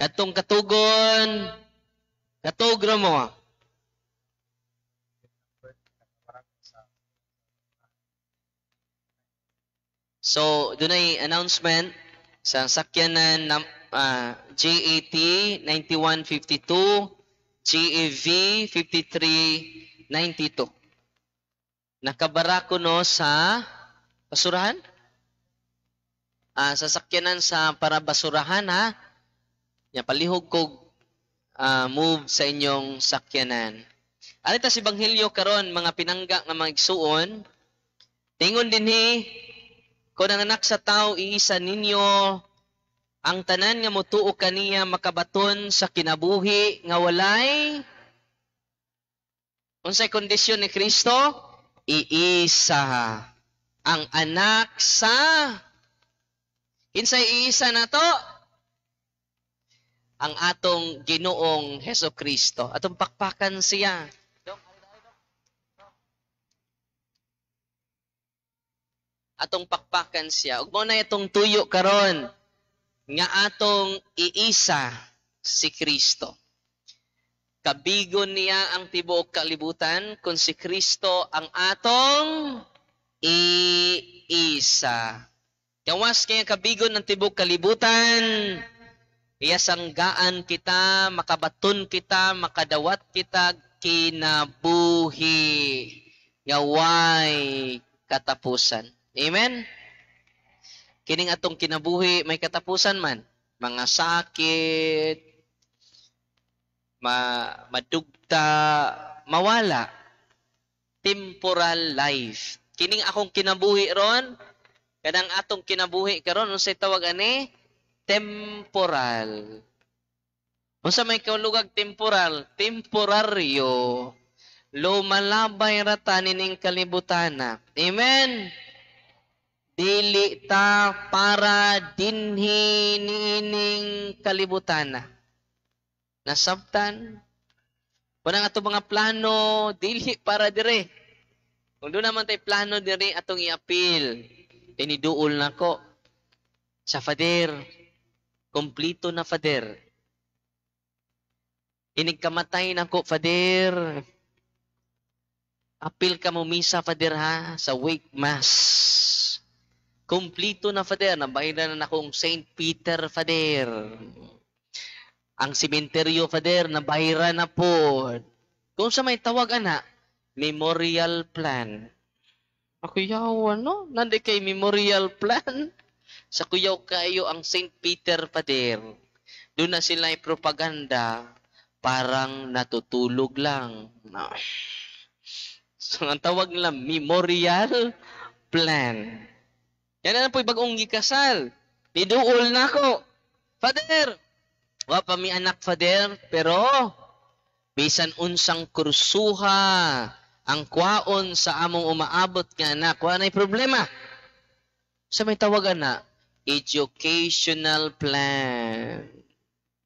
Katong katugon, katog ra mo. So, dunay announcement sa sakyanan na JAT 9152, GAV 5392. Nakabarako no sa basurahan? Sa sakyanan sa para basurahan ha. Nya palihog kog move sa inyong sakyanan. Arita sa Ebanghelyo karon, mga pinangga nga mga igsuon, tingon dinhi, "Kon ang Anak sa Tao iisa ninyo, ang tanan nga motuo kaniya makabaton sa kinabuhi nga walay." Unsay kondisyon ni Kristo? Iisa ang anak sa. Kinsay iisa nato? Ang atong Ginoong Heso Kristo. Atong pakpakan siya. Atong pakpakan siya. Ug mao na itong tuyo karon nga atong iisa si Kristo. Kabigon niya ang tibuok kalibutan kung si Kristo ang atong iisa. Gawas kaya kabigon ng tibuok kalibutan, iyasanggaan kita, makabaton kita, makadawat kita, kinabuhi nga way katapusan. Amen? Kining atong kinabuhi may katapusan man. Mga sakit, madugta, mawala. Temporal life. Kining akong kinabuhi ron, kanang atong kinabuhi karon, unsay tawag ani? Temporal. Unsa may kaulugag temporal? Temporaryo. Lumalabay ra ta nining kalibutana. Amen? Dili ta para dinhi niining kalibutana. Nasabtan? Wala nga itong mga plano, dili para dire. Kung doon naman tayo plano dire, atong i-appeal. Tiniduol na ko. Sa Father, kumplito na, Father. Inigkamatay na ko, Father. Apil ka mo misa, Father, ha? Sa wake mass. Kumplito na, Father. Nabahiran na akong Saint Peter, Father. Ang simenteryo, Father, nabahiran na po. Kung sa may tawag, ana, memorial plan. Ako yaw, ano? Nandi kay memorial plan? Sa kuyaw kayo ang Saint Peter, Father. Doon na sila propaganda, parang natutulog lang. No. So, ang tawag nila, memorial plan. Yan na po bagong gikasal. Niduol na ako. Father, wa pa mi anak, Father, pero bisan unsang kursuha ang kwaon sa among umaabot nga anak, wa na'y problema. Sa may tawagan na, educational plan.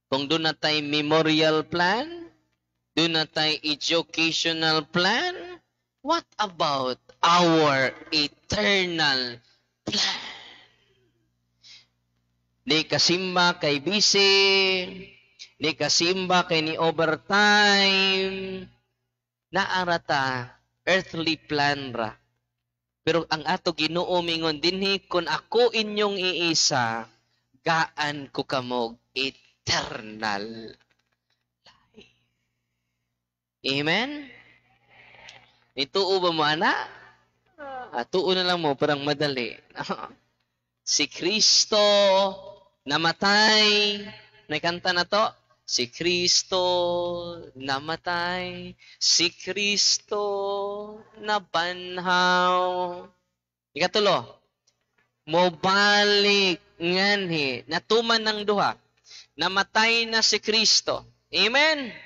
Kung doon na tayo memorial plan, doon na tayo educational plan, what about our eternal plan? Di kasimba kay busy, di kasimba kay ni overtime, naarata earthly plan ra. Pero ang ato Ginoo mingon dinhi, "Kun ako inyong iisa, gaan ko kamog eternal life." Amen? Nituo ba mo, ana? Tuo na lang mo, parang madali. Si Kristo namatay. May kanta na to. Si Kristo namatay, si Kristo nabanhaw. Ikatulo, mobalik nganhi, natuman ng duha. Namatay na si Kristo. Amen?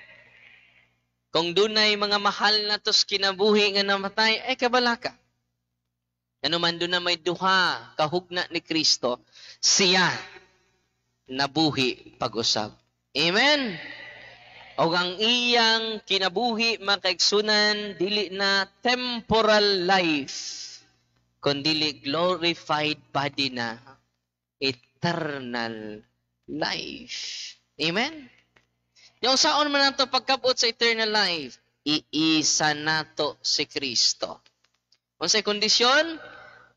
Kung dunay mga mahal na tos kinabuhi nga namatay, ay kabalaka. Ano man doon na may duha, kahugna ni Kristo, siya nabuhi pag-usab. Amen? O ang iyang kinabuhi, makaigsunan, dili na temporal life, kundili glorified body na, eternal life. Amen? Yung saon man nato pagkabot sa eternal life, iisa nato si Kristo. Unsay kondisyon?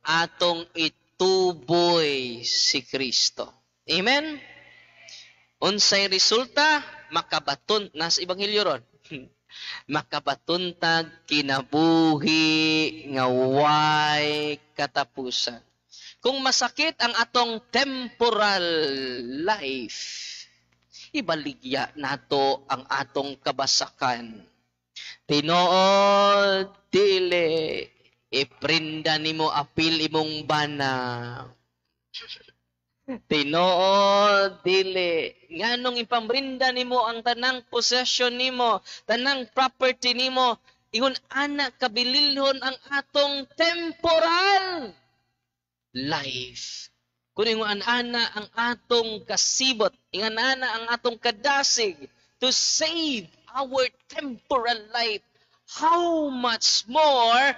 Atong ituboy si Kristo. Amen? Unsay resulta? Makabaton, nasa Ebanghelyo ron. Makabaton tag kinabuhi nga way katapusan. Kung masakit ang atong temporal life, ibaligya nato ang atong kabasakan. Tinuod, dili, iprinda nimo apil imong bana. Tinuod, dili. Nganong ipambrinda nimo ang tanang possession nimo, tanang property nimo, ingon ana kabililhon ang atong temporal life. Kung ingon ana ang atong kasibot, ingon ana ang atong kadasig to save our temporal life, how much more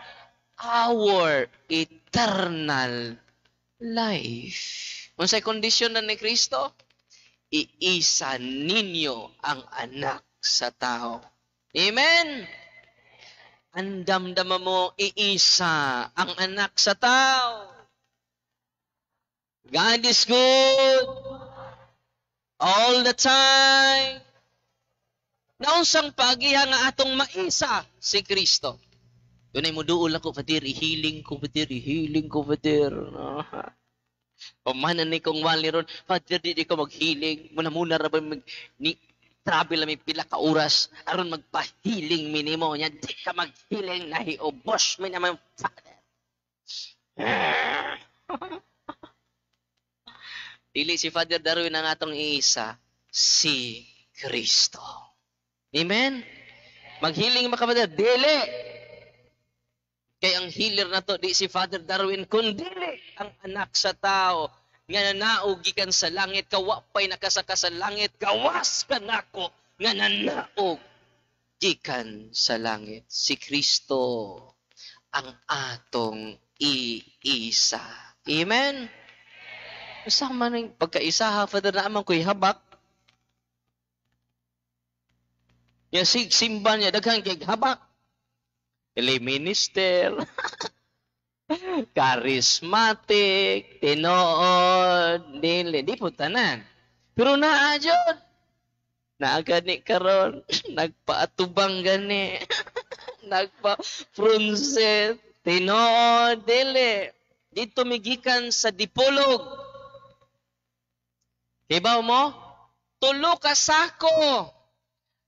our eternal life? Unsay kondisyon na ni Kristo? Iisa ninyo ang Anak sa Tao. Amen? Andamdama mo, iisa ang Anak sa Tao. God is good all the time. Naunsang pagiha nga atong maisa si Kristo? Dunay muduol ako, "Father, ihiling ko, Father, ihiling ko, Father." No? Pamanan ni kong wali ron, "Father, di ko maghiling. Muna-muna ra ba mag, ni, travel may pila ka oras aron magpahiling minimo nya di ka maghiling, nahiubos mi naman, Father." Dili si Father Darwin ang atong iisa, si Kristo. Amen? Maghiling ba ka, Father? Dili! Kay ang healer na to, di si Father Darwin, kundi ang Anak sa Tao nga nanaog gikan sa langit, kawapay nakasaka sa langit, gawas kanako nga nanaog gikan sa langit. Si Kristo ang atong iisa. Amen? Usa man ang pagkaisa ha, Father, na amang ko'y habak. Ya sig simba niya daghan kay habak. Lay minister, charismatic, tinuod, dili, di po tanan. Pero naa jud. Naa gani karon, nagpaatubang gani. Nagpa-frunset, tinuod, dili. Dito migikan sa Dipolog. Kibaw mo? Tulo ka sako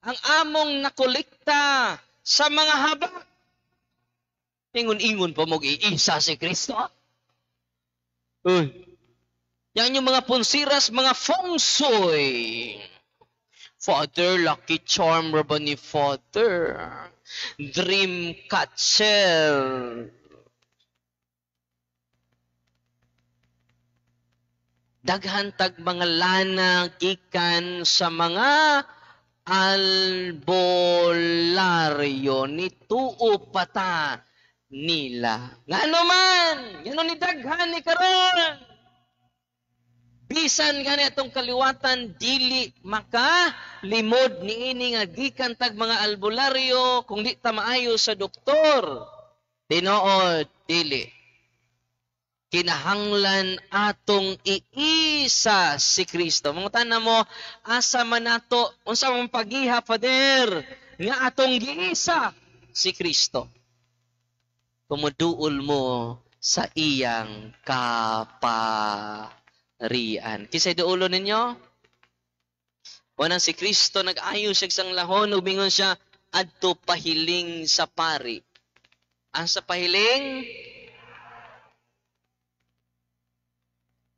ang among nakolekta sa mga habak. Ingon-ingon pa mo iisa si Kristo. Uy. Yan yung mga punsiras, mga feng shui. Father, lucky charm ra ba ni Father? Dream catcher. Daghan tag mga lana gikan sa mga albularyo ni tuo pata nila. Ngano man, ngano ni daghan ni karon. Bisan gani atong kaliwatan dili maka limod niini nga gikan tag mga albularyo kung di ta maayo sa doktor. Tinuod dili. Kinahanglan atong iisa si Kristo. Mangutana mo, asa man nato, unsa man pagiha, Father, nga atong giisa si Kristo? Kumuduol mo sa iyang kaparian. Kisay duolo ninyo? Wanang si Kristo nag-ayo siya sang lahon, ug mingon siya adto pahiling sa pari. Asa pahiling?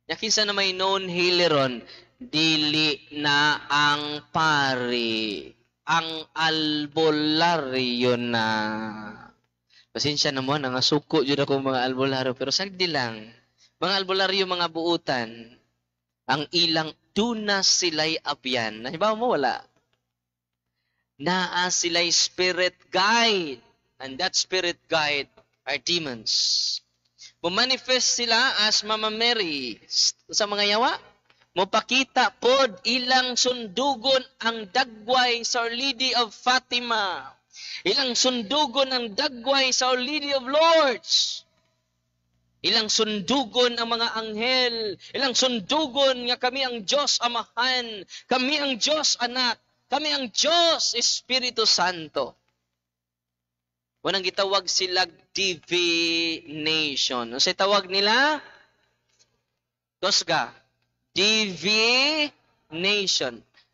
Yakinsa na may known healeron, dili na ang pari, ang albularyo na. Pasensya na mo, nangasuko jud ako mga albularyo, pero sagdi lang. Mga albularyo, mga buutan, ang ilang duna sila'y abyan. Nahibaw mo, wala? Naa sila'y spirit guide. And that spirit guide are demons. Mumanifest sila as Mama Mary sa mga yawa. Mopakita pod ilang sundugon ang dagway sa Our Lady of Fatima. Ilang sundugon ang dagway sa Our Lady of Lourdes. Ilang sundugon ang mga anghel. Ilang sundugon nga kami ang Diyos Amahan. Kami ang Diyos Anak. Kami ang Diyos Espiritu Santo. Unang gitawag sila divination. Ano tawag nila? Tosga. Divination.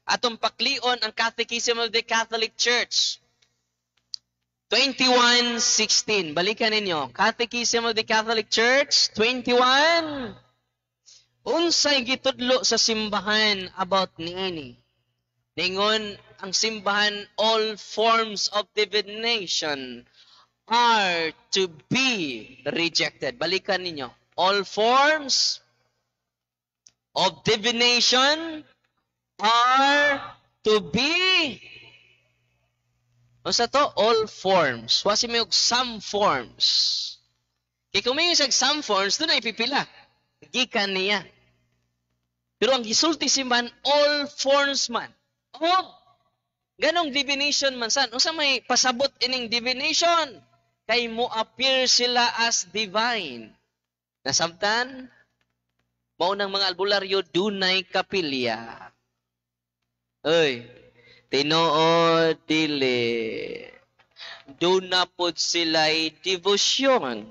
Atong paklion ang Catechism of the Catholic Church. 21:16. Balikan ninyo. Catechism of the Catholic Church, 21. Unsay gitudlo sa simbahan about niini? Ningon ang simbahan, all forms of divination are to be rejected. Balikan ninyo. All forms of divination are to be. Unsa to? All forms. Wa si may some forms. Kay kung may some forms, doon ay pipila. Gikan niya. Pero ang gisulti simbahan, all forms man. Of ganong divination man san. Unsa may pasabot ining divination? Kay mo appear sila as divine. Nasabtan? Mao nang mga albularyo dunay kapilya. Oy, tinuod dili. Duna pod sila'y debosyon.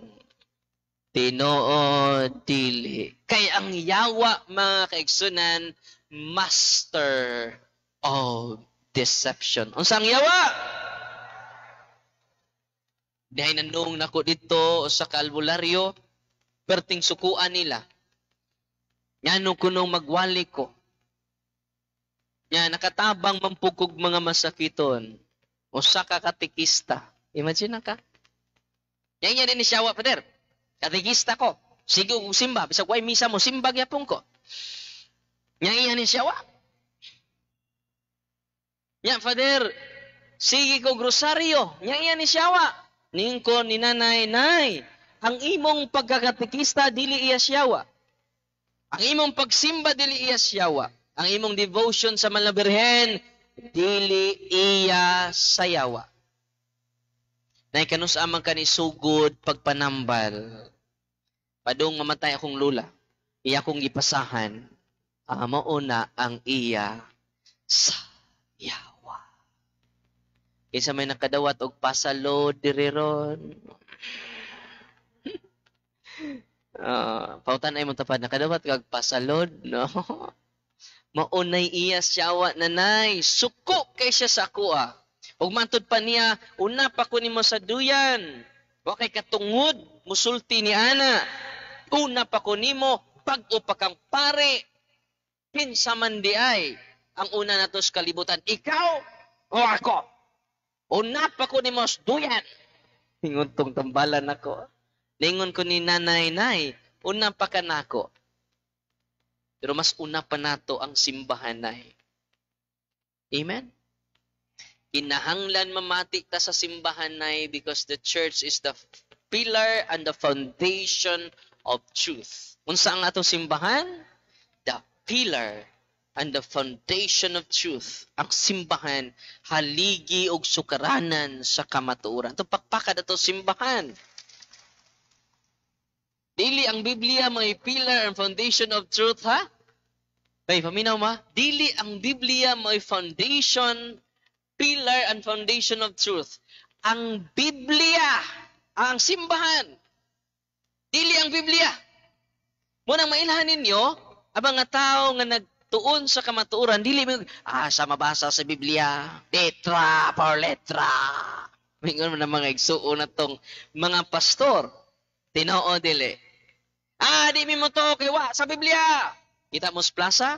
Tinuod dili. Kay ang yawa, mga kaigsunan, master of deception. Unsa ang yawa? Dihay nanung nako dito sa kalbularyo, perting sukuan nila. Ngano kunong magwali ko. Nya nakatabang mampugog mga masakiton. Usa ka katekista. Imagine na ka. Yan yan ni siya, Pater. Katekista ko. Sige kong simba. Bisag way misa mo, simba gyapon ko. Nya iya ni siya. Nya, Father, sige ko rosaryo. Nya iya ni siya. Ningko ni nanay, "Nay, ang imong pagkakatekista dili iya siyawa. Ang imong pagsimba dili iya siyawa. Ang imong devotion sa Mahal na Birhen dili iya sayawa." Nay, kanus amang kani sugod pagpanambal. Padung mamatay akong lula, iya kong gipasahan, mao na ang iya sayawa. Kinsa may nakadawat og pasalod diri ron? Pautan ay mo tapad, nakadawat kag pasalod, no? Maunay iya siyawa, nanay. Suko kay siya sa akoa. Ug matud pa niya, una pa ko nimo sa duyan. Wa kay katungod musulti ni ana. Una pa ko nimo, bag-o pa kang pare. Kinsa man di ay ang una nato sa kalibutan, ikaw o ako? Una pa ko nimo sa duyan. Ingon tong tambalan ako. Ningon ko ni nanay, "Nay, una pa ka nako. Pero mas una pa nato ang simbahan, nay." Amen? Kinahanglan mamati ta sa simbahan, nay, because the church is the pillar and the foundation of truth. Unsa ang atong simbahan? The pillar and the foundation of truth. Ang simbahan, haligi og sukaranan sa kamatuoran. Ito pakpakad ato simbahan. Dili ang Biblia may pillar and foundation of truth, ha? Ay, paminaw ma. Dili ang Biblia may foundation, pillar and foundation of truth. Ang Biblia, ang simbahan. Dili ang Biblia. Munang mailhan ninyo, ang mga tao nga nagtuon sa kamatuoran, dili mo, sa mabasa sa Biblia, letra por letra. Mingon mo na mga igsuon na tong mga pastor. Tinoo dili. Di mi mo to kay wa sa Biblia. Kita mo sa plaza?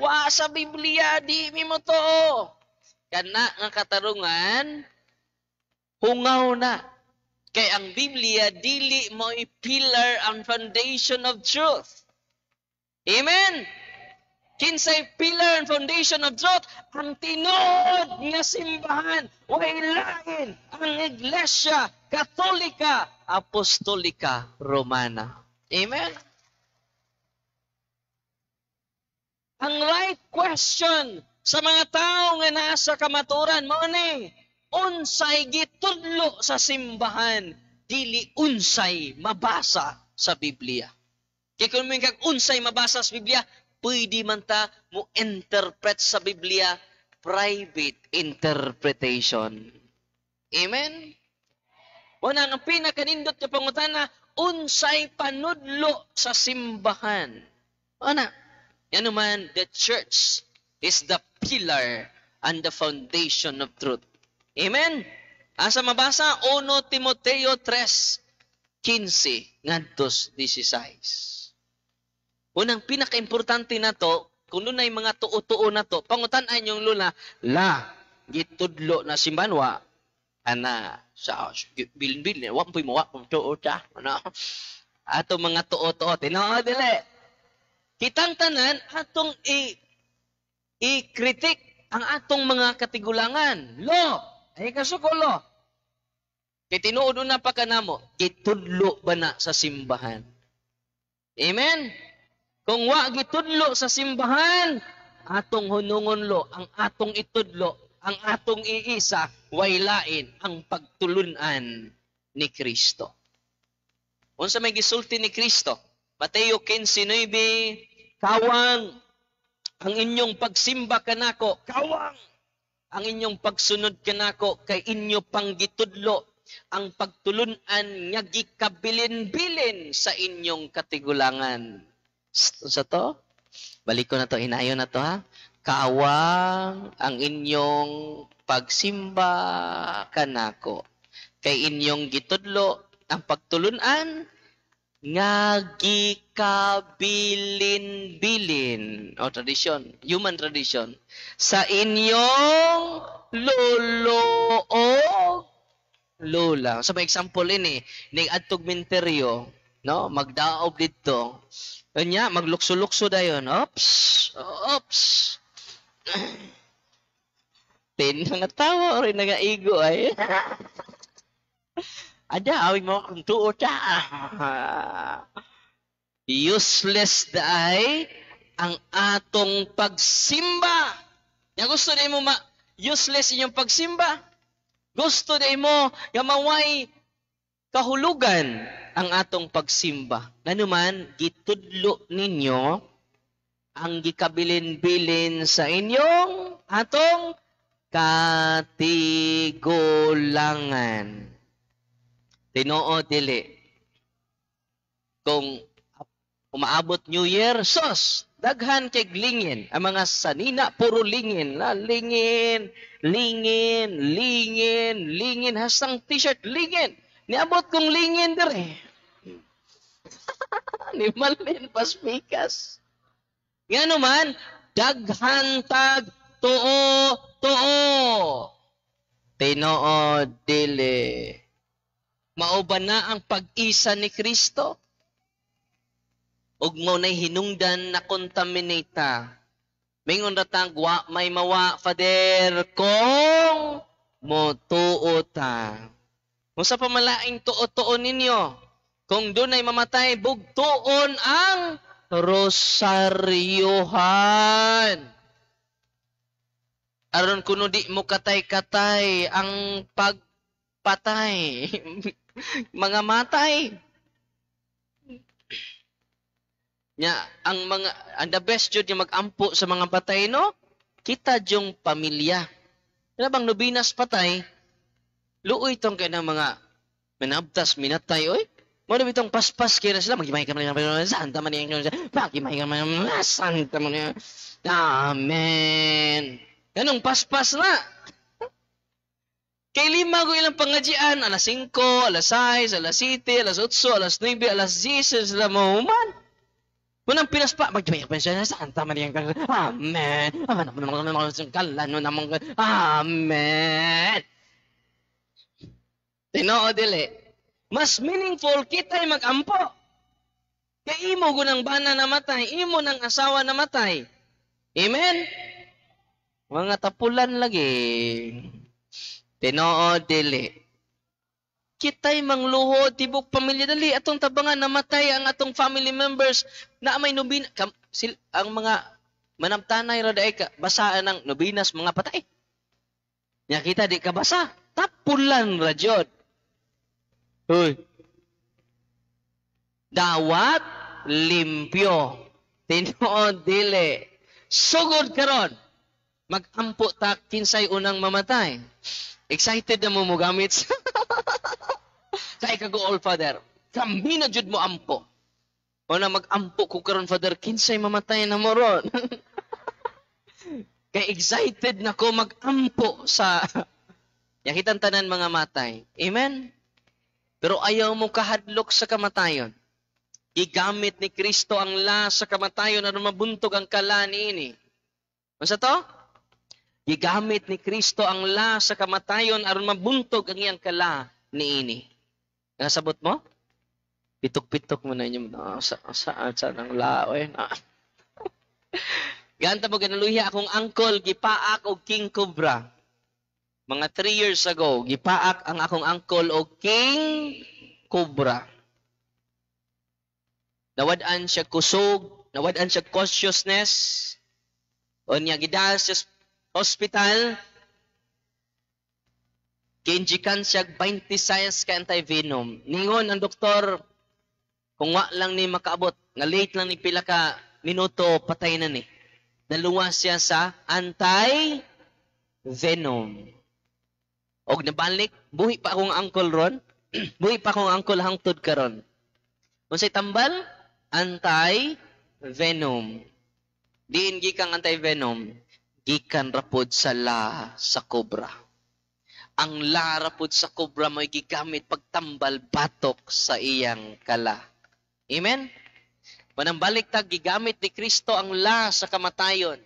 Wa sa Biblia, di mi mo to. Kana nga katarungan hungaw na. Kay ang Biblia dili mo pillar and foundation of truth. Amen. Kinsay pillar and foundation of truth? Ang tinuod nga simbahan. Way lain ang Iglesia Katolika Apostolika Romana. Amen. Ang right question sa mga tao nga naa sa kamatuoran mao ni unsay gitudlo sa simbahan, dili unsay mabasa sa Biblia. Kay kung may kag unsay mabasa sa Biblia, pwede man ta mo interpret sa Biblia, private interpretation. Amen? Una, ang pinakanindot nga pangutana, unsay panudlo sa simbahan? Ana, yan naman, the church is the pillar and the foundation of truth. Amen? Asa mabasa? 1 Timoteo 3:15 ngadto 16. Unang pinaka-importante na to, kung dunay mga tuo-tuo na to, pangutan-an yung lula, la, gitudlo na simbahan, wa, ana, sa bilin-bilin, wa po mo, wa po tuo ta, ano, ato mga tuo-tuo, tinuod dili. Kitang tanan, atong i-critic ang atong mga katigulangan. Lo, ay kasuko lo. Kay tinuod na pa kanamo, gitudlo ba na sa simbahan? Amen? Kung wa gitudlo sa simbahan, atong hunungon lo, ang atong itudlo, ang atong iisa, way lain ang pagtulunan ni Kristo. Unsa may gisulti ni Kristo? Mateo 15:9, kawang ang inyong pagsimba kanako, kawang ang inyong pagsunod kanako kay inyo pang gitudlo ang pagtulunan nga gikabilin-bilin sa inyong katigulangan. Sa to? Balik ko na to, hinayon na to ha. Kawang ang inyong pagsimba kanako kay inyong gitudlo ang pagtulunan nga gikabilin-bilin o tradisyon, human tradition sa inyong lolo o lola. Sa may example ini, ning adtog minteryo, no, magdaob didto. Kanya maglukso-lukso dayon. Oops. Oops. Tin mga tawo rin nagaigo ay. Ada awig mo kung tuo ta. Useless daay ang atong pagsimba. Ya gusto na mo ma useless inyong pagsimba. Gusto na mo nga maway kahulugan ang atong pagsimba. Nganuman, gitudlo ninyo ang gikabilin-bilin sa inyong atong katigulangan. Tinuod dili. Kung umaabot New Year, sos, daghan kay lingin. Ang mga sanina, puro lingin. La, lingin, lingin, lingin, lingin. Hasang t-shirt, lingin. Niabot kong lingin dire. Ni Malin paspikas. Nga naman, daghan tag tuo, tuo. Tinuod dili. Mao ba na ang pag-isa ni Kristo? Ug mo na'y hinungdan na contaminate ta. Mingon ra tang wa may mawa, Father, kung motuo ta. Kung sa pamalaing tuo-tuo ninyo, kung dunay mamatay, bugtuon ang rosaryohan. Aron kuno di mo katay-katay ang pagpatay. Mga matay. Nya, ang mga ang the best jud nga magampo sa mga patay, no? Kita jung pamilya. Kana bang nobinas patay, luoy tong kay ng mga manabtas minatay oy. Mo na bitong paspas kay na sila magimay ka man Santa Maria, magimay ka man Santa Maria. Amen. Ganong paspas na. Kay lima ko ilang pangajian, alas 5, alas 6, alas 7, alas 8, alas 9, alas 10 sila mahuman. Unang pinaspa, magdumay ka siya, Santa Maria, Amen. Amen. Tinuod dili. Mas meaningful kita'y magampo. Kay imo gunang bana namatay, imo nang asawa namatay. Amen? Mga tapulan lagi. Tinuod dili. Kita'y mangluhod, tibok pamilya dali, atong tabangan namatay ang atong family members na may nobina, ang mga Manamtanay ra diay ka basaan ang nobenas mga patay. Nya kita di ka basa, tapulan ra jud. Hoy. Dawat limpyo. Tinuod dili. Sugod karon. Magampo ta kinsay unang mamatay. Excited na mo mogamit. Kay kaguol, Father. Kami na jud mo ampo. O na mag-ampo ko karon, Father, kinsay mamatay na mo ron. Kay excited na ko mag-ampo sa yakitan tanan mga matay. Amen? Pero ayaw mo kahadlok sa kamatayon. Gigamit ni Kristo ang la sa kamatayon aron mabuntog ang kala niini. Unsa to? Gigamit ni Kristo ang la sa kamatayon aron mabuntog ang iyang kala niini. Nasabot mo? Pitok-pitok mo na inyo. No, sa ng la, oy. Na. Ganta mo ganaluya akong uncle gipaak og king cobra. Mga 3 years ago, gipaak ang akong uncle og king cobra. Nawad-an siya kusog, nawad-an siya consciousness. Unya gidal siya hospital. Giinjikan siya 26 ka anti-venom. Ningon ang doktor, kung wa lang ni makaabot, nga late lang ni pila ka minuto, patay na ni. Naluwas siya sa anti-venom. Og nabalik, buhi pa akong uncle ron. Buhi pa akong uncle hangtod karon. Unsay tambal? Anti-venom. Diin gikan anti-venom, gikan rapod sa la sa cobra. Ang la rapod sa cobra mo'y gigamit pagtambal batok sa iyang kala. Amen? Manambalik ta, gigamit ni Kristo ang la sa kamatayon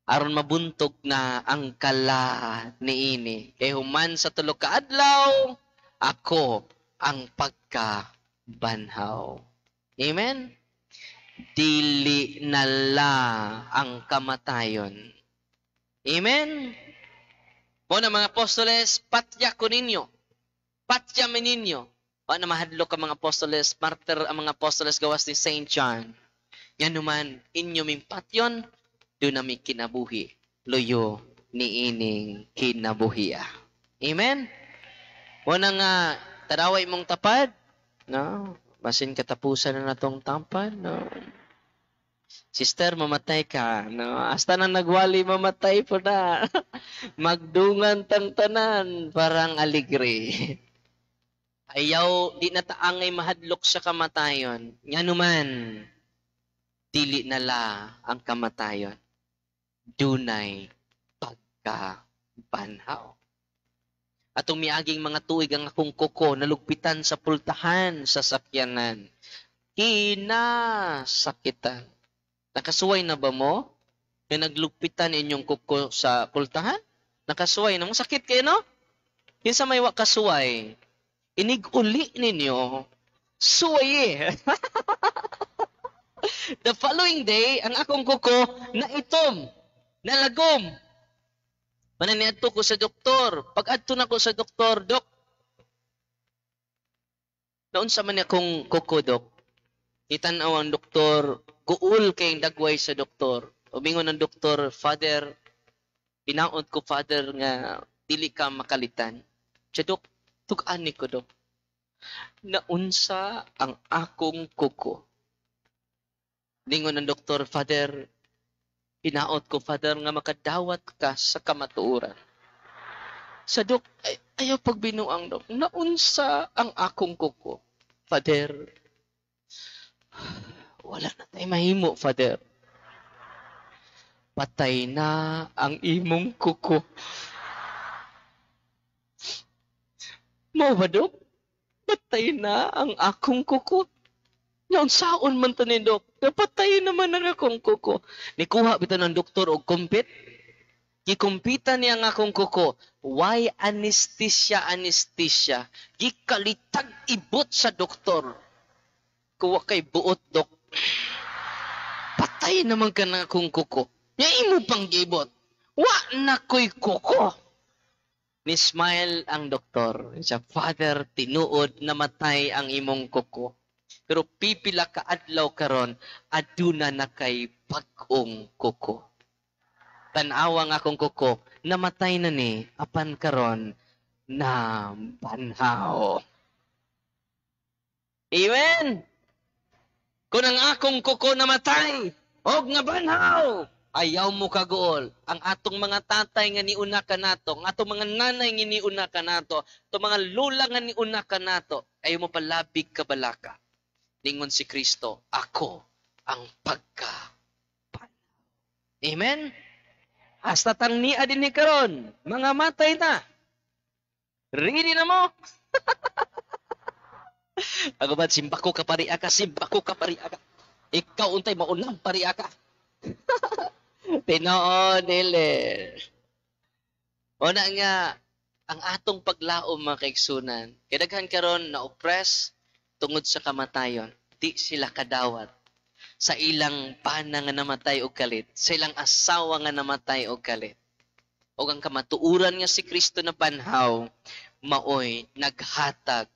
aron mabuntog na ang kala niini. Kay human sa tulo ka adlaw, ako ang pagkabanhaw. Amen? Dili na la ang kamatayon. Amen? Mo na mga apostoles, patya ko ninyo. Patya mi ninyo. Wa na mahadlok ang mga apostoles, martyr ang mga apostoles gawas ni Saint John. Yan naman, inyo ming patyon, doon na mi kinabuhi. Luyo ni ining kinabuhiya. Amen? Mo na nga, taraway mong tapad, no? Basin katapusan na natong tapad, no? Sister, mamatay ka, no? Hasta na nagwali, mamatay po na. Magdungan tang tanan, parang aligre. Ayaw, di na taangay mahadlok sa kamatayon. Nga naman, dili na la ang kamatayon. Dunay pagkabanhaw. Atong miaging mga tuig ang akong kuko nalugpitan sa pultahan sa sakyanan. Kinasakitan. Nakasuway na ba mo? Na naglugpitan inyong kuko sa pultahan? Nakasuway na mo? Sakit kayo, no? Kinsa may wa kasuway? Inig-uli ninyo, suway eh. The following day, ang akong kuko naitom, nalagom. Mananiadto ko sa doktor. Pag-adto na ko sa doktor, "Dok, naunsa man akong kuko, Dok?" Itanaw ang doktor, guol kay dagway sa doktor. Umingon ang doktor, "Father, pinaot ko, Father, nga dili ka makalitan." Siya, "Dok, tug-ani ko, Dok. Naunsa ang akong kuko?" Ningon ang doktor, "Father, hinaot ko, Father, nga makadawat ka sa kamatuoran." Sa Dok, ay, ayaw pagbinuang, Dok. Naunsa ang akong kuko? "Father, wala na tayo mahimo, Father. Patay na ang imong kuko." Mo ba, Dok? Patay na ang akong kuko. Ngayon, saon man to ni Dok? Napatay naman ang akong kuko. Nikuha bitaw ng doktor og kumpit. Gikumpita niya ang akong kuko. Why anesthesia, anesthesia? Gikalitag ibot sa doktor. Kuwa kay buot, Dok. Patay naman ka na akong kuko. Nya imo pang gibot. Wa na ko'y kuko. Ni smile ang doktor. Siya, "Father, tinuod namatay ang imong kuko." Pero pipila ka adlaw karon, aduna na kay bag-ong kuko. Tan-awa ang akong kuko, namatay na ni, apan karon na banhaw. Amen! Kung ang akong kuko namatay, og nabanhaw, ayaw mo kaguol. Ang atong mga tatay nga niuna kanato, ang atong mga nanay nga niuna kanato, atong mga lola nga niuna kanato, ayaw mo palabig kabalaka. Ningon si Kristo, "Ako ang pagka." Amen? Hasta tang nia din ni karon, mga matay na. Ready na mo? Ako ba, simbako ka pariya ka, simbako ka pariya ka. Ikaw untay maunang pariya ka. Tinuod dili. Una nga, ang atong paglaom, mga kaigsunan, kay daghan karon na oppress tungod sa kamatayon, di sila kadawat sa ilang bana nga namatay og kalit, sa ilang asawa nga namatay og kalit. Og ang kamatuoran nga si Kristo na banhaw, maoy naghatag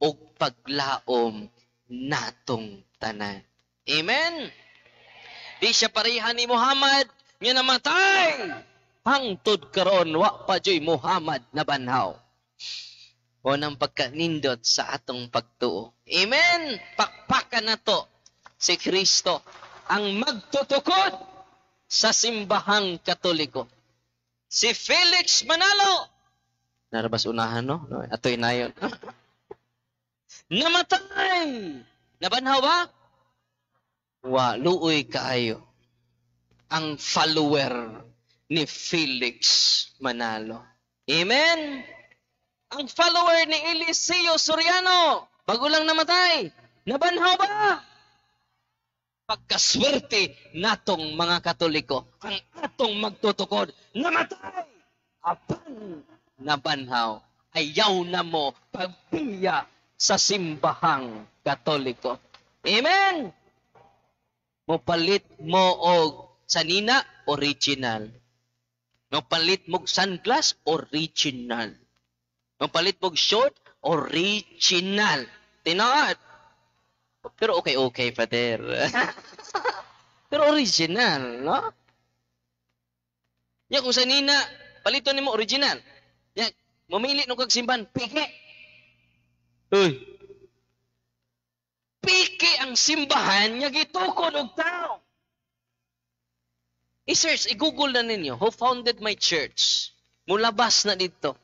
og paglaom natong tanan. Amen? Di siya pareha ni Muhammad nga namatay. Hangtod karon wa pa juy Muhammad na banhaw. O nang pagkanindot sa atong pagtuo. Amen? Pakpakan na to si Kristo ang magtutukod sa Simbahang Katoliko. Si Felix Manalo. Narabas unahan, no? No, atoy na yun. Namatay! Nabanhaw ba? Wa, luoy kaayo ang follower ni Felix Manalo. Amen? Ang follower ni Eliseo Soriano, bago lang namatay, nabanhaw ba? Pagkaswerte natong mga Katoliko, ang atong magtutukod, namatay, apan nabanhaw. Ayaw na mo pagbiya sa Simbahang Katoliko. Amen? Mopalit mo og sanina, original. Mopalit mo og sunglass, original. Mopalit mo og short, original. Tinuod. Pero okay, Father. Pero original, no? Ya, kung sanina, paliton nimo original. Ya, mamili nung kag simbahan, peke. Uy. Peke ang simbahan nga gitukod og tao. I-search, i-Google na ninyo, "Who founded my church?" Mulabas na dito.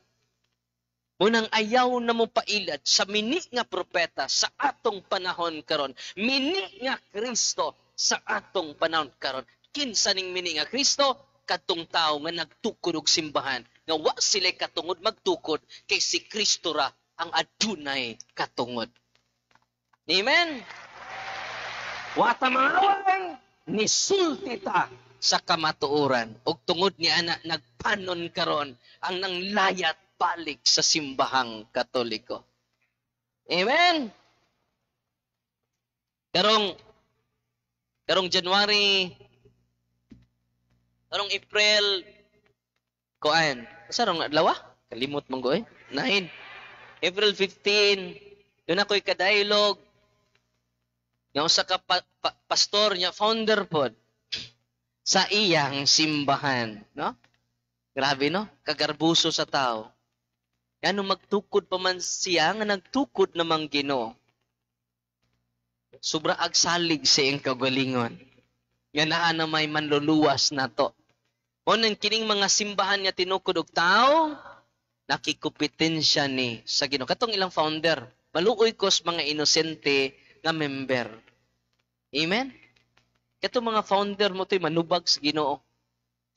Munang ayaw na mo pailad sa mini nga propeta sa atong panahon karon, mini nga Kristo sa atong panahon karon. Kinsa ning mini nga Kristo? Katong tao nga nagtukod og simbahan nga wa sila katungod magtukod kay si Kristo ra ang adunay katungod. Amen. Wa ta mangaway, nisulti ta sa kamatuoran ug tungod ni ana nagpanon karon ang nanglayat balik sa Simbahang Katoliko. Amen. Karong January, karong April kuan, asa rong adlaw? Kalimot man ko eh. 9. April 15, doon ako'y kadialog nga usa ka pastor niya, founder pod sa iyang simbahan, no? Grabe, no? Kagarbuso sa tao. Ngano magtukod pa man siya nga nagtukod namang Ginoo. Sobra agsalig sa iyang kagalingon. Nga naa na may manluluwas nato. O nang kining mga simbahan nga tinukod og tao, nakikumpetensya ni sa Ginoo. Katong ilang founder, maluoy kos mga inosente nga member. Amen? Katong mga founder mo to'y manubag sa Ginoo.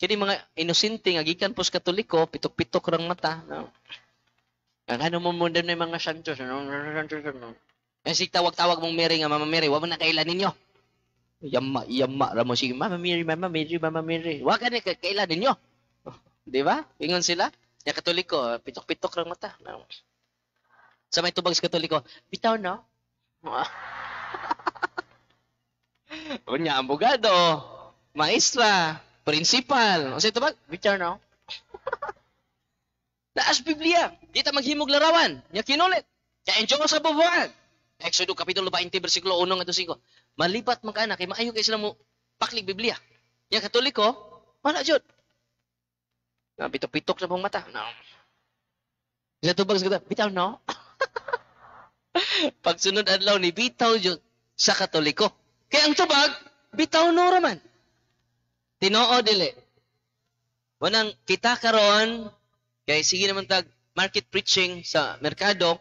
Kini mga inosente nga gikan pos Katoliko, pitok-pitok rang mata. No? Ang ano mo muna na mga santos, ano, ano, kasi tawag-tawag mong Mary nga Mama Mary, wa mo na kailan ninyo. Yama, yama ra mo sige, "Mama Mary, Mama Mary, Mama Mary." Wa ka na kailan ninyo. Di ba? Ingon sila. Ya Katoliko, pitok-pitok rang mata. No. Sa may tubag sa Katoliko, bitaw no? Unya, abogado, maestra, principal. O sa tubag, bitaw no? Naas Biblia. Di ta maghimog larawan. Nya kinulit. Kaya enjoy sa bubuan. Exodo kapitulo 20 bersikulo 1 ngadto 5. Malipat man ka na kay maayo kay sila mo paklig Biblia. Yang Katoliko, wala jud. Na pitok-pitok sa pong mata. No. Sa tubag sa bitaw no. Pagsunod adlaw ni bitaw jud sa Katoliko. Kay ang tubag bitaw no raman. Tinoo dili. Wanang kita karon kay sige naman tag market preaching sa merkado,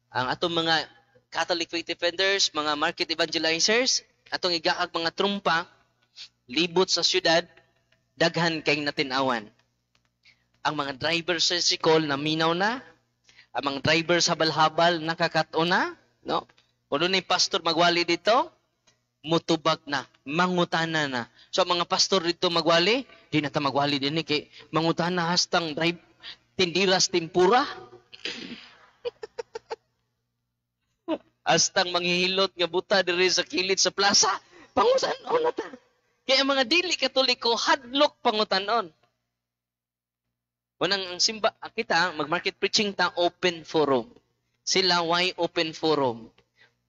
ang atong mga Catholic faith defenders, mga market evangelizers, atong igaag mga trumpa, libot sa syudad, daghan kay natinawan. Ang mga driver sa sikol naminaw na, ang mga driver sa habal-habal nakakato na, no? Kung doon pastor magwali dito, mutubag na, mangutana na. So ang mga pastor dito magwali, di na ta magwali din kay mangutana hastang drive tindiras timpura. Hastang manghihilot nga buta diri sa kilid sa plaza, pangutanon na ta. Kaya ang mga dili Katoliko hadlok pangutanon. Unang ang simba kita mag-market preaching ta open forum. Sila why open forum?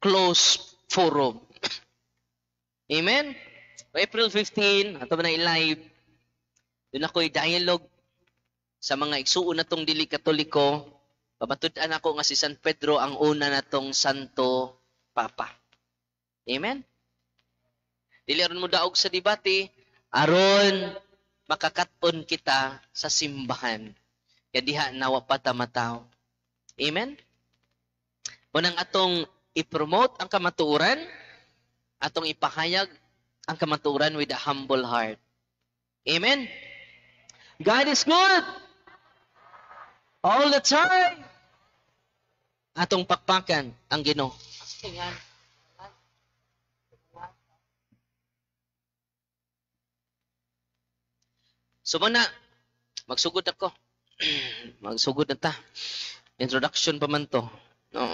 Close forum. Amen? April 15, ato na i-live. Doon ako'y dialogue sa mga igsuon na tong dili Katoliko. Pamatud-an ako nga si San Pedro ang una na tong Santo Papa. Amen? Dili aron mo daog sa debate, aron makakaton kita sa simbahan. Kaya diha nawa pa ta mataw. Amen? Unang atong i-promote ang kamatuoran, atong ipahayag ang kamatuoran with a humble heart. Amen? God is good all the time. Atong pakpakan ang Ginoo. So muna, magsugod ako. Magsugod na ta. Introduction pa man to. No.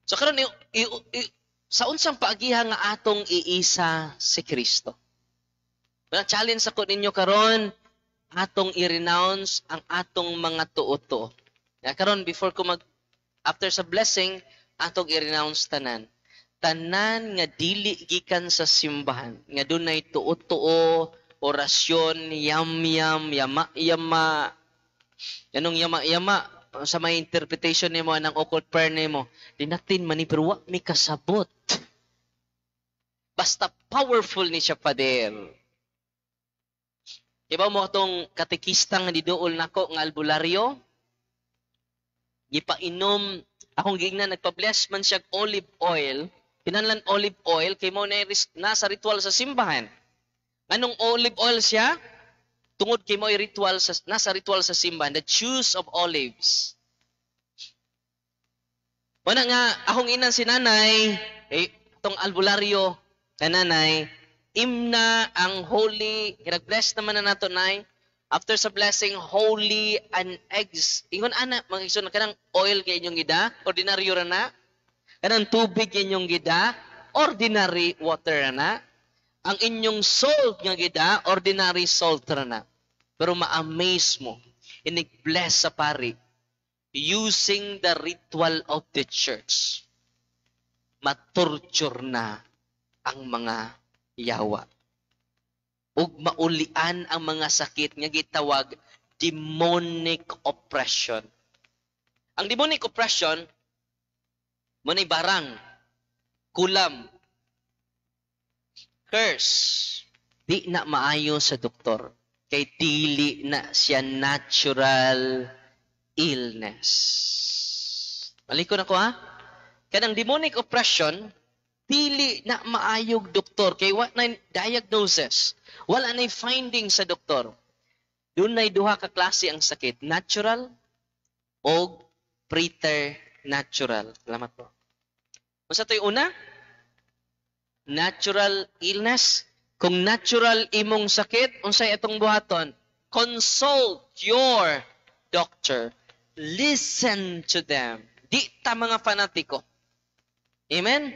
So karon sa unsang paagiha nga atong iisa si Kristo. Wala challenge ako ninyo karon atong i-renounce ang atong mga tuo-tuo. Ya karon before ko mag after sa blessing atong i-renounce tanan. Tanan nga dili gikan sa simbahan nga dunay tuo-tuo, orasyon, yam-yam, yama-yama. Anong yama-yama? Sa may interpretation nimo anang occult prayer nimo, di natin mani pero wa mi kasabot. Basta powerful ni siya, Father. Iba mo atong katekista nga diduol nako nga albularyo, gipainom akong giingnan nagpa-bless man siya olive oil. Kinahanglan olive oil kay mo na nasa ritual sa simbahan. Anong olive oil siya? Tungod kay mo ritual sa nasa ritual sa simbahan, the juice of olives. Wala nga akong inan si nanay, eh, itong albularyo na nanay, imna ang holy, nag-bless naman na nato nay. After sa blessing, holy and eggs. Ingon ana, mga igsoon, kanang oil kay inyong gida, ordinaryo ra na. Kanang tubig kay inyong gida, ordinary water ra na. Ang inyong salt nga gida, ordinary salt ra na. Pero ma-amaze mo, inig-bless sa pari, using the ritual of the church, matorture na ang mga yawa. Ug maulian ang mga sakit nga gitawag demonic oppression. Ang demonic oppression, muna'y barang, kulam, curse. Di na maayo sa doktor. Kay dili na siya natural illness. Malikon ako ha? Kanang demonic oppression, dili na maayog doktor. Kay wa na diagnosis. Wala na finding sa doktor. Dunay duha ka klase ang sakit. Natural o preternatural. Salamat po. Unsa to'y una? Natural illness. Kung natural imong sakit, unsay atong buhaton? Consult your doctor. Listen to them. Di ta mga fanatiko. Amen?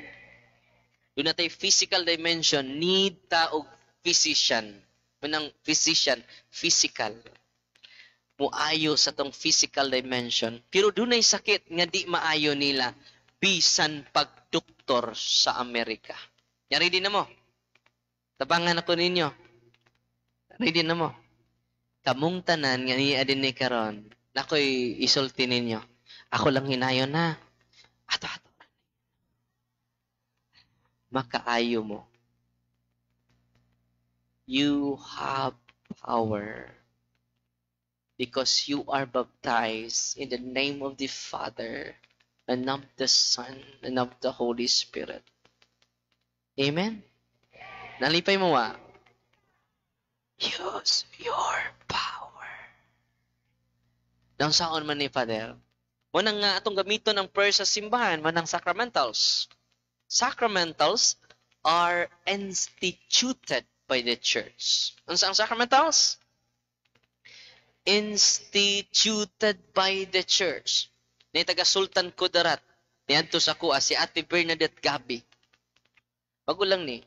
Doon natay physical dimension. Need ta og physician. Manang physician, physical. Muayo sa tong physical dimension. Pero dunay sakit nga di maayo nila bisan pagdoktor sa Amerika. Ya, ready na mo? Tabangan ako ninyo. Ready na mo? Kamong tanan nga niya din ni karon, nakoy isulti ninyo. Ako lang hinayon na. Ato, ato. Makaayo mo. You have power because you are baptized in the name of the Father and of the Son and of the Holy Spirit. Amen? Nalipay mo wa? Use your power. Naunsaon man ni, Father? Mao nang nga atong gamiton ang prayer sa simbahan, manang sacramentals. Sacramentals are instituted by the church. Unsa ang sacramentals? Instituted by the church. Ni taga Sultan Kudarat, niadto sa kuha si Ate Bernadette Gabi. Bago lang ni.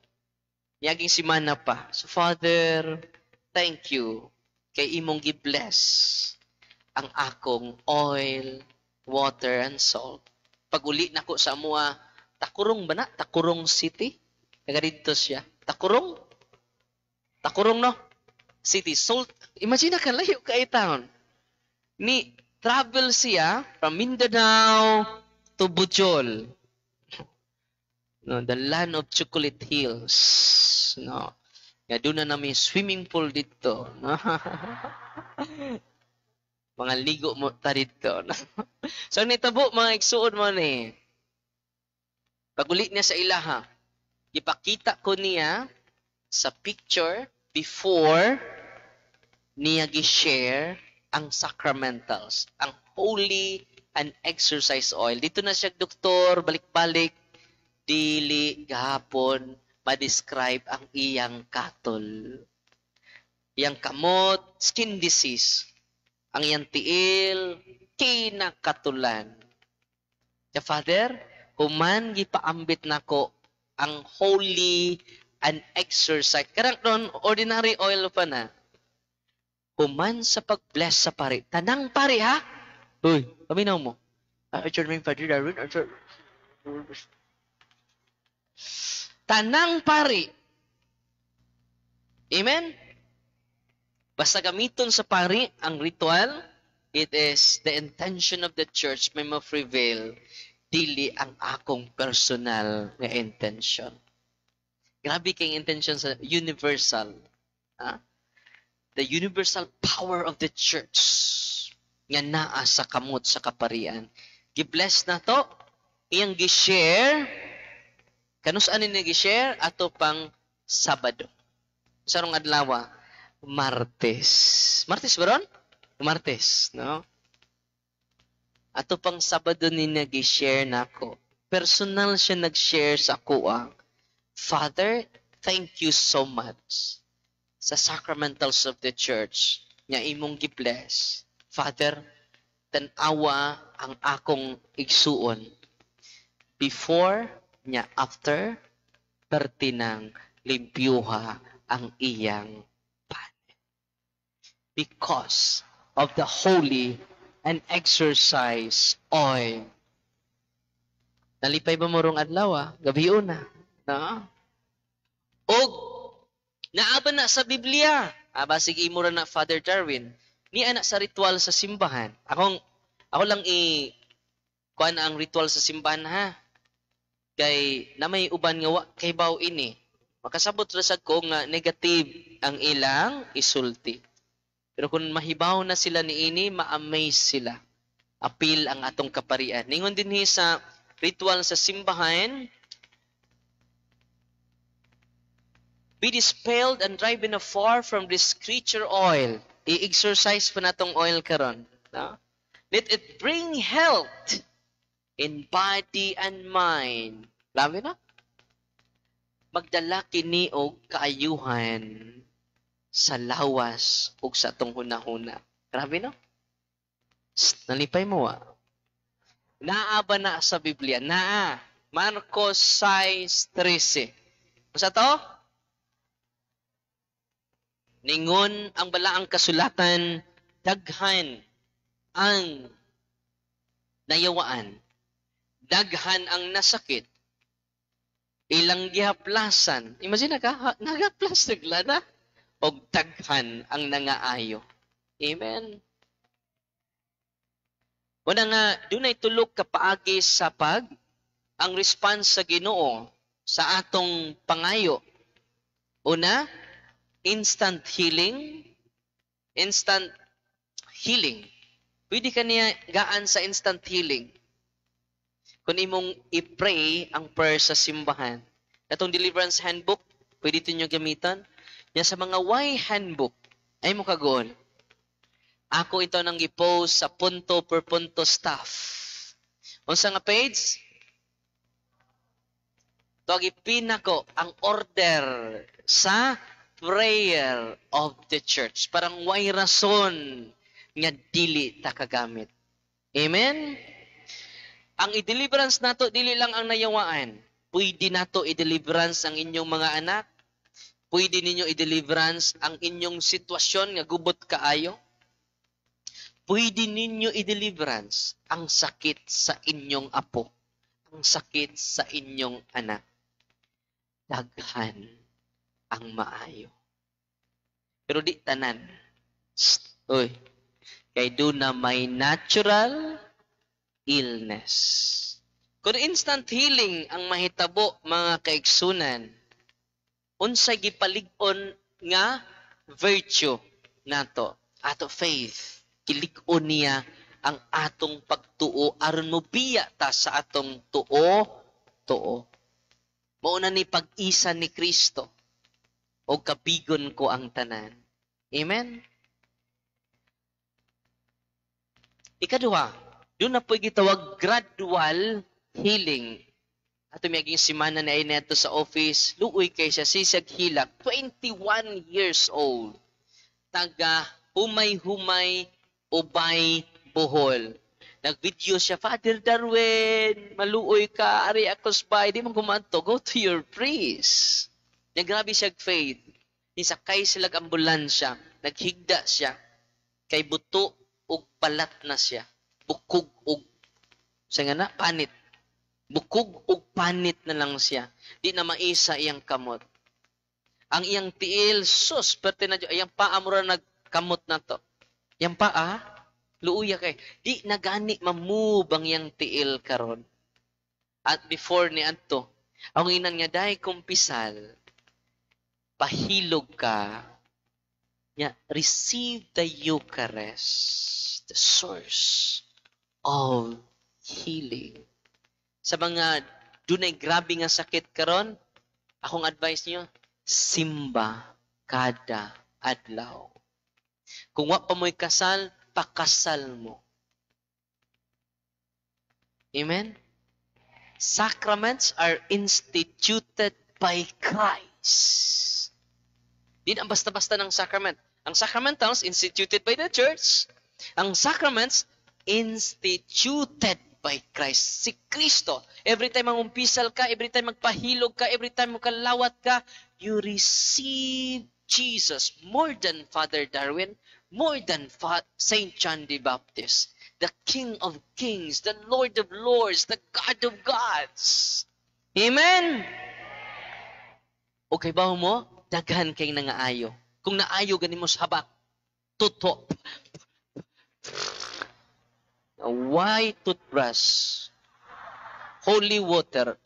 Niaging simana pa. So Father, thank you kay imong gi-bless ang akong oil, water, and salt. Pag-uli nako sa amoa, Tacurong ba na? Tacurong City? Taga didto siya. Tacurong? Tacurong, no? City. Salt. Imagine na ka, layo kay town. Ni travel siya from Mindanao to Bujol. No, the land of chocolate hills. No. Nga doon na namin swimming pool dito. No? Mga ligo mo ta dito. No? So, ang nitabo, mga igsuon mo ni, paguli niya sa ilaha, ipakita ko niya sa picture before niya gi-share ang sacramentals, ang holy and exorcise oil. Dito na siya, doktor, balik-balik, dili gahapon ma-describe ang iyang katol. Iyang kamot, skin disease. Ang iyang tiil, kinakatulan. The Father, human gipaambit nako ang holy and exorcise. Karang doon, ordinary oil pa na. Human sa pag-bless sa pari. Tanang pari, ha? Uy, paminaw mo. Ah, Father Darwin. Tanang pari. Amen? Basta gamiton sa pari ang ritual, it is the intention of the church may ma-prevail, dili ang akong personal nga intention. Grabe kay intention sa universal. Ha? The universal power of the church nga naa sa kamot sa kaparian. Gi-bless na to, iyang gi-share. Kanus-an ni gi-share? Ato pang Sabado. Sa rong adlaw? Martes. Martes ba ron? Martes, no? Ato pang Sabado ni nag-share nako. Personal siya nag-share sa kuha. Father, thank you so much sa sacramentals of the church nga imong gi-bless. Father, tan-awa ang akong igsuon. Before niya after, pertinang limpyuha ang iyang panit. Because of the holy and exorcise oil. Nalipay ba mo rong adlaw, ah? Gabi na. No? Og naaba na sa Biblia. Ah, basig imo ra na, Father Darwin. Ni anak sa ritual sa simbahan. Ako lang i kuan ang ritual sa simbahan ha. Kay na may uban nga wa kay baw ini. Makasabot ra sad ko nga negative ang ilang isulti. Pero kung mahibaw na sila niini, ma-amaze sila. Apil ang atong kaparian. Ningon dinhi sa ritual sa simbahan, be dispelled and driven afar from this creature oil. I-exercise pa natong oil karon. No? Let it bring health in body and mind. Grabe na? Magdala kini og kaayuhan sa lawas ug sa atong hunahuna. Grabe no? Shh, nalipay mo ah. Naa ba na sa Biblia? Naa. Marcos 6:13. Unsa to? Ningon ang balaang kasulatan, Daghan ang nayawaan, daghan ang nasakit, ilang gihaplasan. Imagine ka, nagaplas na, og daghan ang nangaayo. Amen. Una nga, dunay tulo ka paagi sa pag ang response sa Ginoo sa atong pangayo. Una, instant healing. Instant healing. Pwede ka niya gaan sa instant healing kung imong i-pray ang prayer sa simbahan. Atong deliverance handbook, pwede ito nyo gamitan. Ya sa mga why handbook, ay mo kagool. Ako ito nang gi-post sa punto per punto staff. Unsa nga page? To gipin nako ang order sa prayer of the church. Parang way rason nga dili ta kagamit. Amen? Ang i-deliverance nato, dili lang ang nayawaan. Pwede nato i-deliverance ang inyong mga anak. Pwede ninyo i-deliverance ang inyong sitwasyon nga gubot kaayo. Pwede ninyo i-deliverance ang sakit sa inyong apo, ang sakit sa inyong anak. Daghan ang maayo. Pero di tanan. Shh, uy. Kay duna may natural illness. Kung instant healing ang mahitabo, mga kaigsunan, unsay gipalig-on nga virtue nato? Ato faith. Gilig-on niya ang atong pagtuo aron mo biya ta sa atong tuo tuo. Mao na ni pag-isa ni Kristo o kabigon ko ang tanan. Amen? Ikaduha, duna po'y gitawag gradual healing. Ato miyaging simana na ay neto sa office, luoy kay siya, sisag hilak, 21 years old. Taga humay-humay, Ubay, Bohol. Nag-video siya, "Father Darwin, maluoy ka, ari ako sa di man kumanto, go to your priest." Nga grabe siya faith. Nisakay sila ambulansya, naghigda siya, kay buto ug balat na siya. Bukog ug sa nga na, panit. Bukog ug panit na lang siya. Di na maisa iyang kamot. Ang iyang tiil, sus, perte na iyang paa mura nagkamot na to. Iyang paa, luuya kay. Di na gani ma-move ang iyang tiil karon. At before ni adto, ang inan nga dahil kumpisal, pahilog ka, nga receive the Eucharist, the source of healing. Sa mga dunay grabe nga sakit karon, akong advice niyo, simba kada adlaw. Kung wa pa mo'y kasal, pakasal mo. Amen? Sacraments are instituted by Christ. Di na basta-basta ng sacrament. Ang sacramentals, instituted by the church. Ang sacraments, instituted by Christ. Si Kristo. Every time mangumpisal ka, every time magpahilog ka, every time makalawat ka, you receive Jesus more than Father Darwin, more than Saint John the Baptist, the King of Kings, the Lord of Lords, the God of Gods. Amen? Okay ba mo? Daghan kay nangaayo. Kung naayo gani mo sa habak, tuto. White toothbrush? Holy water.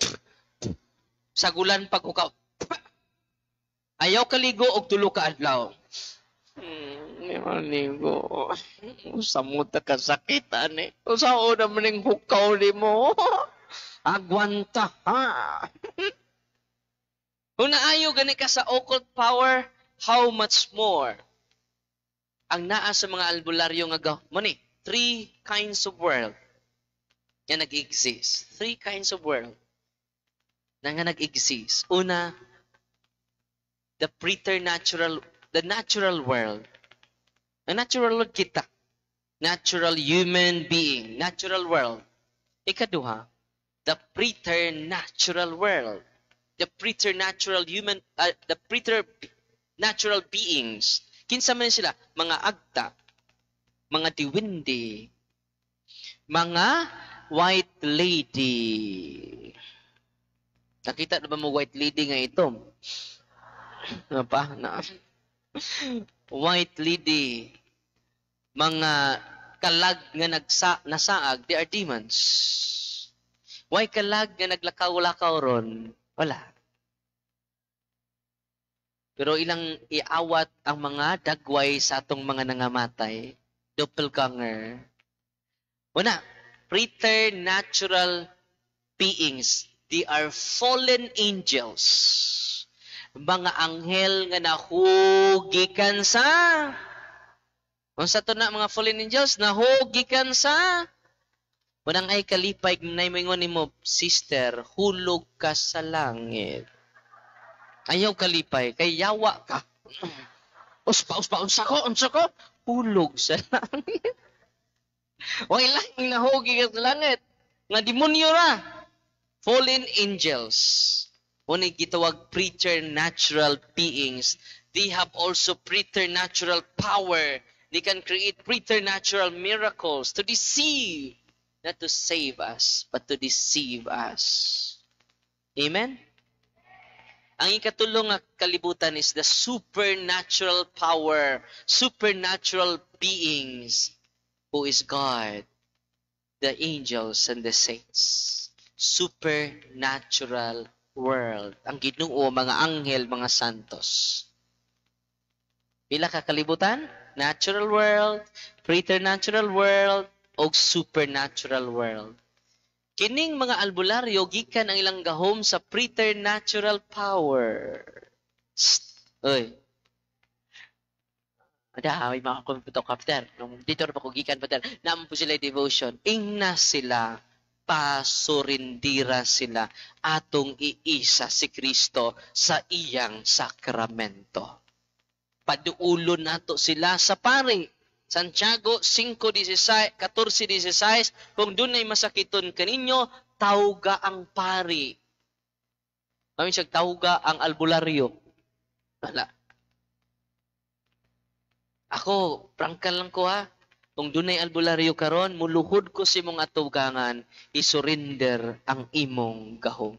Sagulan paghukaw. Ayaw kaligo og 3 ka adlaw. Maligo. Samot ka sakit ani. Usa na man ning hukaw nimo. Agwanta ha. Kung naayo gani ka sa occult power, how much more ang naa sa mga albularyo nga mo ni three kinds of world nga nag-exist. Three kinds of world na nga nag-exist. Una, the preternatural, the natural world. Ang natural world kita. Natural human being. Natural world. Ikaduha, the preternatural world. The preternatural human, the preternatural beings. Kinsa man sila? Mga agta. Mga diwindi, mga white lady. Nakita na ba mo white lady nga ito? Ano pa? Na. White lady. Mga kalag nga nasaag, they are demons. Why kalag nga naglakaw-lakaw ron? Wala. Pero ilang iawat ang mga dagway sa atong mga nangamatay. Doppelganger. Una, preternatural beings. They are fallen angels. Mga anghel nga nahugikan sa... Unsa to na mga fallen angels? Nahugikan sa... Unang ay kalipay na moingon nimo, "Sister, hulog ka sa langit." Ayaw kalipay, kay yawa ka. Uspa, uspa, unsa ko, unsa ko? Hulog sa langit. Way lang nahugi ka sa langit. Nga demonyo ra. Fallen angels. Muna gitawag preternatural beings. They have also preternatural power. They can create preternatural miracles to deceive. Not to save us, but to deceive us. Amen? Ang ikatulong nga kalibutan is the supernatural power, supernatural beings who is God, the angels and the saints. Supernatural world. Ang Ginoo, mga anghel, mga santos. Pila ka kalibutan? Natural world, preternatural world, o supernatural world. Kining mga albularyo gikan ang ilang gahom sa preternatural power. Shh! Oy. Ada, may mga computer. Nung dito ra pa ko gikan, Father. Naman po sila devotion. Ingna sila, pasurindira sila, atong iisa si Kristo sa iyang sakramento. Paduulon nato sila sa pari. Santiago 5:16, 14:16, "Kung dunay masakiton kaninyo, tawga ang pari." Kami siya tawga ang albularyo. Wala. Ako, prangkal lang ko ha. Kung dunay albularyo karon, muluhod ko sa imong atugangan, isurrender ang imong gahom.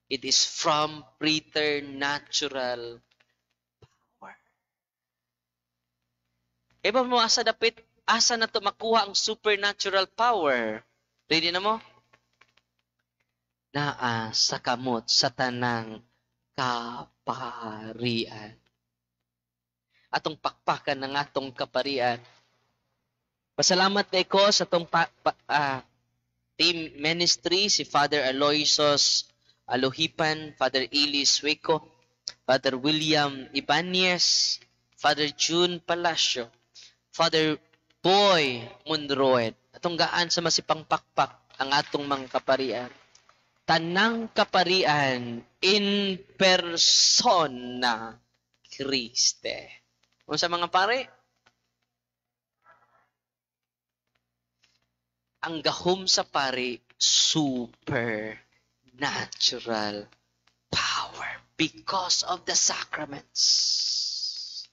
It is from preternatural power. Iba mo asa dapit, asa na to makuha ang supernatural power? Ready na mo? Naa sa kamot sa tanang kaparian. Atong pakpakan ng atong kaparian. Pasalamat kay ko sa atong team ministry, si Father Aloysius Alohipan, Father Eli Sueco, Father William Ibanez, Father June Palacio, Father Boy Munroed. Atong gaan sa masipang pakpak ang atong mga kaparian. Tanang kaparian in persona Christe. Unsa mga pare? Ang gahom sa pare, supernatural power because of the sacraments.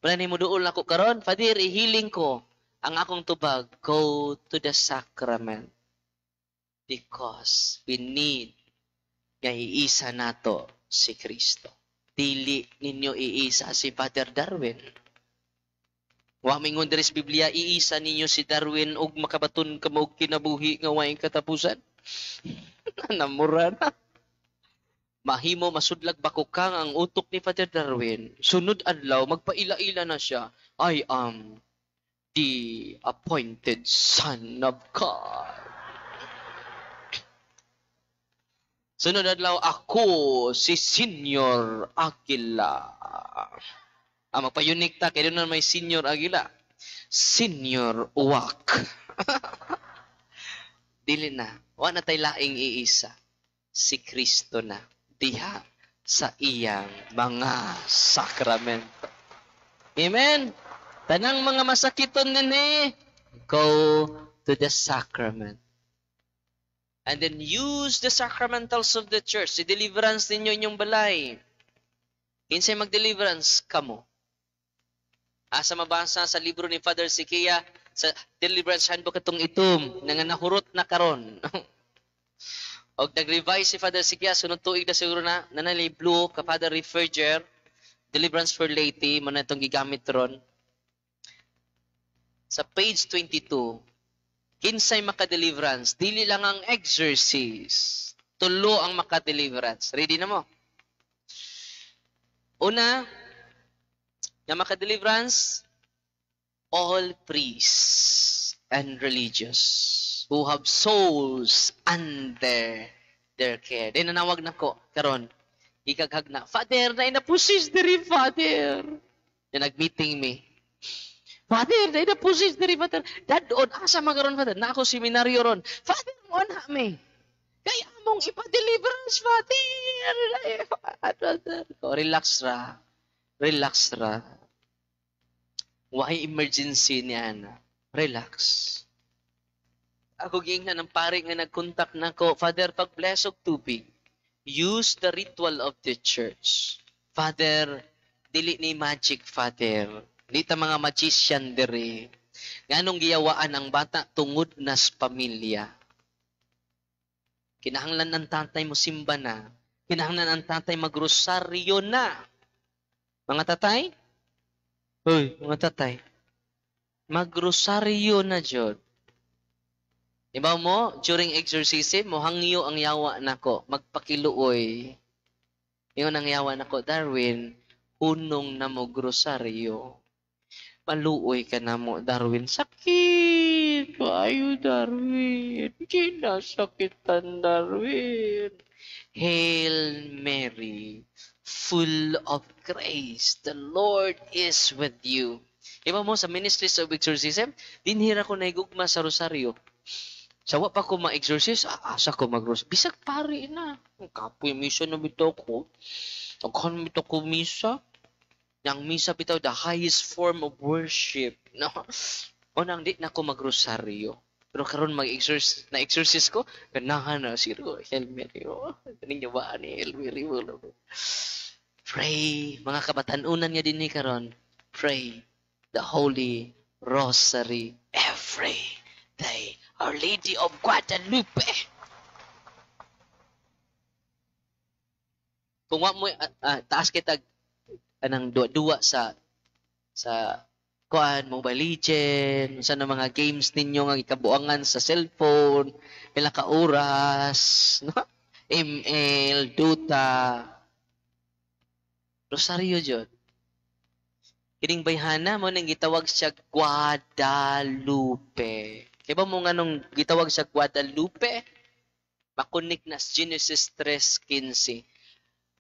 Wala ni mo duol nako karon, "Father, ihiling ko ang akong tubag." Go to the sacrament because we need nga iisa nato si Kristo. Dili ninyo iisa si Father Darwin. Wa mingon diri sa Biblia, iisa ninyo si Darwin ug makabaton kamo og kinabuhi nga way katapusan. Namura na. Mahimo masudlag bakukang ang utok ni Father Darwin. Sunod adlaw magpaila-ila na siya. "I am the appointed Son of God." Sunod adlaw, "Ako si Senior Aguila." Ah, magpa-unique ta, kaya doon na may Senior Aguila. Senior Uwak. Dili na. Wa na tay laing iisa. Si Kristo na. Diha sa iyang mga sakramento. Amen? Tanang mga masakiton nini, go to the sacrament. And then use the sacramentals of the church. Si deliverance ninyo inyong balay. Kinsay mag-deliverance? Kamo. Asa mabasa sa libro ni Father Sikia sa Deliverance Handbook itong itom nga nahurot na karon. Og nag-revise si Father Sikia sunod tuig na siguro na nanali blue ka Father Referger, Deliverance for Laity mo na itong gigamit ron. Sa page 22, kinsay maka-deliverance, dili lang ang exorcist. Tulo ang maka-deliverance. Ready na mo? Una, nga maka-deliverance, all priests and religious who have souls under their care. Di nanawag na ko karon. Ikaghag na, "Father, na ina-possess diri, Father." Na nag-meeting me. "Father, na ina-possess diri, Father." "Dadon, asa man karon, Father?" "Na ako seminaryo ron." "Father, mo na me. Kaya among ipa-deliverance, Father." Relax ra. Relax ra. Why emergency niya na? Relax. Ako giingnan ng pare nga nag-contact nako, "Father, pag-bless og tubig, use the ritual of the church. Father, dili ni magic, Father. Di ta mga magician diri. Nganong giyawaan ang bata tungod nas pamilya. Kinahanglan ng tatay mo simba na. Kinahanglan ang tatay magrosaryo na." Mga tatay? Hoy, mga tatay. Magrosaryo na jud. Iba mo, during exorcism, mohangyo ang yawa nako, magpakiluoy. Ingon ang yawa nako, "Darwin, hunong na mo grosaryo. Maluoy ka na mo, Darwin. Sakit! Ayo, Darwin. Kinasakitan, Darwin." Hail Mary, full of grace, the Lord is with you. Iba mo, sa Ministries of Exorcism, dinhira ko nahigugma sa rosaryo. Sa wa pa ko ma-exorcist, asa ko mag-rosaryo. Bisag pari na. Kapoy misa na bitaw ko. Daghan bitaw ko misa. Yang misa bitaw the highest form of worship. No? O nang di na ko magrosaryo. Pero karon mag-exorcist na exorcist ko, ganahan na siguro Hail Mary. Oh, kaning yawaan ni Hail Mary. Pray, mga kabatanunan nga dinhi karon, pray the Holy Rosary every day. Our Lady of Guadalupe. Kung wa mo taas kita anang duwa-duwa sa kuan Mobile Legend, sa na mga games ninyo nga gikabuangan sa cellphone, pila ka oras, no? ML, Dota. Rosario jud. Kining bayhana mo nang gitawag siya Guadalupe. Kaya ba mo nganong gitawag siya Guadalupe? Makunik na sa Genesis 3:15.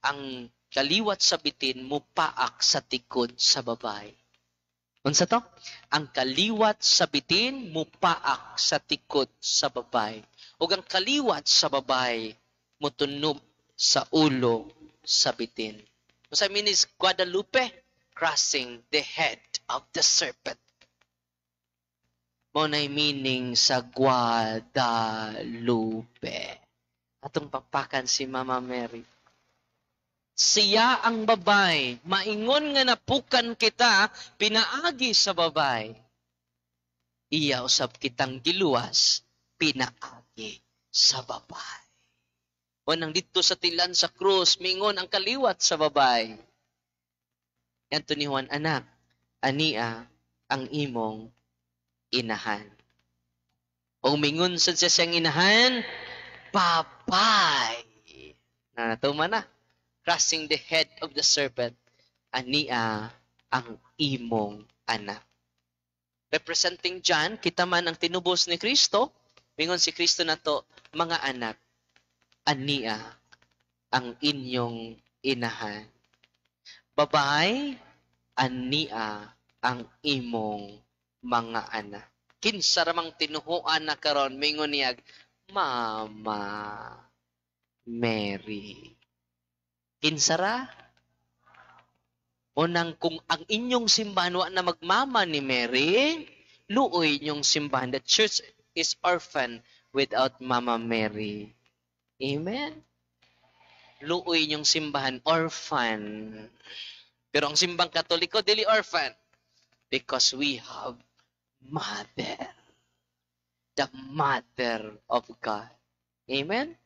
Ang kaliwat sa bitin mupaak sa tikod sa babae. Unsa to? Ang kaliwat sa bitin mupaak sa tikod sa babae. Ug ang kaliwat sa babae mutunob sa ulo sa bitin. Unsa means Guadalupe? Crossing the head of the serpent. Mo nay meaning sa Guadalupe. Atong papakan si Mama Mary. Siya ang babay. Maingon nga napukan kita, pinaagi sa babay. Iya usab kitang giluwas, pinaagi sa babay. O nang dito sa tilan sa krus, mingon ang kaliwat sa babay. Yanto ni Juan, "Anak, ania ang imong inahan." O mingon sad siya siyang inahan, "Babay." Na natuma na. Crushing the head of the serpent, ania ang imong anak. Representing John, kita man ang tinubos ni Kristo, mingon si Kristo nato, "Mga anak, ania ang inyong inahan." Babay, ania ang imong mga anak. Kinsa ramang tinuhuan na karon, mingon niyag Mama Mary. Kinsa ra? O nang kung ang inyong simbahan wa na magmama ni Mary, luoy inyong simbahan. The church is orphan without Mama Mary. Amen? Luoy inyong simbahan, orphan. Pero ang simbang Katoliko, dili orphan. Because we have Mother. The Mother of God. Amen?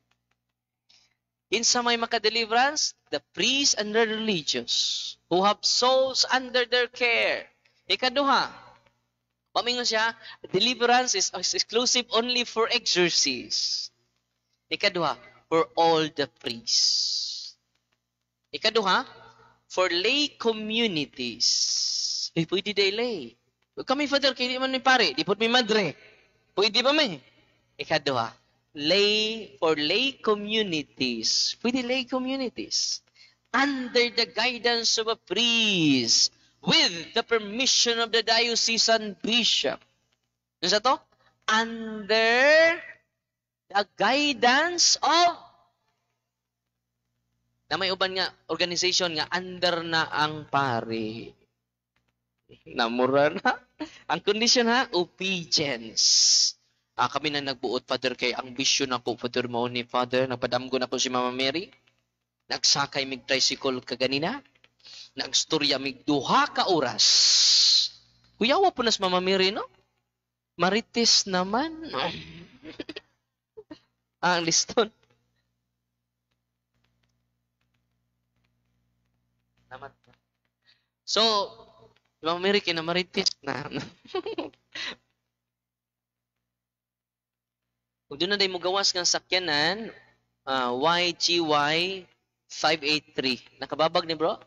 Kinsa may maka-deliverance? The priests and the religious who have souls under their care. Ikaduha, pamingon siya, deliverance is exclusive only for exorcists. Ikaduha, for all the priests. Ikaduha, for lay communities. Eh, pwede day lay. Kami, Father, kay di man mi pare, di pud mi madre. Pwede ba may? Ikaduha, lay for lay communities. Pwede lay communities. Under the guidance of a priest with the permission of the diocesan bishop. Ano sa to? Under the guidance of na may uban nga organization nga under na ang pari. Namura na. Ang kondisyon ha, obedience. Ah, kami na nagbuot, Father, kay ang vision ako, Father, mao ni Father, nagpadamgo na ko si Mama Mary. Nagsakay mig tricycle kaganina. Nagstorya mig 2 ka oras. Kuyawa po na si Mama Mary, no? Marites naman. Ah, ang liston. Naman. So, Mama Mary, kinamarites na. Kung doon na day mo gawas ng sakyanan, YGY 583. Nakababag ni bro?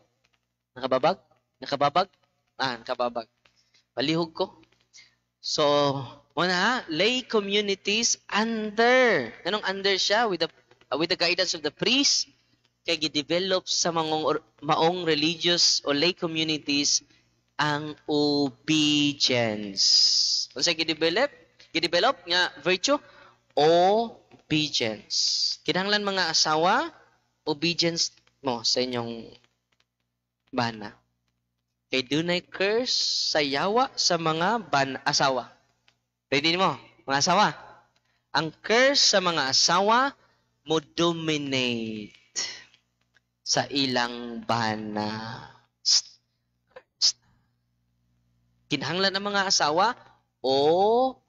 Nakababag? Nakababag? Ah, nakababag. Palihog ko. So, muna, lay communities under. Anong under siya? With the guidance of the priest, kay gi-develop sa mga maong religious o lay communities ang obedience. Unsa gi-develop? Gi-develop nga virtue? Obedience. Kinahanglan mga asawa, obedience mo sa inyong bana. Kay dunay curse sa yawa sa mga asawa. Ready mo, mga asawa? Ang curse sa mga asawa mo dominate sa ilang bana. Kinahanglan ng mga asawa, obedient.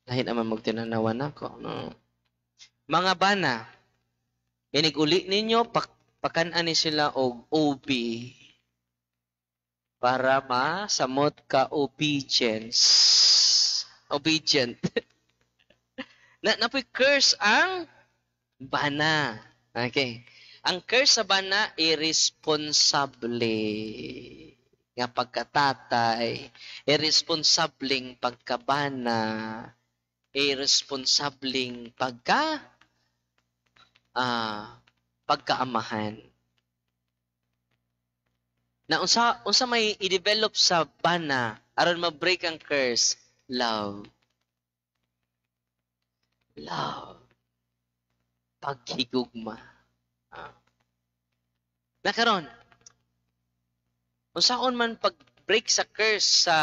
Lahi naman magtinanawan ako. No? Mga bana, inig-uli ninyo, pakan-an ni sila og OB para masamot ka obedience. Obedient. Napoy curse ang bana. Okay. Ang curse sa bana, irresponsible nga pagkatatay, irresponsableng pagkabana, irresponsableng pagkaamahan. Na unsa may i-develop sa bana aron ma-break ang curse? Love. Love. Paghigugma. Nakaron, unsaon man pag-break sa curse sa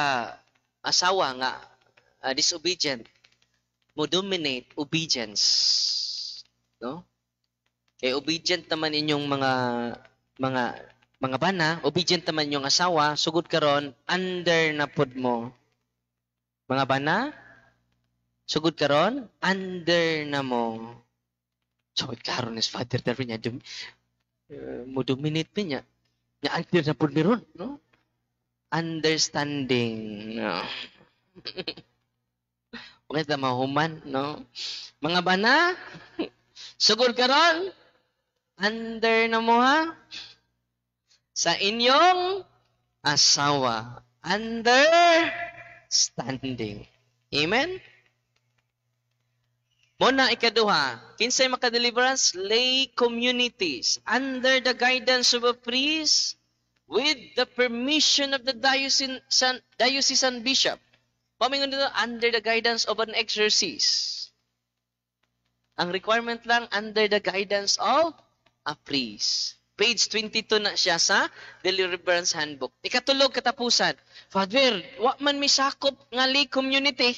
asawa nga disobedient, mo dominate obedience. No? Kay obedient naman inyong mga bana, obedient naman inyong asawa, sugod karon under na pud mo. Mga bana, sugod karon under na mo. So karon is Father Darwin niya mo dominate pa niya. Nya under na pud meron, no? Understanding, no? Okay ta mahuman, no? Mga bana, sugod karon under na mo ha sa inyong asawa. Understanding. Amen? Muna ikaduha, kinsay makadeliverance? Lay communities under the guidance of a priest with the permission of the diocesan bishop. Pamingon dito, under the guidance of an exorcist. Ang requirement lang, under the guidance of a priest. Page 22 na siya sa Deliverance Handbook. Ikatulog katapusan. Father, wa man mi sakop nga lay community.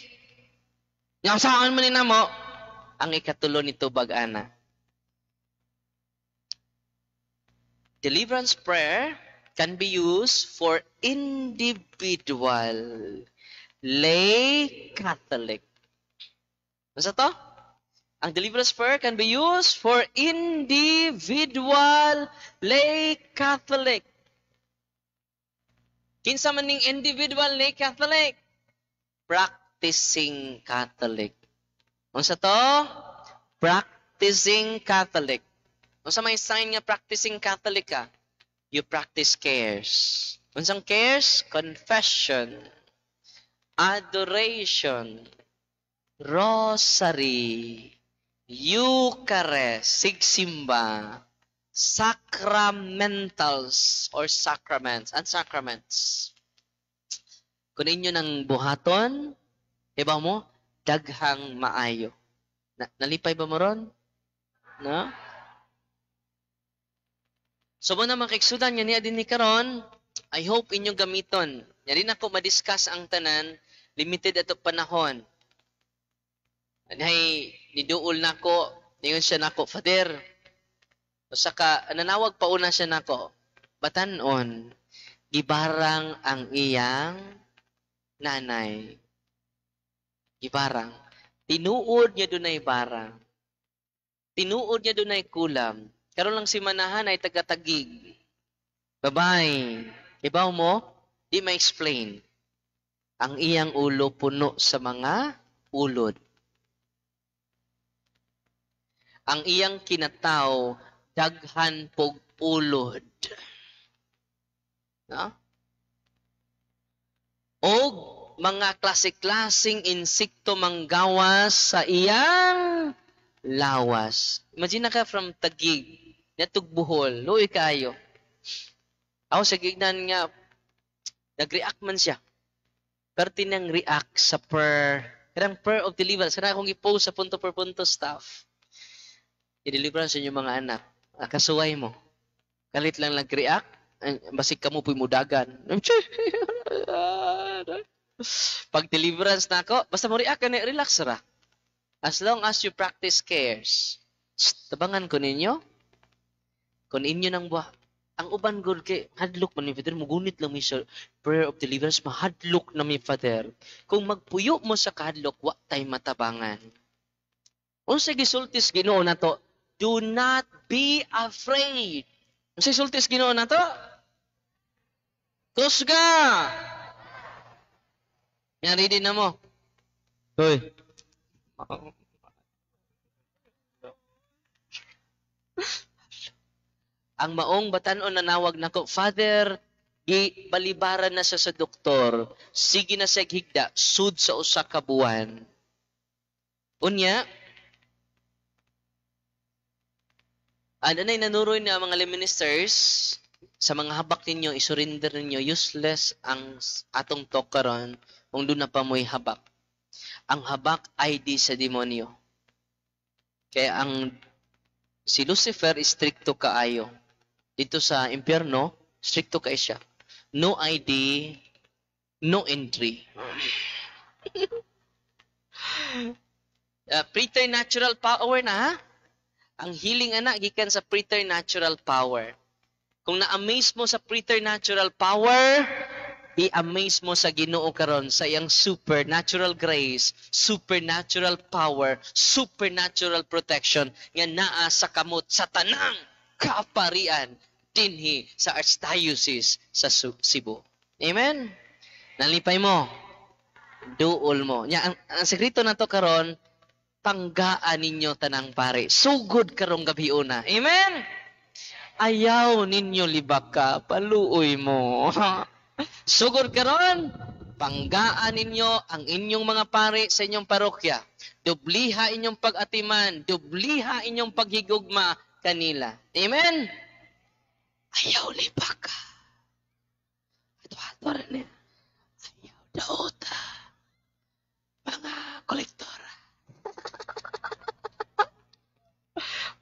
Nga saan man ni namo? Ang ikatulo nito bag-ana. Deliverance prayer Can be used for individual lay Catholic. Unsa to? Ang deliverance prayer can be used for individual lay Catholic. Kinsa man ning individual lay Catholic? Practicing Catholic. Unsa to? Practicing Catholic. Unsa may sign nga practicing Catholic ka? You practice cares. Unsang cares? Confession, adoration, rosary, Eucharist, sigsimba, sacramentals or sacraments, and sacraments. Kung inyo nang buhaton, iba mo, daghang maayo. Nalipay ba mo ron? No? So mo na mga kaigsuonan nga niya din ni karon, I hope inyong gamiton. Nya din ako ma-discuss ang tanan, limited ato panahon. Anhay, niduol nako, ningon siya nako, "Father," usa ka, nanawag pa una siya nako, batanon, gibarang ang iyang nanay. Gibarang. Tinuod niya dunay barang. Tinuod niya dunay kulam. Karon lang si manahan ay taga-Taguig. Bye-bye. Ibaw mo, di ma-explain. Ang iyang ulo puno sa mga ulod. Ang iyang kinataw, daghan pog ulod. No? Og mga klase-klaseng insekto manggawas sa iyang lawas. Imagine na ka from Taguig, natug Bohol, luoy kaayo. Ako sa gignan nga, nag-react man siya. Pero tinang react sa prayer, kanang prayer of deliverance, kanang akong i-post sa punto per punto staff. I-deliverance sa inyong mga anak. Kasuway mo. Kalit lang nag-react, basig ka mo po'y mudagan. Pag deliverance na ako, basta mo react ka na, relax ra. As long as you practice cares. Shh, tabangan ko ninyo. Kung inyo nang buha, ang uban gud kay hadlok man mi, Father, mugunit lang mi sa prayer of deliverance, mahadlok na mi, Father. Kung magpuyo mo sa kahadlok, wa tay matabangan. Unsa gisulti sa Ginoo nato? Do not be afraid. Unsa gisulti sa Ginoo nato? Kusga! Yan, ready na mo. Hoy. Ang maong batan-on nanawag nako, "Father, gibalibaran na siya sa doktor. Sige na siya higda, sud sa usa ka buwan." Unya, ano na nanuroy na mga lay ministers, sa mga habak ninyo, isurrender ninyo, useless ang atong talk karon kung doon na pa mo'y habak. Ang habak ID sa demonyo. Kaya ang si Lucifer, stricto kaayo. Dito sa impyerno, stricto kay siya. No ID, no entry. Preternatural power na, ha? Ang healing ana gikan sa preternatural power. Kung na-amaze mo sa preternatural power, i-amaze mo sa Ginoo karon sa iyang supernatural grace, supernatural power, supernatural protection nga naa sa kamot sa tanang kaparian dinhi sa Archdiocese sa Cebu. Amen? Nalipay mo. Duol mo. Nya, ang sekreto na to karon, panggaan ninyo tanang pare. Sugod karong gabi una. Amen? Ayaw ninyo libaka, paluoy mo. Sugod karon, panggaan ninyo ang inyong mga pare sa inyong parokya. Dubliha inyong pag-atiman, dubliha inyong paghigugma kanila. Amen? Ayaw libaka. Ato-ato rin niya. Ayaw daota. Mga kolektora.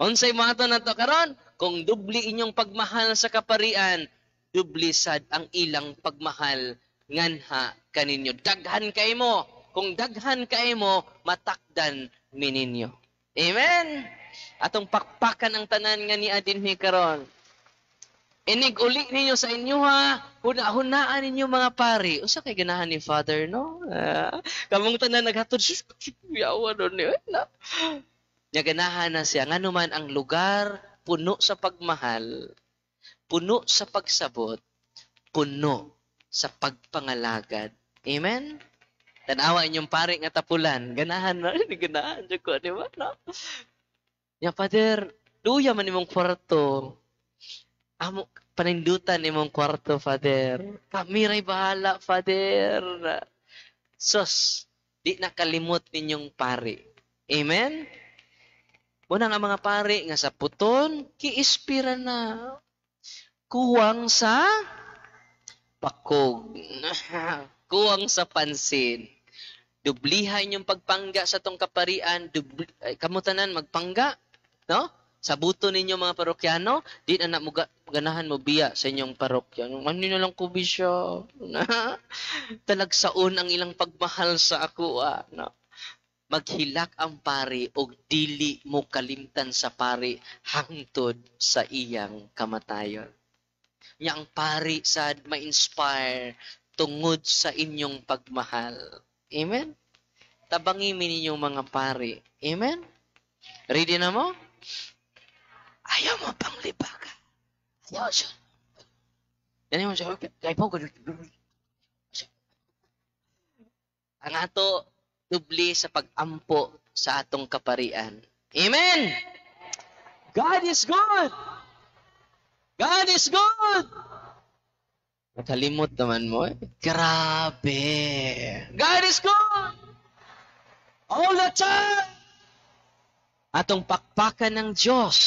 Unsay mga to na to karon? Kung dubli inyong pagmahal sa kaparian, dubli sad ang ilang pagmahal nganha kaninyo. Daghan kay mo. Kung daghan kay mo, matakdan mininyo. Amen? Atong pakpakan ang tanan nga ni adin mi karon. Inig uli ninyo sa inyo ha, huna-hunaan ninyo, mga pari. Usa kay ganahan ni Father, no? Kamong tanan naghatod, yawa no ni. Na. Nya ganahan na siya. Ngano man, ang lugar puno sa pagmahal, puno sa pagsabot, puno sa pagpangalagad. Amen? Tanawa inyong pari nga tapulan. Ganahan na, ganahan jud ko, di ba? No? Ya, Father, luya man imong kwarto. Amo panindutan imong kwarto, Father. Kami ray bahala, Father. Sos, di nakalimot ninyong pari. Amen? Muna nga mga pari nga sa puton, kiispira na. Kuwang sa pakog. Kuwang sa pansin. Dublihan yung pagpangga sa tong kaparian, dubli, ay, kamutanan magpangga, no? Sa buto ninyo, mga parokyano, di na na ganahan mo biya sa inyong parokya. Ano na lang ko, bishop? Talagsaon ang ilang pagmahal sa ako. Ah, no? Maghilak ang pari og dili mo kalimtan sa pari hangtod sa iyang kamatayon. Nya ang pari sad ma-inspire tungod sa inyong pagmahal. Amen? Tabangi mi ninyong mga pari. Amen? Ready na mo? Ayaw mo pang libaga. Ayaw siya. Yan mo siya. Kay po. Ang ato, dubli sa pag-ampo sa atong kaparian. Amen! God is good! God is good! Nakalimot naman mo eh. Grabe! God is good! All the time! Atong pakpakan ng Diyos.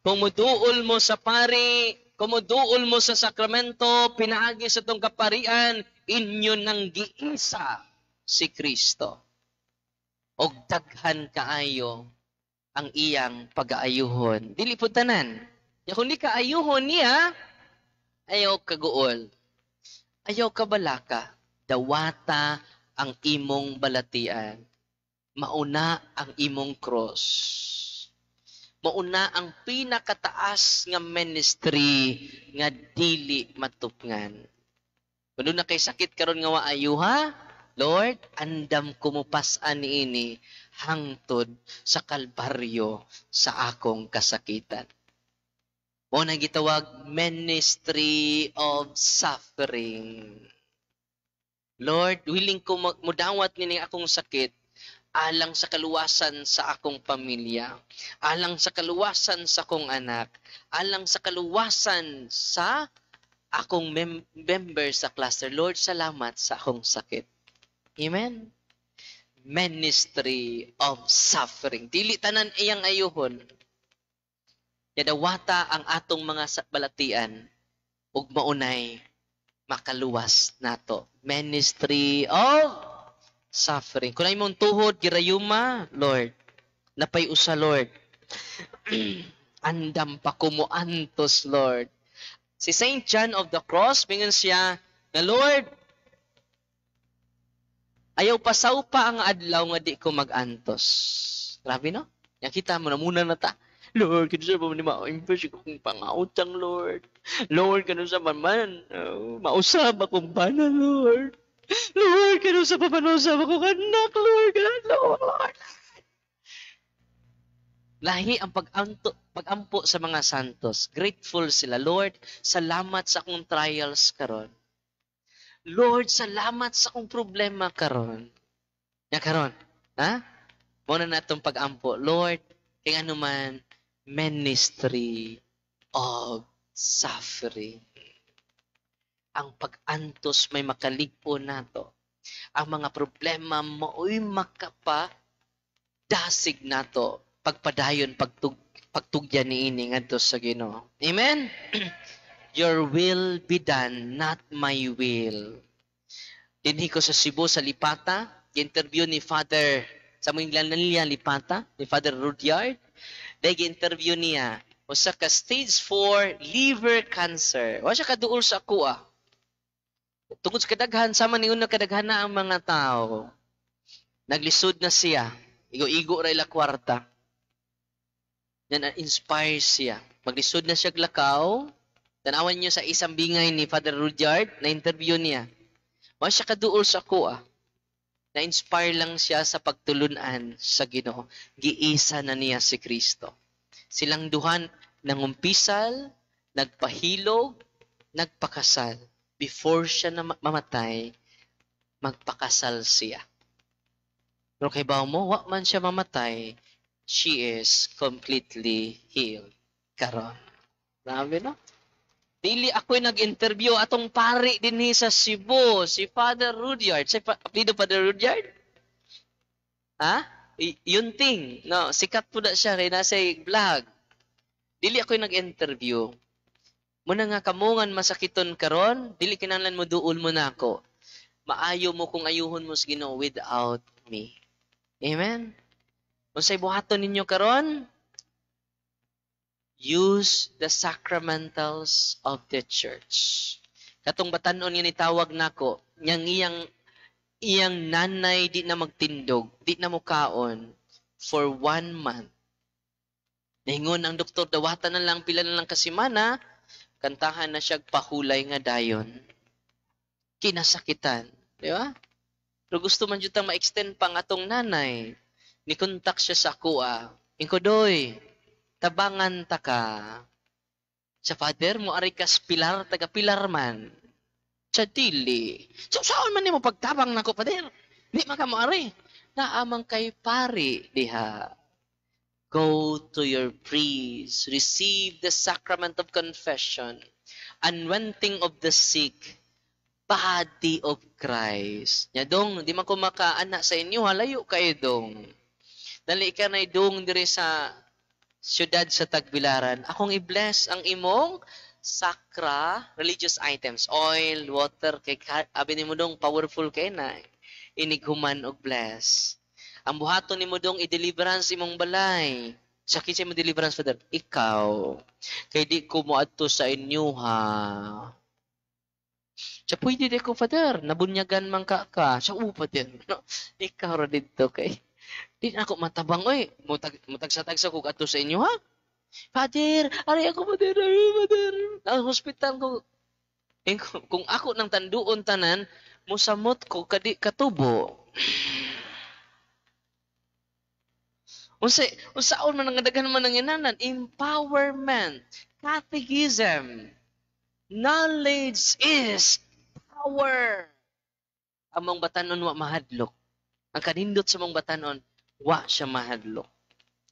Kung muduol mo sa pari, kung muduol mo sa sakramento, pinaagi sa itong kaparian, inyo nang giisa si Kristo. Og daghan kaayo ang iyang pag-aayuhon. Dili po tanan. Ya kung di ka ayuhon niya, ayaw kaguol. Ayaw ka balaka. Dawata ang imong balatian. Mauna ang imong cross. Mauna ang pinakataas nga ministry nga dili matupngan. Kung na kay sakit karon nga waayuha, Lord, andam kumupas-an niini hangtod sa Kalbaryo sa akong kasakitan. Mo na gitawag ministry of suffering. Lord, willing ko mudawat nining akong sakit alang sa kaluwasan sa akong pamilya, alang sa kaluwasan sa akong anak, alang sa kaluwasan sa akong member sa cluster. Lord, salamat sa akong sakit. Amen? Ministry of suffering. Dili tanan iyang ayuhon. Yadawata ang atong mga balatian ug maunay makaluwas nato. Ministry of suffering. Kung imong tuhod girayuma, Lord, napay usa, Lord. Andam pa ko mo antos, Lord. Si Saint John of the Cross, mingon siya nga, "Lord, ayaw pasaw pa ang adlaw nga di ko mag-antos." Grabe, no? Nakita mo na muna na ta. "Lord, kano sa man ma-impress akong pangautang, Lord. Lord, kano sa man man, oh, mausab akong bana, Lord. Lord, kano sa man mausab akong anak, Lord, Lord, Lord." Lahi ang pag-anto, pag-ampo sa mga santos. Grateful sila. "Lord, salamat sa akong trials karon. Lord, salamat sa akong problema karon." Ya karon, ha? Mo na natong pag-ampo. Lord, kay ano man, ministry of suffering. Ang pag-antos may makaligpo nato. Ang mga problema mao'y makapa dasig nato pagpadayon pagtugyan niini ngadto sa Ginoo. Amen. Your will be done, not my will. Dinhi ko sa Cebu, sa Lipata, interview ni Father sa mga niya Lipata, ni Father Rudyard. Dahil interview niya, usa ka stage 4 liver cancer. Wa siya kaduol sa ako ah. Tungod sa kadaghan, sama ni una kadaghan na ang mga tao. Naglisod na siya. Igo-igo ra ila kwarta. Yan, inspire siya. Maglisod na siya lakaw. Tanawan niyo sa isang bingay ni Father Rudyard, na interview niya. Wa siya kaduol sa ako ah. Na-inspire lang siya sa pagtulunan sa Ginoo. Giisa na niya si Kristo. Silang duhan nangumpisal, nagpahilog, nagpakasal. Before siya na mamatay, magpakasal siya. Pero kay mo, wa man siya mamatay, she is completely healed. Karon. Grabe, no? Dili ako'y nag-interview atong pari dinhi sa Cebu, si Father Rudyard. Si apelyido Father Rudyard? Ha? Yunting. No, sikat po na siya kay nasa vlog. Dili ako'y nag-interview. Muna nga kamungan masakiton karon, dili kinahanglan mo duol mo nako. Maayo mo kung ayuhon mo sa Ginoo without me. Amen. Unsay buhaton ninyo karon? Use the sacramentals of the church. Katong batanon nga nitawag nako, niyang iyang iyang nanay di na magtindog, di na mukaon for one month. Ningon ang doktor, dawatan na lang, pila na lang kasimana, kantahan na siya pahulay nga dayon. Kinasakitan. Di ba? Pero gusto man jud ma-extend pang atong nanay. Ni contact siya sa ako ah. Ingko, "Doy, tabangan ta ka." Sa Father, mo ari kas Pilar, taga Pilar man. Sa dili. So, saan man nimo pagtabang nako, Father? Di man ka mo ari. Naamang kay pari diha. Go to your priest, receive the sacrament of confession, anointing of the sick, body of Christ. Nya dong, di man ko makaana sa inyo, halayo kayo dong. Dali ka na dong diri sa siyudad sa Tagbilaran. Akong i-bless ang imong sacra religious items, oil, water, kay abi nimo dong powerful kay na inighuman og bless. Ang buhaton nimo dong, i-deliverance imong balay. Sa kinsa mo deliverance, Father? Ikaw. Kay di ko moadto sa inyo ha. Sa pwede di ko, Father, nabunyagan man ka ka. Sa u, Father. No, ikaw ra didto kay di na ako matabang oy. Mutagsa-tagsa ko adto sa inyo ha. Father, ari ako, Father, ari, Father. Ang hospital ko. Eh, kung ako nang tanduon tanan, musamot ko kadi katubo. Unsa unsaon man ang daghan man ang inanan? Empowerment, catechism, knowledge is power. Ang mong batanon wa mahadlok. Ang kanindot sa mong batanon, wa siya mahadlok.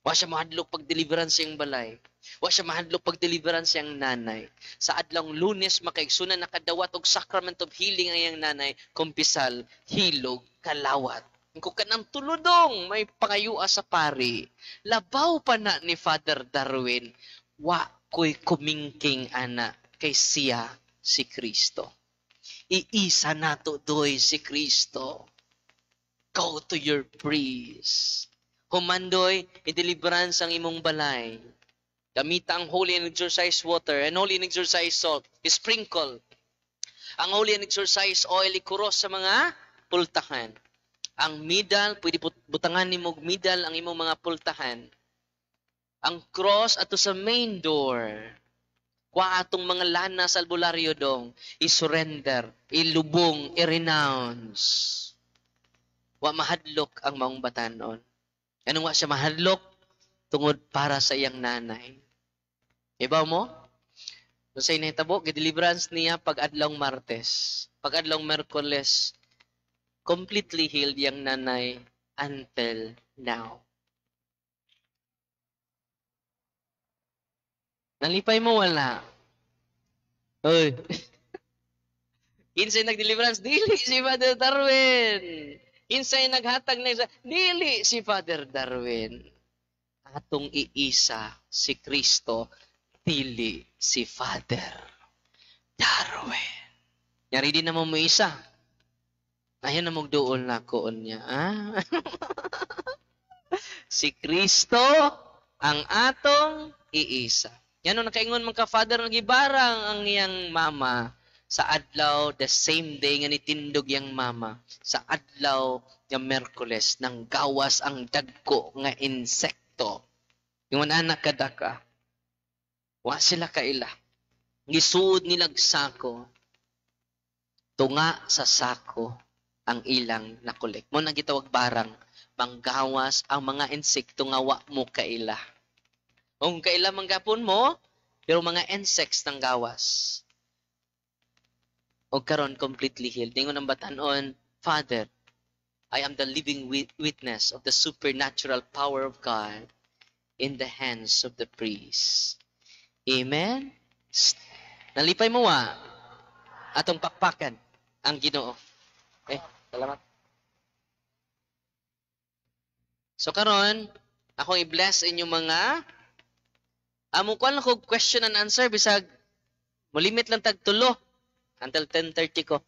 Wa siya mahadlok pag deliverance siyang balay. Wa siya mahadlok pag deliverance siyang nanay. Sa adlong Lunes, makaigsunan nakadawat og sacrament of healing ang iyang nanay, kumpisal, hilog, kalawat. Kung kanang tuludong may pangayua sa pari, labaw pa na ni Father Darwin, wa ko'y kumingking ana kay siya si Kristo. Iisa nato doy si Kristo. Go to your priest. Humandoy, i-deliverance ang imong balay. Gamita ang holy and exorcised water and holy and exorcised salt. I-sprinkle. Ang holy and exorcised oil, ikuros sa mga pultahan. Ang medal, pwede butangan nimo og medal ang imong mga pultahan. Ang cross ato sa main door. Kwa atong mga lana sa albularyo dong, i-surrender, ilubong, i-renounce. Wa mahadlok ang maong batanon. Anong wa siya mahadlok? Tungod para sa iyang nanay. Ibaw mo? Kung sa inahitabo, gideliverance niya pag adlong Martes, pag adlong Merkules, completely healed yang nanay until now. Nalipay mo wala? Oy. Kinsay nag-deliverance? Dili si Father Darwin. Kinsay naghatag na isa? Dili si Father Darwin. Atong iisa si Kristo, dili si Father Darwin. Yari din naman mo isa. Ayan na magduol na koon niya. Ah? Si Kristo ang atong iisa. Yan o nakaingon man ka Father, nagibarang ang iyang mama sa adlaw, the same day nga nitindog yang mama, sa adlaw nga Merkules, nang gawas ang dagko nga insekto. Yung anak kadaka. Wa sila kaila. Gisuod nilag sako. Tunga sa sako ang ilang nakolek. Mao na gitawag barang, manggawas ang mga insekto nga wa mo kaila. Kung kaila manggapon mo, pero mga insects nang gawas. O karon completely healed. Ningon ang batanon, "Father, I am the living witness of the supernatural power of God in the hands of the priest." Amen? Psst. Nalipay mo wa? Atong pakpakan ang Ginoo. Eh, salamat. So karon, akong i-bless inyong mga amo kuan lang ko question and answer, bisag molimit lang tag tulo until 10:30 ko.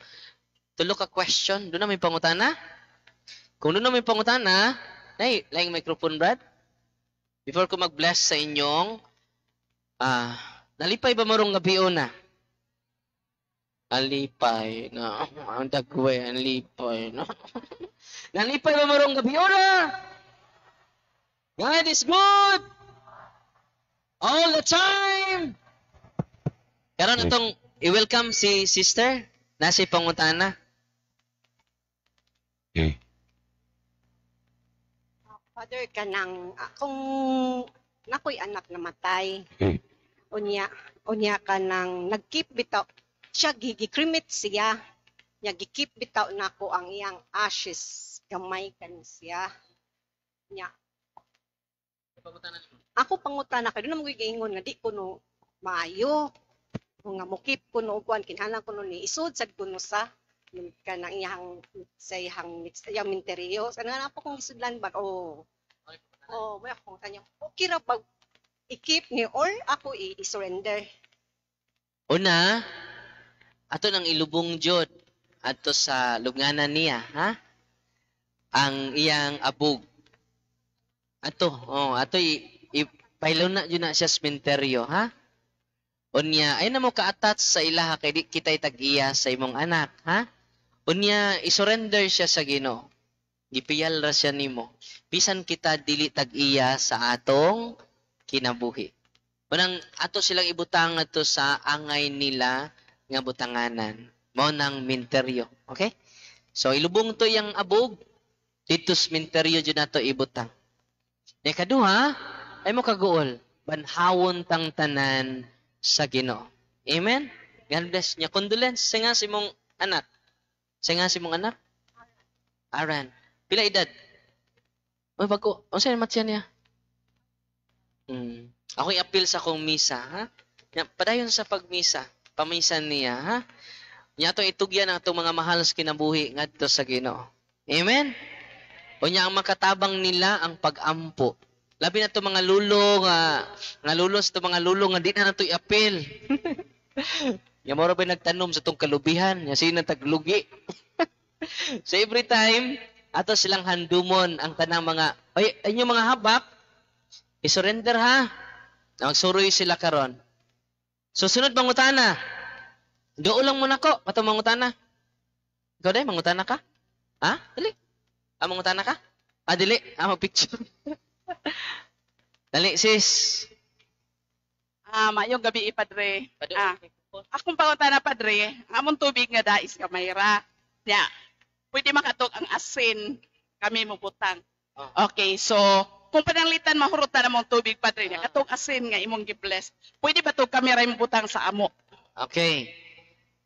Tulo ka question, doon na may pangutana? Kung doon na may pangutana, nay, laing microphone, Brad. Before ko mag-bless sa inyong nalipay ba marong gabi na? Alipay na. Ang dagway, ang lipay na. Nalipay ba marong gabi na? God is good all the time. Karon atong i-welcome si sister nasi pangutana. Okay. Father, kanang akong nakoy anak na matay. Unya, unya kanang nag-keep bitaw siya, gi-cremate siya. Nya gi-keep bitaw nako ang iyang ashes, gamay kan siya. Nya ako pangutana kay doon mo giingon nga di kuno maayo kung nga mo keep kuno og kuan, kinahanglan kuno ni isud sad kuno sa kanang iyang sa iyang iyang minteryo. Sa nga po kung isudlan ba, oh, may akong tanya, okay ra ba i-keep ni or ako i-surrender? Una, ato nang ilubong jud adto sa lubnganan niya, ha? Ang iyang abog. Ato, oh, ato ipailaw na jud na siya sa sementeryo, ha? Unya, ay na mo ka-attach sa ilaha kay di kita'y tag-iya sa imong anak, ha? Unya, i-surrender siya sa Ginoo. Gipiyal ra siya nimo. Bisan kita dili tag-iya sa atong kinabuhi. Unang ato silang ibutang ato sa angay nila nga butanganan. Mao nang minteryo. Okay? So ilubong to yang abog dito sa minteryo jud nato ibutang. Ne kaduha, ay mo kaguol, banhawon tang tanan sa Ginoo. Amen? God bless niya. Condolence sa nga sa imong anak. Sa nga sa imong anak? Aran. Pila edad? Oy, bago. Unsa man siya niya? Ako i-appeal sa akong misa, ha? Nya, padayon sa pagmisa, pamisan niya, ha? Nya ato itugyan ang atong mga mahal sa kinabuhi ngadto sa Ginoo. Amen? Unya ang makatabang nila ang pag-ampo. Labi na to mga lulo nga nga lulo sa to mga lulo nga di na nato i-appeal. Nya moro ba nagtanom sa tong kalubihan, nya sino taglugi. So every time ato silang handumon ang tanang mga ay inyong mga habak, i-surrender, ha. Magsuroy sila karon. Susunod mangutana. Doon lang muna ko. Ato mangutana. Ikaw dai mangutana ka? Ha? Dali. Ah, mangutana ka? Ah, dili. Ah, mag-picture. Dali, sis. Ah, maayong gabi, Padre. Pado. Ah. Akong pangutana, Padre, ang among tubig nga dais gamay ra. Nya, pwede makatog ang asin kami mo butang. Ah. Okay, so kung pananglitan mahurutan among tubig, Padre, nya Ah. katong asin nga imong gi-bless. Pwede ba to kami ra imong butang sa amo? Okay.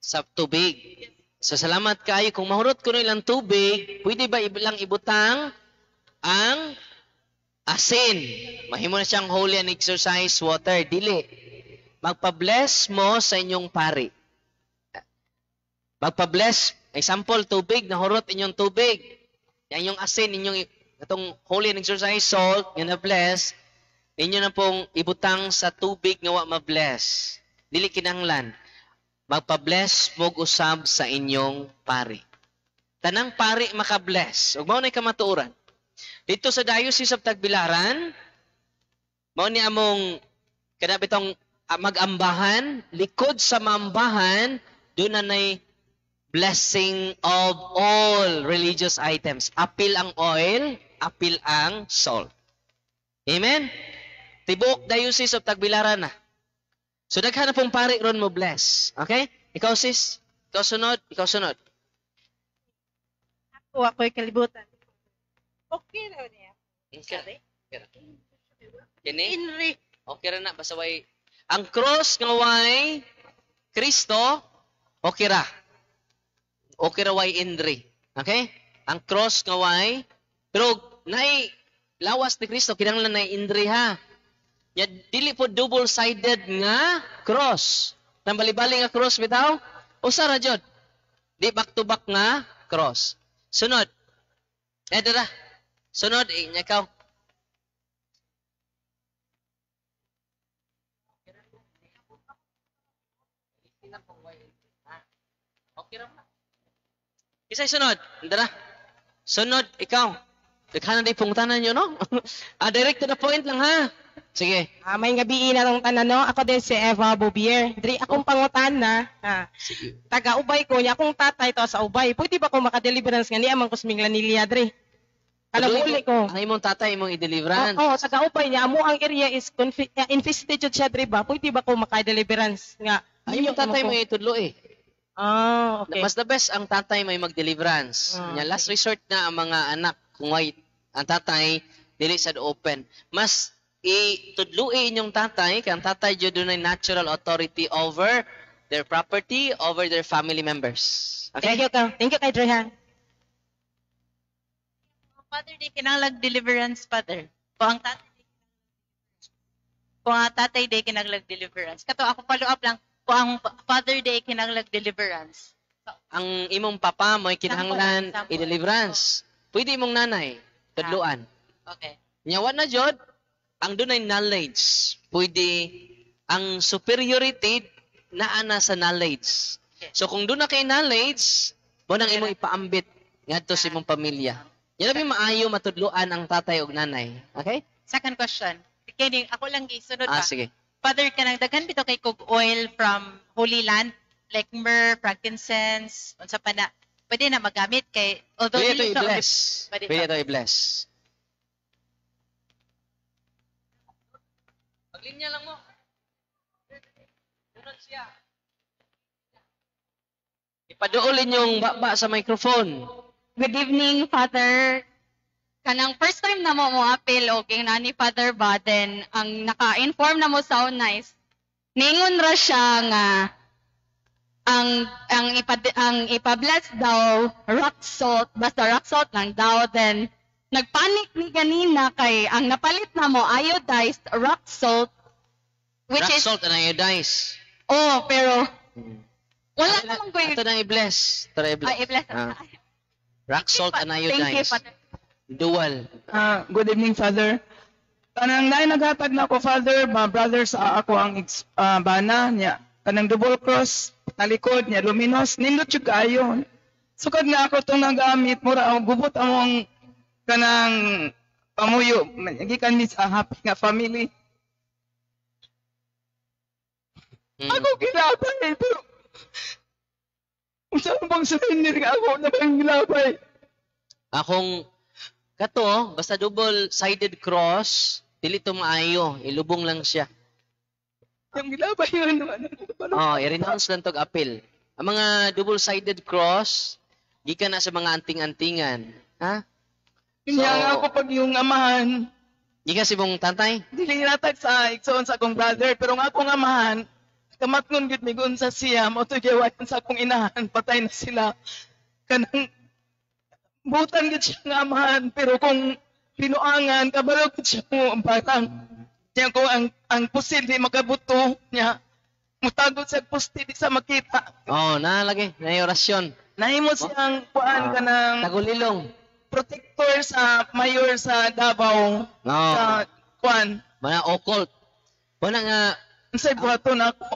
Sa tubig. So salamat kayo. Kung mahurot ko ilang tubig, pwede ba ilang ibutang ang asin? Mahimo na siyang holy and exorcised water. Dili. Magpa-bless mo sa inyong pari. Magpa-bless. Example, tubig. Nahurot inyong tubig. Yan yung asin, inyong itong holy and exorcised salt, nga na-bless, ninyo na pong ibutang sa tubig nga wa ma-bless. Dili kinahanglan. Magpa-bless mog usab sa inyong pari. Tanang pari maka-bless. Ug mao nay kamatuoran. Dito sa Diocese of Tagbilaran, mao ni among kada bitong mag-ambahan, likod sa mambahan, doon na nay blessing of all religious items. Apil ang oil, apil ang salt. Amen? Tibuok Diocese of Tagbilaran na. So daghan na pong pari ron mo bless. Okay? Ikaw, sis, ikaw sunod, ikaw sunod. Ako, ako'y kalibutan. Okay na niya. Okay. Kini? Inri. Okay ra na, basta way ang cross nga way Kristo, okay ra. Okay ra way indri. Okay? Ang cross nga way, pero naay lawas ni Kristo, kinahanglan na indri ha. Ya dili po double-sided nga cross. Nang bali-bali nga cross bitaw, usa ra jud. Di back to back nga cross. Sunod. Eh dara. Sunod eh, nya ikaw. Okay ra ba? Kisay sunod? Dara. Sunod ikaw. Daghan na di pungtanan nyo, no? Ah, direct to the point lang ha. Sige. Ah, may gabi na tong tanan, no? Ako din si Eva Bobier. Diri akong pangutana. Ha. Sige. Taga Ubay ko, niya akong tatay to sa Ubay. Pwede ba ko maka-deliverance nga niya man kusming Lanilya diri? Kalabuli ko. Ang imong tatay imong i-deliverance. Oo, taga Ubay niya. Amo ang area is infested jud siya diri ba? Pwede ba ko maka-deliverance nga? Ang imong tatay mo itudlo eh. Ah, okay. Mas the best ang tatay may mag-deliverance. Ah, Nya last resort na ang mga anak kung way ang tatay dili sad open. Mas itudloi inyong tatay kay ang tatay jud dunay natural authority over their property, over their family members. Thank Okay? you ka. Thank you kay Dre ha. Father day kinahanglan deliverance, Father. Kung ang tatay day kinahanglan deliverance. Kato ako follow up lang, kung ang Father day kinahanglan deliverance. Ang imong papa mo'y kinahanglan Example, example. i-deliverance. Pwede imong nanay tudloan. Okay. Nya wa na jud ang dunay knowledge. Pwede ang superiority naa na sa knowledge. So kung doon na kay knowledge, mo nang imong ipaambit ngadto sa imong pamilya. Yan labi maayo matudloan ang tatay ug nanay. Okay? Second question. Kini ako lang gisunod Ah, ba? sige. Father, kanang daghan bitaw kay kog oil from Holy Land like myrrh, frankincense, unsa pa na. Pwede na magamit kay although Pwede ito dili siya i-bless. Pwede Pwede siya. ito i-bless. Paglinya lang mo. Sunod siya. Ipaduolin yung baba sa microphone. Good evening, Father. Kanang first time na mo mo appeal og nani Father ba, then ang naka-inform na mo sa una is ningon ra siya nga ang ipa-bless daw rock salt, basta rock salt lang daw. Then nagpanic ni ganina kay ang napalit na mo iodized rock salt, which Rock is salt and iodized. Oh, pero wala naman ko Ito na i-bless. Ito na i-bless. Ay, i-bless. Ah. Rock salt and Thank you, iodized. Father. Dual. Ah, good evening, Father. Kanang naay naghatag na ako, Father, mga brothers, ako ang bana niya. Kanang double cross, talikod niya, luminos, nindot jud kaayo. Sukad nga ako itong nagamit, mura ang gubot among kanang pamuyo. Gikan mi sa happy nga family. Ako gilabay, pero unsa bang surrender nga ako na bang gilabay? Akong kato, basta double-sided cross, dili to maayo, ilubong lang siya. Yung gilabay yun, ano, ano, Oh, i-renounce lang tog appeal. Ang mga double-sided cross, gikan na sa mga anting-antingan. Ha? Kanya nga ako pag yung amahan, Gikan si mong tatay? Dili natag sa igsoon sa akong brother, pero nga akong amahan, kamatngon gyud migun sa siya, mo to giwayan sa akong inahan, patay na sila. Kanang butan gyud siya nga amahan, pero kung pinuangan, kabalo gyud siya mo ang batang. Niya ko ang pusil di makabuto niya. Mutagot sa poste di sa makita. Oh, na lagi, na orasyon. Nahimo siyang kuan kanang Tagulilong. Protector sa mayor sa Davao. No. Sa kuan. Mga occult. Wala nga unsay buhaton ako?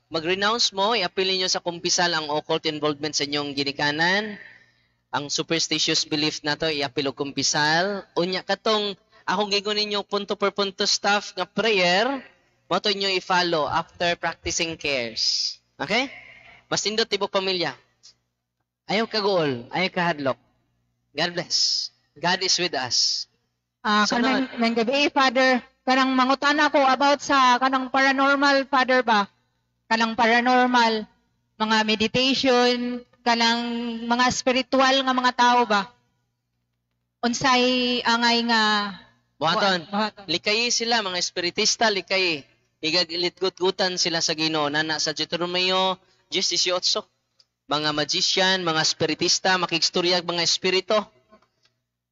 Mag-renounce mo, i-appeal niyo sa kumpisal ang occult involvement sa inyong ginikanan. Ang superstitious belief na to, i-appeal og kumpisal. Unya katong akong gigon ninyo punto per punto stuff nga prayer, mo to inyo i-follow after practicing cares. Okay? Mas nindot tibok pamilya. Ayaw kaguol, ayaw kahadlok. God bless. God is with us. Ah, Sunod. kanang gabi, Father. Kanang mangutana ko about sa kanang paranormal, Father, ba? Kanang paranormal, mga meditation, kanang mga spiritual nga mga tao ba? Unsay angay nga Buhaton. Buhaton. Likayi sila, mga espiritista, likayi. Igag-litgut-gutan sila sa Ginoo. Nana sa Deuteronomio 18. Mga magician, mga espiritista, makigstorya mga espiritu.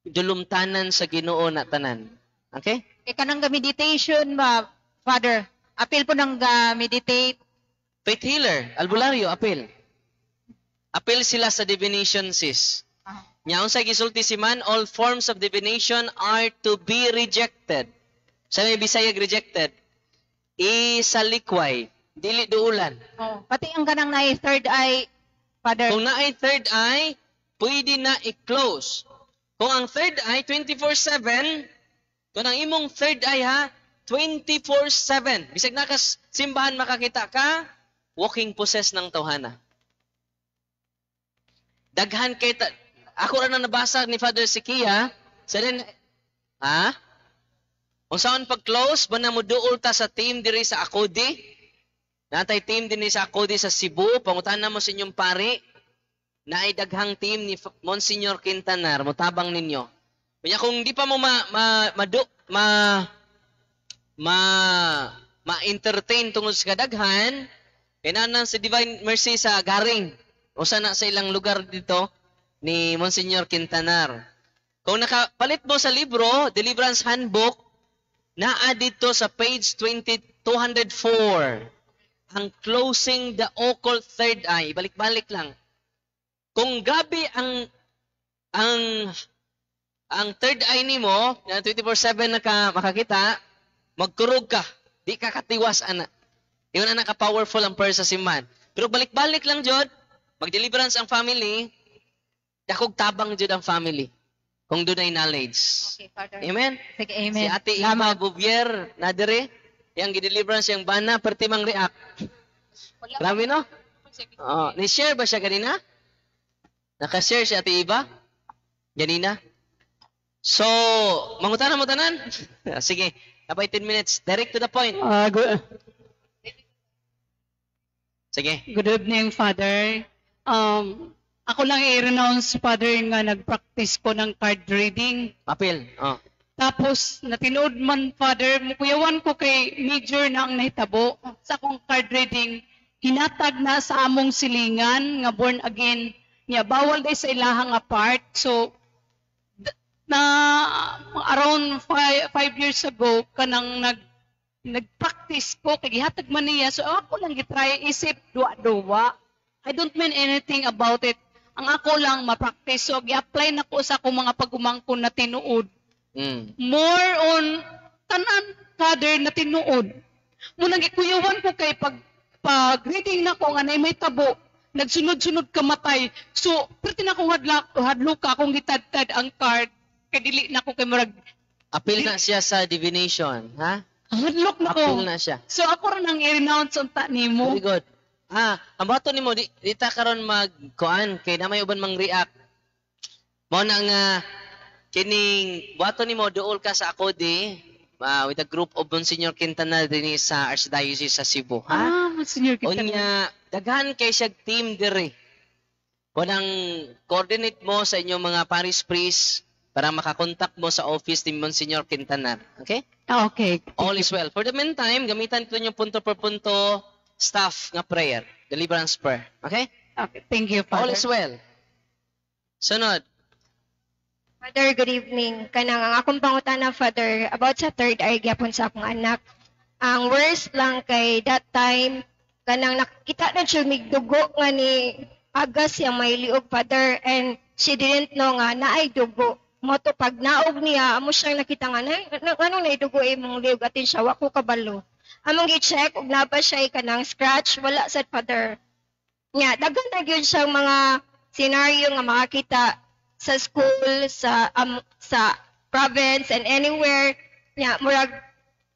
Dulumtanan sa Ginoo na tanan. Okay? Kay kanang ga meditation ba, Father? Apil po nang ga meditate. Faith healer, albularyo, apil. Apil sila sa divination, sis. Nya unsay gisulti si man, all forms of divination are to be rejected. Sa may Bisaya rejected? Isalikway, dili duulan. Oh, pati ang kanang naay third eye, Father. Kung naay third eye, pwede na i-close. Kung ang third eye, 24/7, kung ang imong third eye ha, 24/7. Bisag nakas simbahan makakita ka, walking possess ng tawhana. Daghan kay ako ra na nabasa ni Father Sikia, sa din, ha? Unsaon pag-close, ba na mo duol ta sa team diri sa Akodi? Natay team dinhi sa Akodi sa Cebu, pangutan na mo sa inyong pari. Naay daghang team ni Monsignor Quintanar, motabang ninyo. Kanya kung di pa mo ma ma ma ma ma ma-entertain tungod sa kadaghan, kailangan sa Divine Mercy sa Garing. Usa na sa ilang lugar dito ni Monsignor Quintanar. Kung nakapalit mo sa libro, Deliverance Handbook, naa dito sa page 204. Ang closing the occult third eye. Balik-balik lang. Kung gabi ang third eye nimo, na 24/7 na ka makakita, magkurog ka. Di ka katiwas ana. Yun ana ka powerful ang prayer sa simbahan. Pero balik-balik lang jud, mag-deliverance ang family, dakog tabang jud ang family. Kung dunay knowledge. Okay, Father. Amen. Sige, amen. Si Ate Ima Bouvier, na dire, yang gi-deliverance yang bana, perti mang react. Grabe, no? Oh, ni-share ba siya ganina? Naka-share si Ate Iba? Ganina? So, mangutana mo tanan? Sige, abay 10 minutes. Direct to the point. Good, Sige. Good evening, Father. Ako lang i-renounce, Father, nga nag-practice ko ng card reading. Apil. Oh. Tapos, natinood man, Father, mukuyawan ko kay major na ang nahitabo sa akong card reading. Hinatag na sa among silingan nga born again. Nga bawal day sa ilahang nga part. So, na around 5 years ago, kanang nag-practice ko, kay gihatag man niya. So, ako lang gitry isip, duwa-duwa. I don't mean anything about it. Ang ako lang ma-practice. So, gi-apply na ko sa akong mga pag-umangkon na tinuod. More on tanan, Father, na tinuod. Munang gikuyawan ko kay pag reading na ko nga nay may tabo, nagsunod-sunod kamatay. So, perti na akong hadlok ka akong gitadtad ang card kay dili na ko kay murag Apil na siya sa divination, ha? Hadlok na ko. Apil na siya. So ako ra nang i-renounce unta nimo. Very good. Ah, ang bato nimo di ta karon mag kuan kay na may uban mang react. Mao na nga kining buhaton nimo, duol ka sa Akodi with a group of Monsignor Quintana dinhi sa Archdiocese sa Cebu, ha? Ah, Monsignor Quintana. Unya, daghan kay siya team diri. Kunang coordinate mo sa inyong mga parish priest para makakontak mo sa office ni Monsignor Quintanar. Okay? Ah, okay. All is well. For the meantime, gamitan ko yung punto per punto staff nga prayer. Deliverance prayer. Okay? Okay. Thank you, Father. All is well. Sunod. Father, good evening. Kanang ang akong pangutana, Father, about sa third eye gyapon sa akong anak. Ang worst lang kay that time, kanang nakita na siya dugo nga ni agas siyang may liog, Father, and she didn't know nga naay dugo. Mo to pag naog niya, amo siyang nakita nga, na, anong naidugo imong liog atin siya, wa ko kabalo. Among gi-check og naba siya kanang scratch, wala sad, Father. Nya, daghan na gyud siyang mga scenario nga makakita sa school, sa province and anywhere. Nya, murag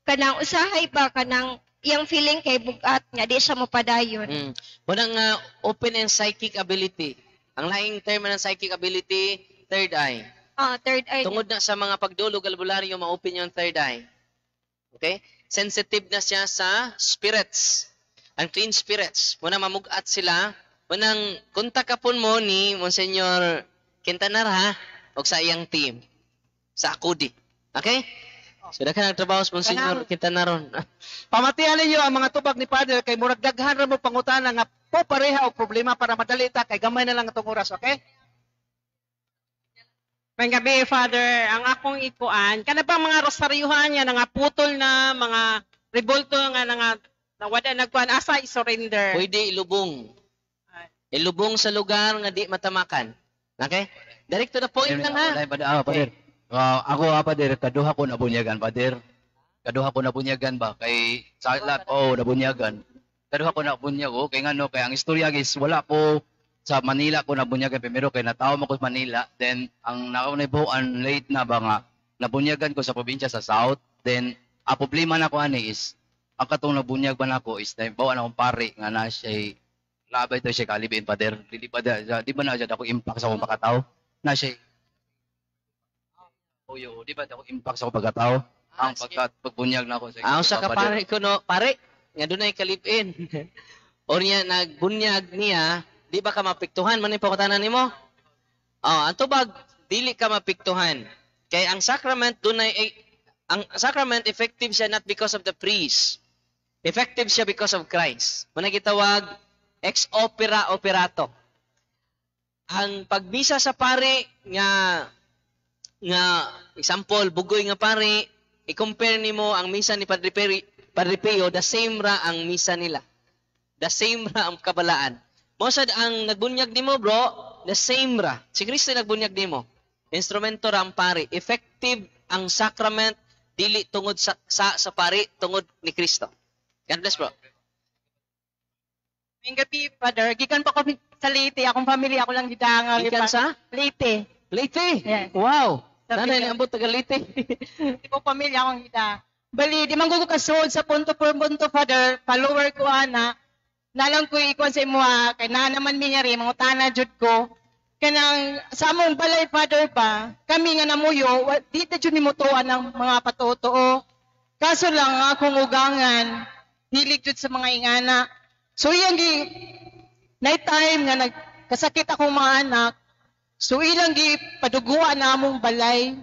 kanang usahay ba kanang iyang feeling kay bugat nga di siya mopadayon. Muna nga open and psychic ability. Ang laing term ng psychic ability, third eye. Ah, third eye. Tungod na sa mga pagdulog albularyo, ma-open yung third eye. Okay? Sensitive na siya sa spirits. Unclean spirits. Muna mamugat sila. Munang kontak kapon mo ni Monsignor Quintanar ha og sa iyang team sa Akudi. Okay? So daghan ang trabaho sa Monsignor Quintanaron. Pamatian ninyo ang mga tubag ni Father kay murag daghan ra mo pangutana nga po pareha og problema para madali ta kay gamay na lang atong oras, okay? May gabi, Father, ang akong ikuan, kana bang mga rosaryuhan niya, nga putol na, mga rebolto nga nga nawada nagkuan, asa i-surrender? Pwede ilubong. Ilubong sa lugar nga di matamakan. Okay? Direct to the point lang ha. Wala, ah, Father. Ah, ako ah, Father, kaduha ko nabunyagan, Father. Kaduha ko nabunyagan ba kay sa lahat oh nabunyagan. Kaduha ko nabunyag oh kay ngano kay ang istorya is wala ko sa Manila ko nabunyagan primero kay natawo mo ko sa Manila, then ang nakaunibuan late na ba nga nabunyagan ko sa probinsya sa South. Then ang problema na ko ani is ang katong nabunyag ba nako is na bawa na akong pare nga na siya labay to siya kalibin, Father. Dili pa di ba na siya ako impact sa akong pagkatao na siya. Oyo, di ba ako impact sa akong pagkatao ang pagkat pagbunyag na ako sa Ah, usa ka Father. pare ko no, pare nga dunay kalipin. Or niya nagbunyag niya, di ba ka mapiktuhan man ni pangutana nimo? Oh, ang tubag dili ka mapiktuhan. Kay ang sacrament dunay eh, ang sacrament effective siya not because of the priest. Effective siya because of Christ. Muna gitawag ex opera operato. Ang pagbisa sa pare nga nga example bugoy nga pare, i-compare nimo ang misa ni Padre Peri, Padre Pio, the same ra ang misa nila. The same ra ang kabalaan. Mo sad ang nagbunyag nimo bro, the same ra. Si Kristo nagbunyag nimo. Instrumento ra ang pare. Effective ang sacrament dili tungod sa pare, tungod ni Kristo. God bless, bro. May gabi, Father, gikan pa ko sa Leyte, akong pamilya, ako lang gidangal. Gikan sa? Leyte. Leyte? Yes. Wow. Sa Nanay Pilipinas. ni ambot taga Leyte. Di ko pamilya akong gida. Bali, di man ko kasuod sa punto por punto, Father, follower ko ana. Nalang ko ikuan sa imo ha, kay naa naman mi nga ri, mangutana jud ko. Kanang sa among balay, Father ba, kami nga namuyo, di ta jud mi mutuan ng mga patuotoo. Kaso lang ang akong ugangan, hilig jud sa mga ingana. So iyang gi night time nga nagkasakit akong mga anak, so ilang gi paduguan na among balay.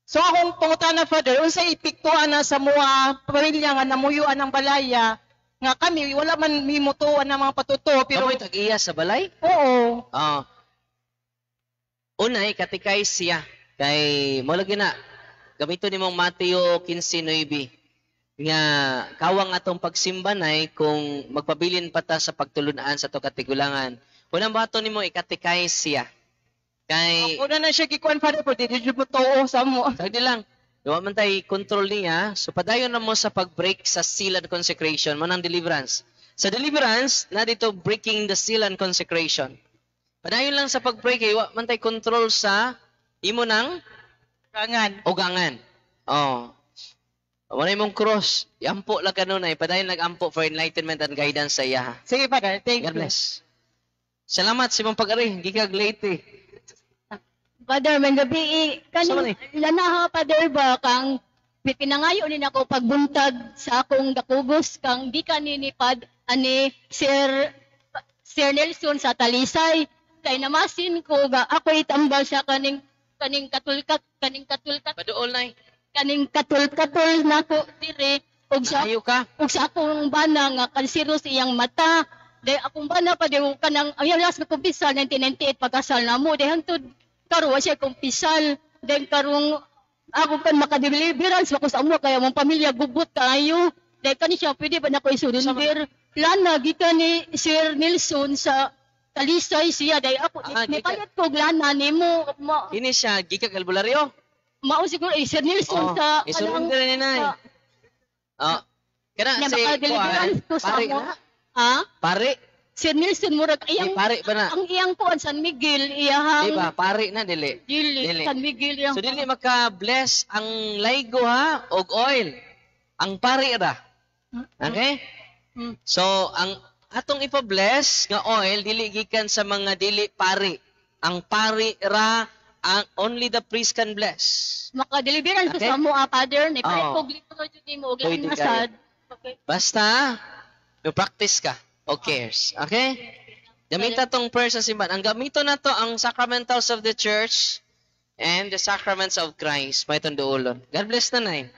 So akong pangutana, Father, unsay epektuan na sa mga pamilya nga namuyuan ng balaya nga kami wala man mimutuan ng mga patuto pero Kamoy tag-iya sa balay? Oo. Oh. Unay katikay siya kay mo lagi na gamito nimong Mateo 15:9 nga kawang atong pagsimba nay kung magpabilin pa ta sa pagtulun-an sa to katigulangan. Unang bato nimo ikatikay siya. Kay Una na siya gikuan, Father, pero di jud mo tuo sa mo. Sagdi lang. Wa man tay control niya. So padayon na mo sa pag-break sa seal and consecration mo nang deliverance. Sa deliverance, na dito breaking the seal and consecration. Padayon lang sa pag-break kay wa man tay control sa imo nang ugangan. Ugangan. Oh. Wala imong cross. Iampo lang kanunay. Padayon nagampo for enlightenment and guidance sa iya. Sige, Father. Thank God you. bless. Salamat sa imong pag-ari. Gikag late. Father, may gabi eh, Sama kaning lanaha, Father ba kang pinangayo ni nako pagbuntag sa akong dakugos kang di ka ni Pad ani Sir Nelson sa Talisay kay namasin ko ga ako'y tambal sa kaning kaning katulkat kaning katulkat Paduol nay kaning katul-katul nako dire og sa Ayo ka og sa akong bana nga kanseros iyang mata. Dahil akong bana pa di kanang ang iyang last na kumpisal 1998 pagkasal na mo dahil hantod karon wa siya kumpisal. Dahil karong ako kan makadeliverance ako sa amo kaya mong pamilya gubot kaayo. Dahil kani siya pwede ba nako i-surrender lana gikan ni Sir Nelson sa Talisay siya. Dahil ako Ah, nipalit ko og lana nimo ma, Kini siya gikag albularyo. Mao siguro eh, Sir Nelson Oh, sa i-surrender ni nay. Oh. Kana Nga si makadeliverance ko sa pare amo. na. Ha? Pare. Sir Nelson murag iyang Di, pare ba na? Ang iyang kuan San Miguel iyahang Di ba? Pare na dili. Dili, Dili. San Miguel iyang So dili maka-bless ang laygo ha og oil. Ang pare ra. Okay? So ang atong ipa-bless nga oil dili gikan sa mga dili pare. Ang pare ra Ang only the priest can bless. Maka-deliverance Okay. sa mo, ah, Father. Ni palit Oo. kog libro jud nimo og Pwede lain kayo. sad. Okay. Basta, you practice ka. O cares. Okay? Gamita tong prayer sa simbahan. Ang gamito na to ang sacramentals of the church and the sacraments of Christ. May itong duulon. God bless na nay.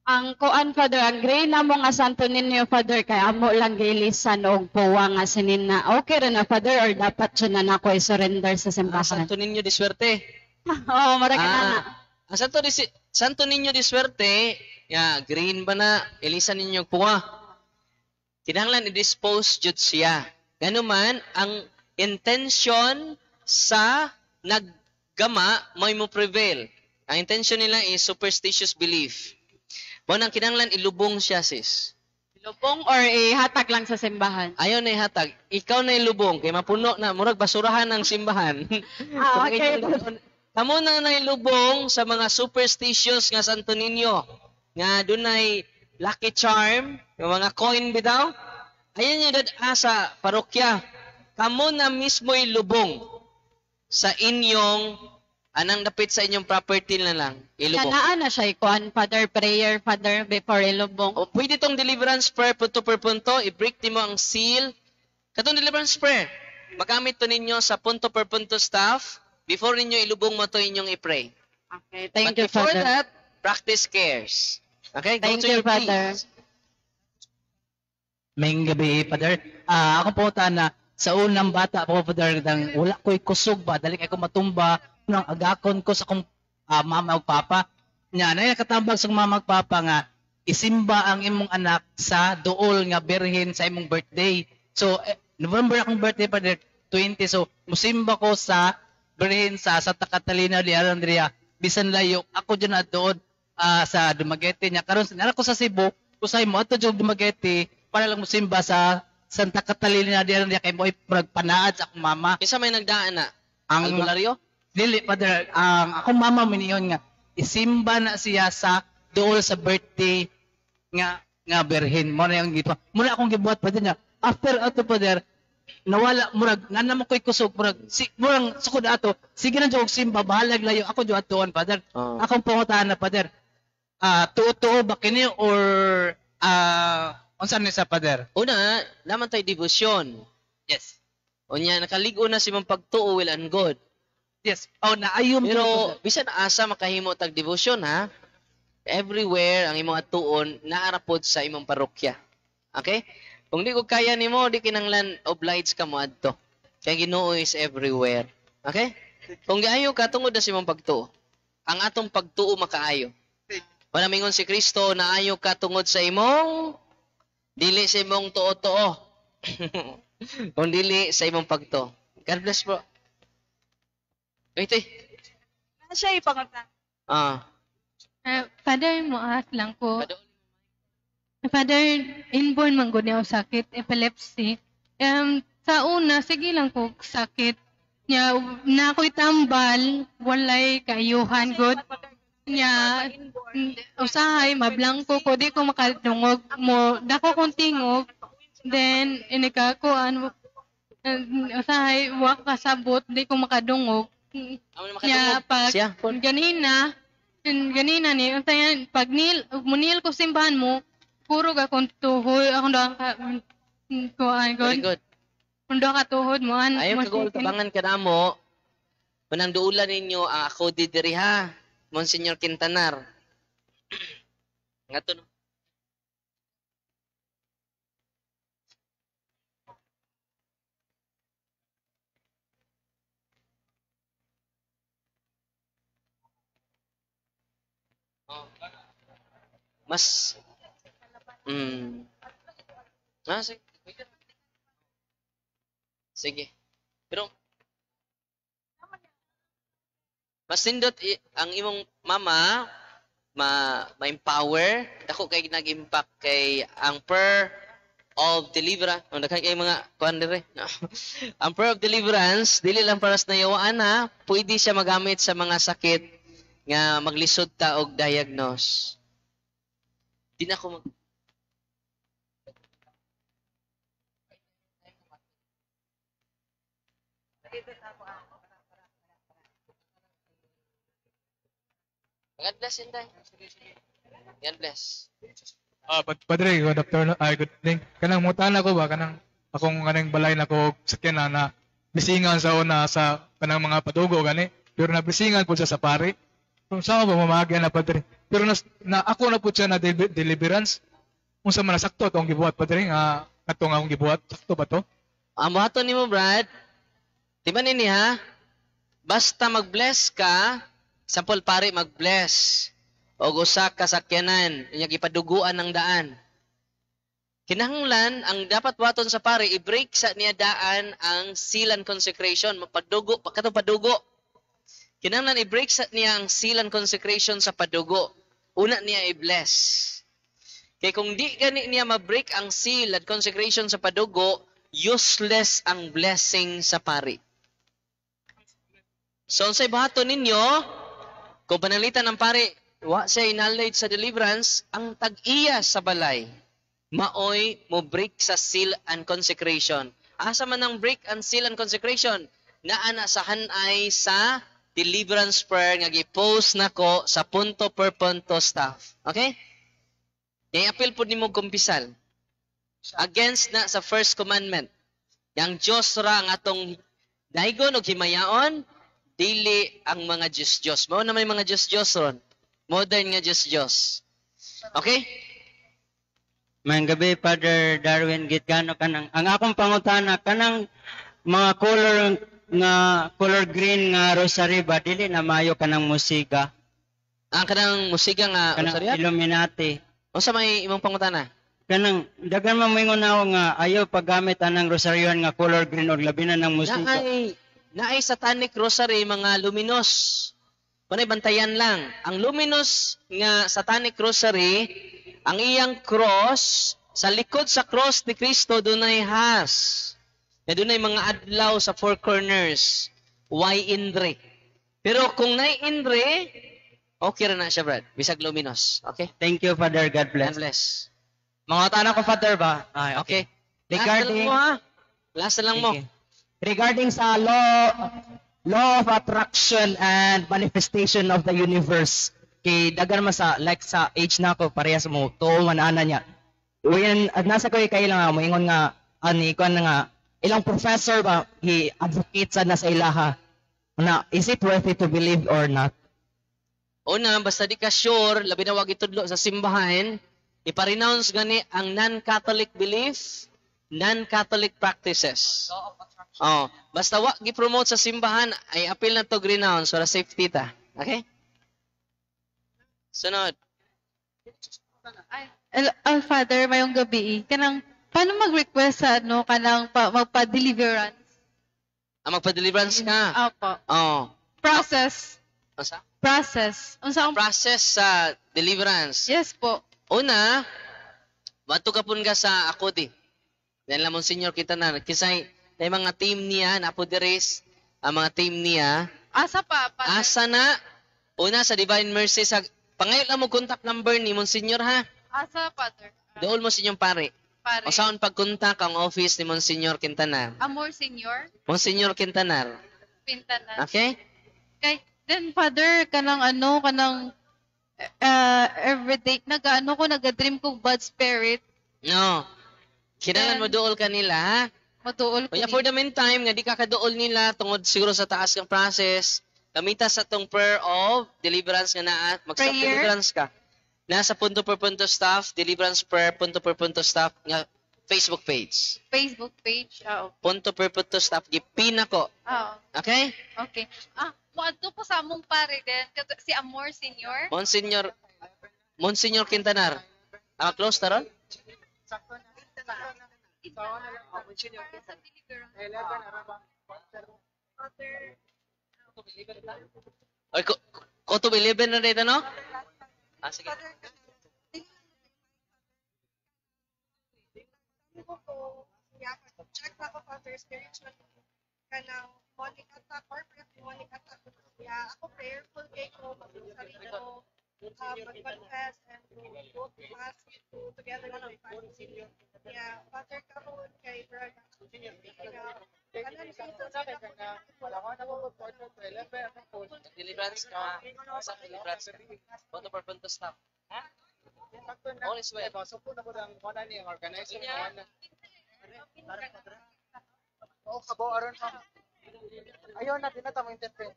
Ang kuan, Father, ang gray na mo nga Santo Niño, Father, kay amo lang gilisan og puwa nga sinina. Okay ra na, Father, or dapat siya na nako i-surrender sa simbahan? Santo Niño de Suerte. Oo, mura ka na na. Ang Santo Niño de Suerte, ya, green ba na, ilisan ninyo puwa. Kinahanglan i-dispose jud siya. Ganuman, ang intention sa naggama may mo prevail. Ang intention nila is superstitious belief. Mao nang kinahanglan ilubong siya, sis. Lubong or ihatag lang sa simbahan? Ayaw na ihatag. Ikaw na ilubong kay mapuno na murag basurahan ang simbahan. Ah, okay. Kamo na nailubong sa mga superstitious nga Santo Niño nga dunay lucky charm, yung mga coin bitaw. Ayan yung dad sa parokya. Kamo na mismo ilubong sa inyong anang dapit sa inyong property na lang ilubong. Kanaan na siya ikuan, Father, prayer, Father, before ilubong. O, pwede tong deliverance prayer punto per punto, i-break nimo ang seal. Katong deliverance prayer, magamit to ninyo sa punto per punto staff before ninyo ilubong mo to inyong i-pray. Okay, thank But you, before Father. that, practice cares. Okay, go Thank to you, your Father. priest. Maayong gabi, Father. Ako po na sa unang bata po, Father, dang wala ko'y kusog ba, dali kay ko matumba, nang agakon ko sa akong mama ug papa. Nya, na nakatambag sa mama ug papa nga isimba ang imong anak sa duol nga birhen sa imong birthday. So, November akong birthday, Father, 20. So, musimba ko sa birhen sa Santa Catalina de Andrea. Bisan layo, ako dyan na doon sa Dumaguete niya. Karon nara ko sa Cebu, usay mo ato jud Dumaguete para lang musimba sa Santa Catalina de Andrea kay mo murag panaad sa akong mama. Kinsa may nagdaan na? Ang Albularyo? Dili, Father, ang akong mama miniyon nga isimba na siya sa duol sa birthday nga nga birhen. Mo na yung gipa. Mo na akong gibuhat, Father, niya. After ato, Father, nawala murag nana mo koy kusog murag si murang sukod ato sige na jud og simba bahalag layo ako jud atuan, Father. Akong pangutan na, Father, tuo-tuo ba kini or unsa ni sa, Father? Una, naman tayo devotion. Yes. Unya, nakaligo na si mong pagtuo, well and good. Yes. Oh, naayon Pero bisan asa makahimo tag devotion ha. Everywhere ang imong atuon naarapod sa imong parokya. Okay? Kung di ko kaya nimo, di kinanglan obliged ka mo adto. Kay Ginoo is everywhere. Okay? Kung giayo ka tungod na sa imong pagtuo. Ang atong pagtuo makaayo. Wala mingon si Kristo naayo ka tungod sa imong dili sa imong tuo-tuo. Kung dili sa imong pagtuo. God bless, bro. Wait, eh. Siya ipangunta. Father, mo ask lang ko. Father, inborn man gud niya og sakit, epilepsy. Sa una, sige lang ko sakit. Nya, na ako'y tambal, walay kaayuhan gud. Nya, usahay, mablangko ko, di ko makadungog mo, dako kong tingog. Then, inika ko, ano, usahay, wa kasabot, di ko makadungog. Nya, pag Siya, ganina, ganina ni, unsa yan, pag nil, munil ko simbahan mo, puro ka kung tuhod, akong doon ka, kuan, Very good. Kung doon ka tuhod mo, an, Ayaw mo kagol tabangan ka na mo. Manang duulan ninyo ang ako di diri ha. Monsignor Quintanar. Nga to no. Oh. Mas sige. Sige. Pero mas nindot ang imong mama ma-empower dako kay nag-impact kay ang prayer of deliverance. Oh, daghan kay mga kuan dire. No. Ang prayer of deliverance dili lang para sa nayawaan ha, pwede siya magamit sa mga sakit nga maglisod ta og diagnose. Di na ako mag God bless, Inday. God bless. Ah, Padre, good afternoon. Ay, good evening. Kanang mutana ko ba kanang akong kanang balay na ko sakyan na na bisingan sa una sa kanang mga padugo gani. Pero nabisingan po siya sa pari. Kung saan ba mamagyan na, Padre? Pero na ako na po siya na deliverance. Unsa man na sakto atong gibuhat, Padre, nga katong akong gibuhat, sakto ba to? Ang buhaton nimo, Brad, di ba nini ha? Basta mag-bless ka, sample pare mag-bless. O usa ka sakyanan, inya gipaduguan ng daan. Kinahanglan, ang dapat buhaton sa pare, i-break sa niya daan ang seal and consecration, mapadugo, katong padugo. Kinahanglan i-break sa niya ang seal and consecration sa padugo. Una niya i-bless. Kay kung di gani niya ma-break ang seal and consecration sa padugo, useless ang blessing sa pari. So, unsay buhaton ninyo, kung panalitan ng pari, wa siya knowledge sa deliverance, ang tag-iya sa balay, maoy mo break sa seal and consecration. Asa man ang break ang seal and consecration? Naa na sa hanay sa deliverance prayer nga gi-post nako sa punto per punto staff. Okay? Kaya apil po nimo kumpisal. Against na sa first commandment. Yang Diyos ra ang atong daigon og himayaon, dili ang mga Diyos-Diyos. Mao na may mga Diyos-Diyos ron. Modern nga Diyos-Diyos. Okay? Maayong gabi, Father Darwin Gitgano, kanang ang akong pangutana kanang mga color nga color green nga rosary ba dili na maayo kanang musika? Ang kanang musika nga kanang rosary? Illuminati. Unsa may imong pangutana? Kanang daghan man moingon ako nga ayaw paggamit anang rosaryon nga color green og labi na ng musika. Naay satanic rosary mga luminous. Panay bantayan lang. Ang luminous nga satanic rosary, ang iyang cross, sa likod sa cross ni Kristo dunay has. Na dunay mga adlaw sa four corners. Why indre? Pero kung nay indre, okay ra na siya, Brad. Bisag luminous. Okay? Thank you, Father. God bless. God bless. Mga tanong ko, Father ba? Ay, okay. Regarding Last na lang mo, ha? Last na lang mo. Regarding sa law of attraction and manifestation of the universe, kay daghan man sa like sa age nako parehas mo tuo man ana niya. When at nasa ko kay lang moingon nga ani kuan nga ilang professor ba he advocate sad na sa ilaha na is it worth it to believe or not? Una, basta di ka sure, labi na wag itudlo sa simbahan, ipa-renounce gani ang non-Catholic belief, non-Catholic practices. Oh, basta wa gi-promote sa simbahan, ay appeal na to renounce para safety ta. Okay? Sunod. Father, mayong gabi. Kanang, paano mag-request sa ano, kanang magpa-deliverance? Ah, magpa-deliverance ka. Opo. Oh. Process. Unsa? Process. Unsa ang Process sa deliverance. Yes po. Una, bato ka pun ka sa ako di. Dahil lang Monsignor kita na, kisay, na yung mga team niya, napo diris, ang mga team niya. Asa pa, Father? Asa na? Una, sa Divine Mercy, sa, pangayo lang mo contact number ni Monsignor ha. Asa, Father? Dool mo sa inyong pare. Pare. O saan pagkontak ang office ni Monsignor Quintanar. Amor, Senior? Monsignor Quintanar. Pintanan. Okay? Okay. Then, Father, kanang ano, kanang everyday, nag-ano ko, nag-dream ko bad spirit. No. Kinahanglan mo dool kanila ha. Maduol ko. Kaya for the meantime, nga di ka kaduol nila tungod siguro sa taas ng process, gamita sa tong prayer of deliverance nga naa, mag-stop Prayer? deliverance ka. Nasa punto per punto staff, deliverance prayer, punto per punto staff nga Facebook page. Facebook page. Ah, okay. Punto per punto staff, gipin ako. Ah, Okay? okay. Ah, moadto ko sa among pare din. Si Amor Senior. Monsignor Quintanar. Ah, close ta ron? Oy, ko to 11 na dito, no? Ah, sige. Check na ko, Father, spiritual kanang demonic attack, corporate demonic attack. Yeah, ako prayerful kay ko, mag-rosary ko. mag-confess and to go to mass to, together with my family. Yeah, Father, karon kay brad kanang seasons Deliverance ka. Sa deliverance ka. Punto per punto stop. All is well. Oo, kabo aron pa. Ayaw na tinata mo interpret.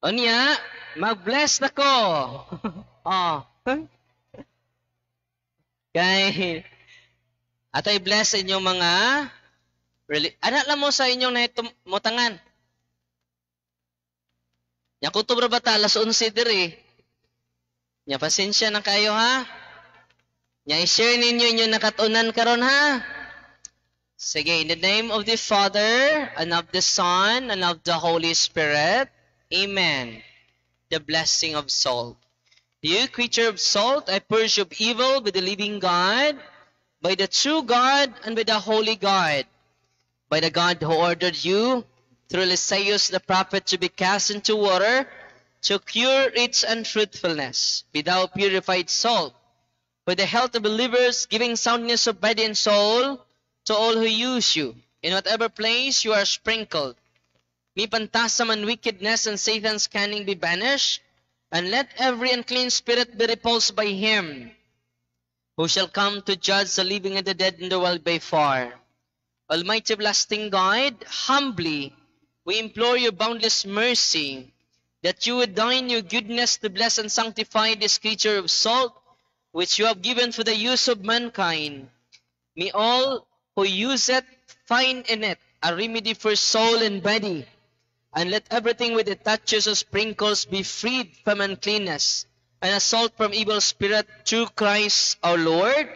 Unya, mag-bless na ko. Oh. Kay atay bless inyong mga anak lang mo sa inyong nahitumutangan. Nya kutob ra bata alas 11 diri. Nya pasensya na kayo ha. Nya i-share ninyo inyong nakatunan karon ha. Sige, in the name of the Father, and of the Son, and of the Holy Spirit. Amen. The blessing of salt. You, creature of salt, I purge of evil by the living God, by the true God, and by the holy God, by the God who ordered you through Eliseus the prophet to be cast into water to cure its unfruitfulness. Be thou purified salt, for the health of believers, giving soundness of body and soul to all who use you, in whatever place you are sprinkled. May phantasm and wickedness and Satan's cunning be banished, and let every unclean spirit be repulsed by him, who shall come to judge the living and the dead in the world by far. Almighty everlasting God, humbly we implore your boundless mercy, that you would deign your goodness to bless and sanctify this creature of salt, which you have given for the use of mankind. May all who use it find in it a remedy for soul and body, and let everything with the touches or sprinkles be freed from uncleanness and assault from evil spirit through Christ our Lord.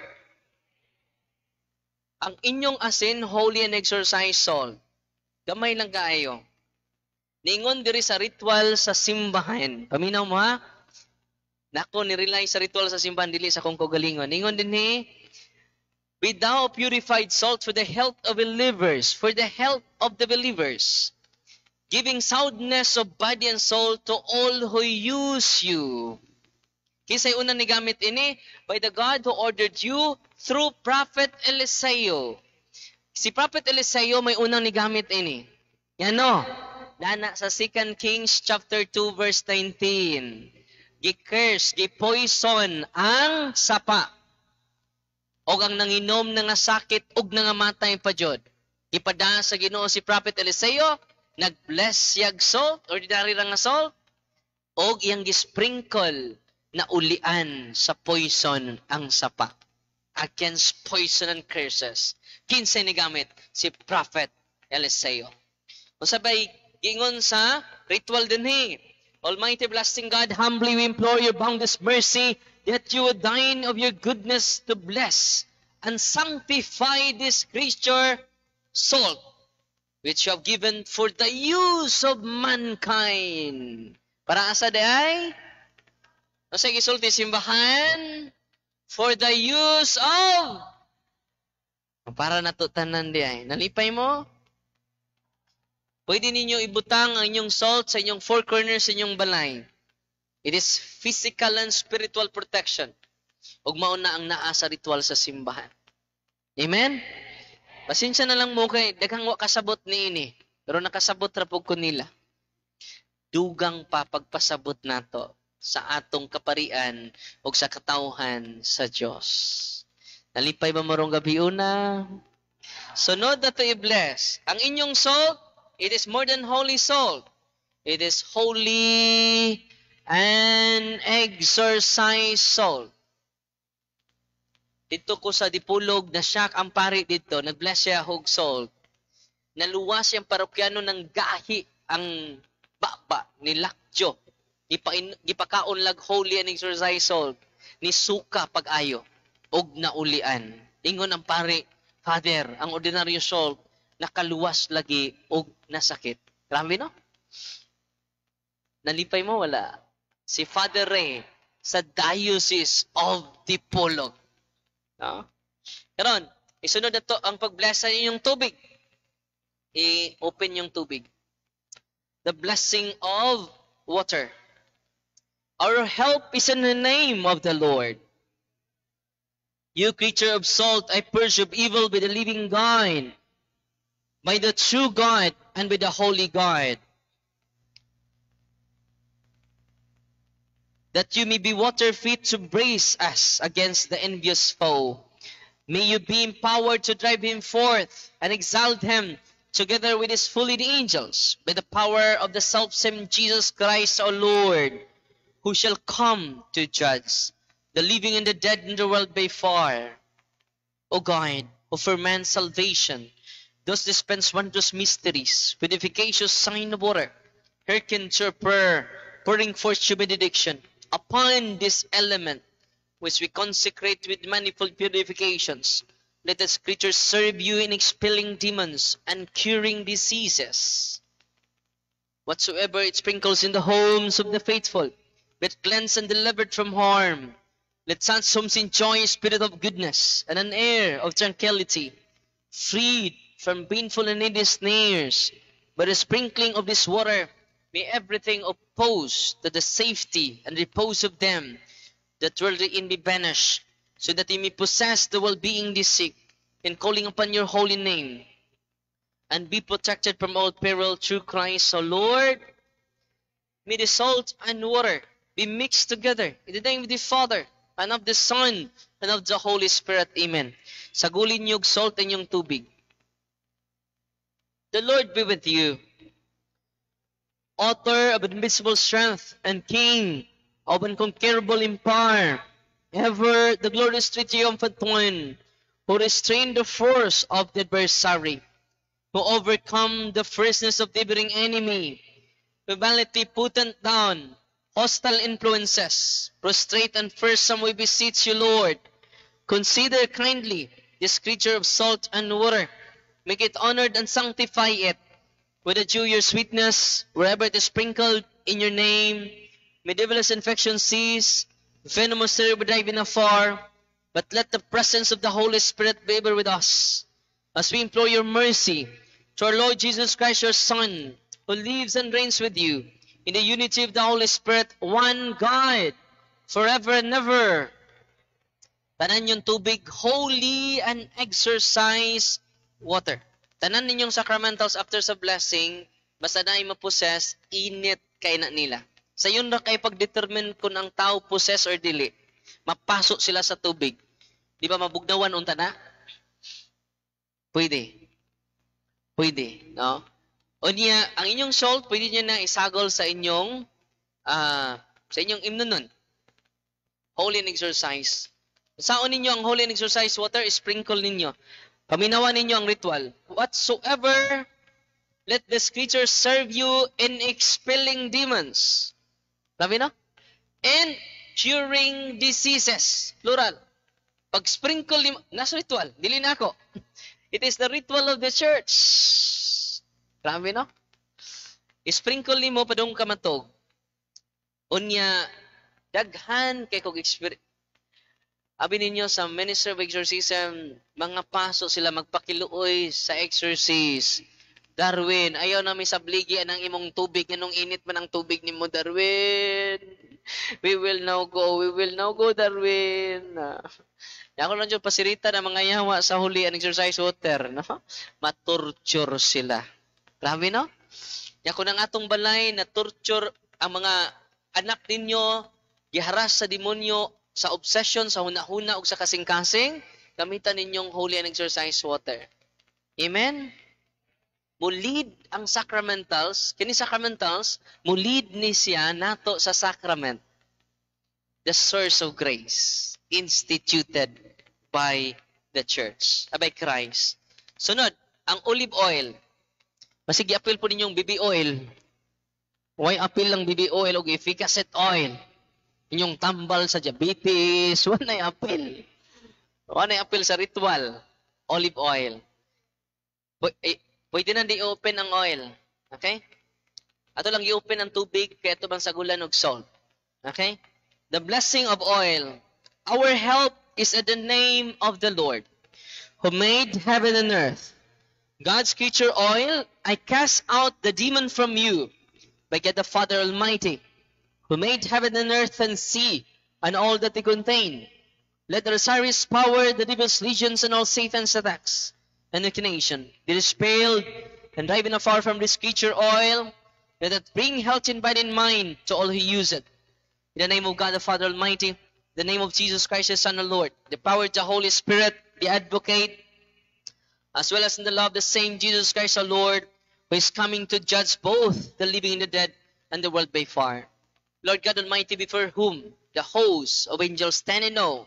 Ang inyong asin, holy and exorcised salt. Gamay lang kaayo. Ningon diri sa ritual sa simbahan. Paminaw mo ha? Nako, nirely sa ritual sa simbahan, dili sa kong kagalingon. Ningon din ni, be thou purified salt for the health of believers, for the health of the believers, giving soundness of body and soul to all who use you. Kisay una ni gamit ini, by the God who ordered you through Prophet Eliseo. Si Prophet Eliseo may unang nigamit ini. Yan no. Dana sa 2 Kings chapter 2 verse 19. Gi-curse, gi-poison ang sapa. Og ang nanginom na nga sakit og nangamatay pa jud. Gipadala sa Ginoo si Prophet Eliseo, nag-bless siyag salt, ordinary ra nga salt, og iyang gisprinkle na ulian sa poison ang sapa. Against poison and curses. Kinsay ni gamit? Si Prophet Eliseo. Unsa bay giingon sa ritual dinhi? Almighty everlasting God, humbly we implore your boundless mercy that you would deign of your goodness to bless and sanctify this creature, salt, which you have given for the use of mankind. Para asa di ay? Unsa gisulti simbahan? For the use of, para nato tanan di ay. Nalipay mo? Pwede ninyo ibutang ang inyong salt sa inyong four corners sa inyong balay. It is physical and spiritual protection. Ug mao na ang naa sa ritual sa simbahan. Amen? Pasensya na lang mo kay daghang wa kasabot niini, pero nakasabot ra pud ko nila. Dugang pa pagpasabot nato sa atong kaparian ug sa katawhan sa Dios. Nalipay ba mo rong gabi una? Sunod na to i-bless. Ang inyong salt, it is more than holy salt. It is holy and exorcised salt. Dito ko sa Dipolog, na shock ang pari dito, nag-bless siya og salt. Naluwas siyang parokyano ng gahi ang baba ni Lakjo. Gipakaon lag holy and exorcised salt. Ni suka pag-ayo og naulian. Ingon ang pari, "Father, ang ordinaryo salt nakaluwas lagi og nasakit." Grabe, no? Nalipay mo, wala? Si Father Ray sa Diocese of Dipolog. No? Karon, isunod na to ang pag-bless sa inyong tubig. I-open yung tubig. The blessing of water. Our help is in the name of the Lord. You creature of salt, I purge of evil by the living God, by the true God, and by the holy God, that you may be water fit to brace us against the envious foe. May you be empowered to drive him forth and exalt him together with his fully angels by the power of the self-same Jesus Christ our Lord, who shall come to judge the living and the dead in the world by far. O God, who for man's salvation dost dispense wondrous mysteries with efficacious sign of water, hearken to our prayer, pouring forth your benediction upon this element, which we consecrate with manifold purifications. Let us creatures serve you in expelling demons and curing diseases. Whatsoever it sprinkles in the homes of the faithful, be it cleansed and delivered from harm. Let such homes enjoy a spirit of goodness and an air of tranquility, freed from painful and needy snares. By the sprinkling of this water, may everything opposed to the safety and repose of them that dwell therein be banished, so that they may possess the well-being they seek, in calling upon your holy name, and be protected from all peril through Christ our Lord. May the salt and water be mixed together in the name of the Father, and of the Son, and of the Holy Spirit. Amen. Sagulin niyo salt inyong tubig. The Lord be with you. Author of invincible strength and King of unconquerable empire, ever the glorious triumphant one, who restrained the force of the adversary, who overcome the fierceness of the neighboring enemy, who valiantly put down hostile influences, prostrate and fearsome, we beseech you, Lord. Consider kindly this creature of salt and water. Make it honored and sanctify it with the dew your sweetness, wherever it is sprinkled in your name. May devilish infection cease, venomous terror be driven afar, but let the presence of the Holy Spirit be ever with us, as we implore your mercy to our Lord Jesus Christ, your Son, who lives and reigns with you in the unity of the Holy Spirit, one God, forever and ever. Tanan yung tubig, holy and exorcised water. Tanan ninyong sacramentals after sa blessing, basta na ay mapossess, init kay na nila. Sa yun ra kay pag-determine kung ang tao possess or dili. Mapasok sila sa tubig. Di ba mabugnawan unta na? Pwede. Pwede, no? O niya, ang inyong salt, pwede niyo na isagol sa inyong imnonon. Holy and exorcise. Saon ninyo ang holy and exorcise water, sprinkle ninyo. Paminawan ninyo ang ritual. Whatsoever, let this creature serve you in expelling demons. Sabi, no? And curing diseases. Plural. Pag sprinkle ni nasa ritual, dili na ako. It is the ritual of the church. Grabe, no? I-sprinkle nimo padung kamatog. Unya, daghan kay kog experience. Abi ninyo sa Minister of Exorcism, mga paso sila magpakiluoy sa exorcist. "Darwin, ayaw na mi sabligi ang imong tubig, nganong init man ang tubig nimo, Darwin. We will now go, we will now go, Darwin." Ako lang dyan, pasirita na mga yawa sa holy and exorcise water, no? Matorture sila. Grabe, no? Ya kung ang atong balay na torture ang mga anak ninyo, giharas sa demonyo, sa obsession, sa huna-huna ug sa kasing-kasing, gamitan ninyong holy and exorcise water. Amen? Mulid ang sacramentals, kini sacramentals, mulid ni siya nato sa sacrament. The source of grace instituted by the church, by Christ. Sunod, ang olive oil. Masige apil po ninyong baby oil. Why apil lang baby oil o efficacy oil? Inyong tambal sa diabetes, wala apil. Wala apil sa ritual. Olive oil. Eh, pwede na di open ang oil. Okay? Ato lang i-open ang tubig kaya ito bang sagulan og salt. Okay? The blessing of oil. Our help is at the name of the Lord, who made heaven and earth. God's creature oil, I cast out the demon from you by God the Father Almighty, who made heaven and earth and sea and all that they contain. Let the rosary's power, the devil's legions, and all Satan's attacks and inclination be dispelled and driven afar from this creature oil. Let it bring health in body and mind to all who use it. In the name of God the Father Almighty, the name of Jesus Christ, His Son and Lord, the power of the Holy Spirit, the Advocate, as well as in the love of the same Jesus Christ our Lord, who is coming to judge both the living and the dead and the world by fire. Lord God Almighty, before whom the hosts of angels stand in awe,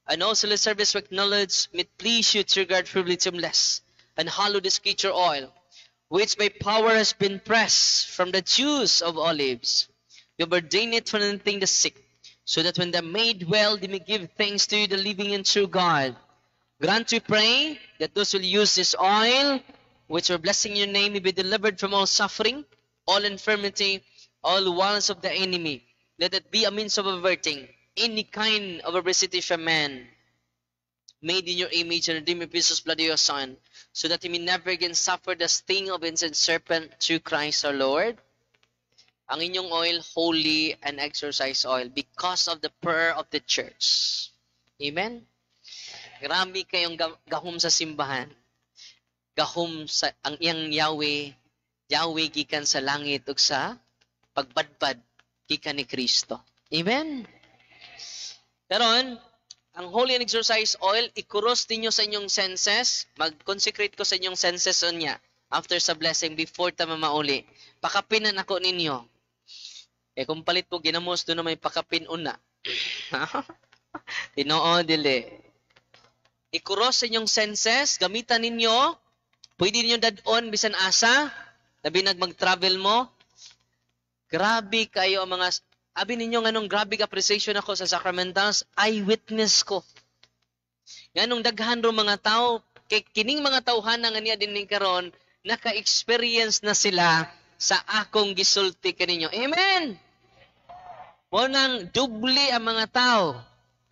and also the service we acknowledge, may it please you to regard privilege and bless, and hallow this creature oil, which by power has been pressed from the juice of olives. You have ordained it for anointing the sick, so that when they're made well, they may give thanks to you, the living and true God. Grant, we pray, that those who will use this oil, which are blessing your name, may be delivered from all suffering, all infirmity, all wiles of the enemy. Let it be a means of averting any kind of adversity from man, made in your image and redeemed with precious blood of your Son, so that he may never again suffer the sting of ancient serpent through Christ our Lord. Ang inyong oil, holy and exorcise oil, because of the prayer of the church. Amen? Grabe kayong gahom sa simbahan. Gahom sa ang iyang Yahweh, Yahweh gikan sa langit ug sa pagbadbad gikan ni Kristo. Amen? Karon, ang holy and exorcise oil, ikuros ninyo sa inyong senses. Mag-consecrate ko sa inyong senses unya after sa blessing before ta mamauli. Pakapinan ako ninyo. Eh kung palit po ginamos doon na may pakapin una. Tinoo dili. Ikuros sa inyong senses, gamitan ninyo. Pwede ninyo dad-on bisan asa, labi nag mag-travel mo. Grabe kayo ang mga abi ninyo nganong grabe appreciation ako sa sacramentals, eyewitness ko. Nganong daghan ro mga tao kay kining mga tawhana nga niya din karon naka-experience na sila sa akong gisulti kaninyo. Amen. Mo nang dubli ang mga tao.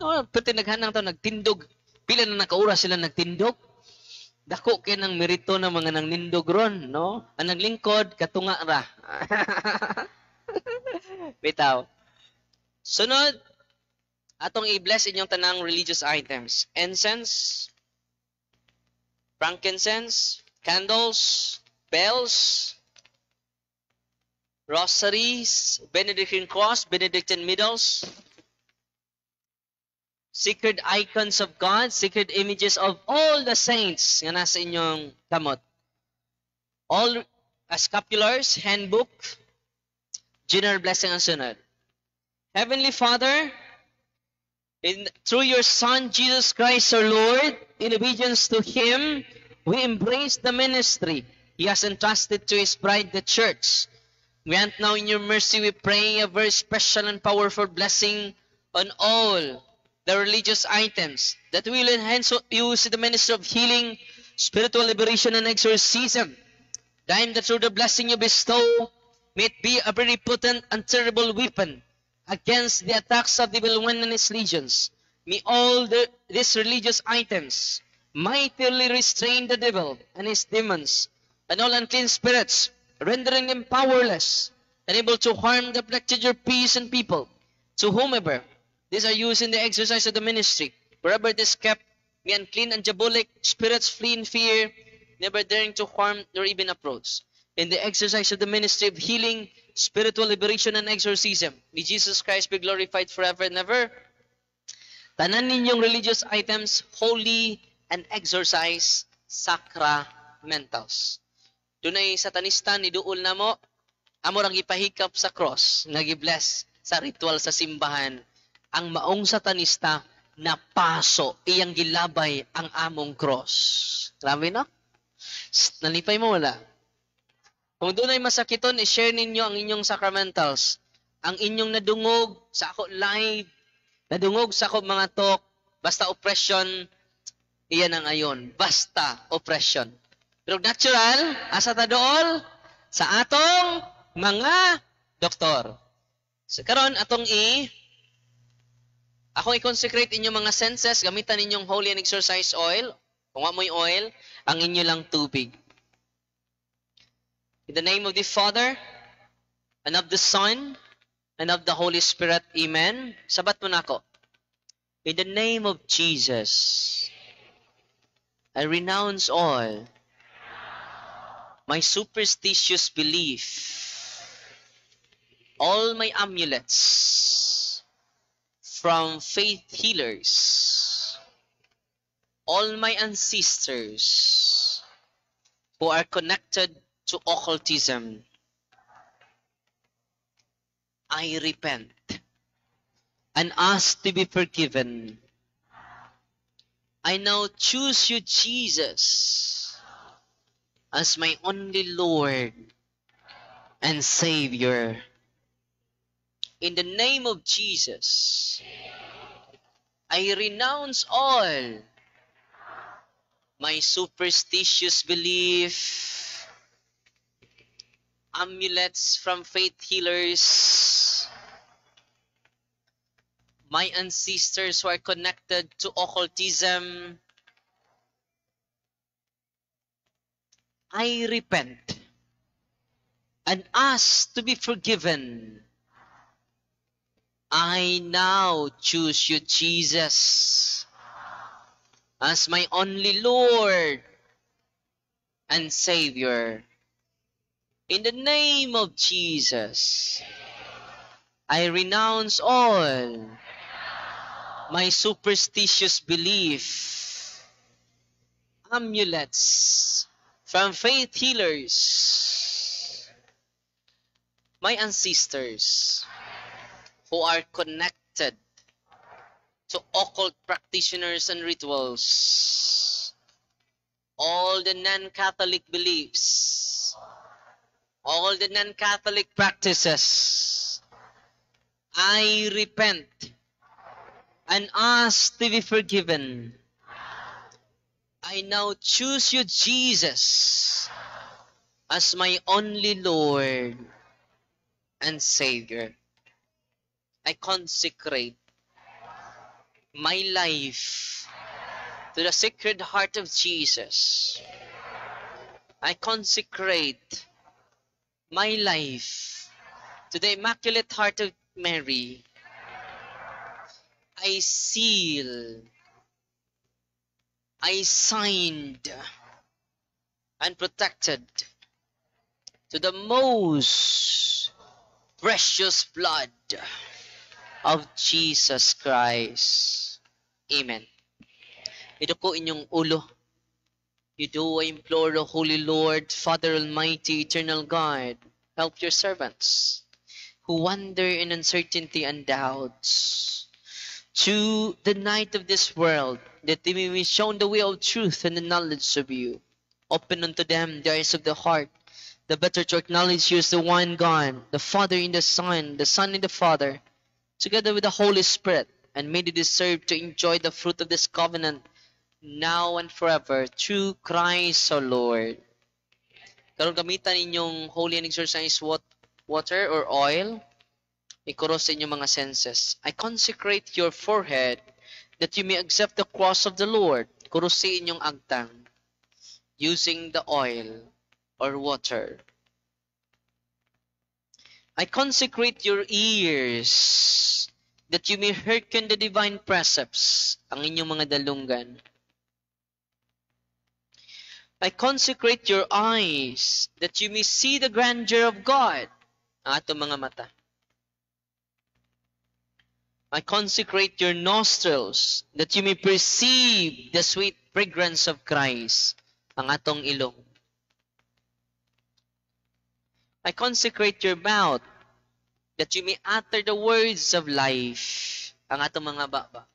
No, pati naghanang tao nagtindog. Pila na nakaura sila nagtindog. Dako kay ng merito ng mga nangnindog ron, no? Ang naglingkod katunga ra. Bitaw. Sunod, atong i-bless inyong tanang religious items. Incense, frankincense, candles, bells, rosaries, Benedictine cross, Benedictine medals, Sacred icons of God, sacred images of all the saints nga nasa inyong kamot. All scapulars, handbook, general blessing ang sunod. Heavenly Father, through your Son, Jesus Christ our Lord, in obedience to Him, we embrace the ministry He has entrusted to His bride, the Church. Grant now in your mercy, we pray, a very special and powerful blessing on all the religious items that we will enhance use in the ministry of healing, spiritual liberation, and exorcism. Grant that through the blessing you bestow, may it be a very potent and terrible weapon against the attacks of the evil one and his legions. May all these religious items mightily restrain the devil and his demons and all unclean spirits, rendering them powerless and able to harm the afflicted your peace and people. To whomever these are used in the exercise of the ministry, wherever it is kept, may unclean and diabolic spirits flee in fear, never daring to harm nor even approach. In the exercise of the ministry of healing, spiritual liberation, and exorcism, may Jesus Christ be glorified forever and ever. Tanan ninyong religious items, holy and exorcise sacramentals. Dunay satanista ni duol namo, amo rang gipahikap sa cross, nga gi-bless sa ritual sa simbahan. Ang maong satanista napaso, iyang gilabay ang among cross. Grabe, no? Shh, nalipay mo wala? Kung dunay masakiton, i-share ninyo ang inyong sacramentals. Ang inyong nadungog sa ako live, nadungog sa ako mga talk, basta oppression, iyan ang ayon. Basta oppression. Pero natural, asa ta dool? Sa atong mga doktor. So karon atong ako i-consecrate inyong mga senses, gamitan ninyong holy and exorcise oil. Kung wa mo'y oil, ang inyo lang tubig. In the name of the Father, and of the Son, and of the Holy Spirit. Amen. Sabat mo na ako. In the name of Jesus, I renounce all my superstitious belief, all my amulets from faith healers, all my ancestors who are connected to occultism. I repent and ask to be forgiven. I now choose you, Jesus, as my only Lord and Savior. In the name of Jesus, I renounce all my superstitious belief, amulets from faith healers, my ancestors who are connected to occultism. I repent and ask to be forgiven. I now choose you, Jesus, as my only Lord and Savior. In the name of Jesus, I renounce all my superstitious belief, amulets from faith healers, my ancestors who are connected to occult practitioners and rituals, all the non-Catholic beliefs, all the non-Catholic practices. I repent and ask to be forgiven. I now choose you, Jesus, as my only Lord and Savior. I consecrate my life to the Sacred Heart of Jesus. I consecrate my life to the Immaculate Heart of Mary. I seal, I signed, and protected to the most precious blood of Jesus Christ. Amen. Iduko inyong ulo. You do, I implore the Holy Lord, Father Almighty, Eternal God, help your servants who wander in uncertainty and doubts to the night of this world, that they may be shown the way of truth and the knowledge of you. Open unto them the eyes of the heart, the better to acknowledge you as the one God, the Father in the Son in the Father, together with the Holy Spirit, and may they deserve to enjoy the fruit of this covenant now and forever, through Christ our Lord. Karon gamitan inyong holy and exorcised water or oil, ikuros sa inyong mga senses. I consecrate your forehead that you may accept the cross of the Lord. Kurusi inyong agtang using the oil or water. I consecrate your ears that you may hearken the divine precepts, ang inyong mga dalunggan. I consecrate your eyes that you may see the grandeur of God, ang atong mga mata. I consecrate your nostrils that you may perceive the sweet fragrance of Christ, ang atong ilong. I consecrate your mouth that you may utter the words of life, ang atong mga baba.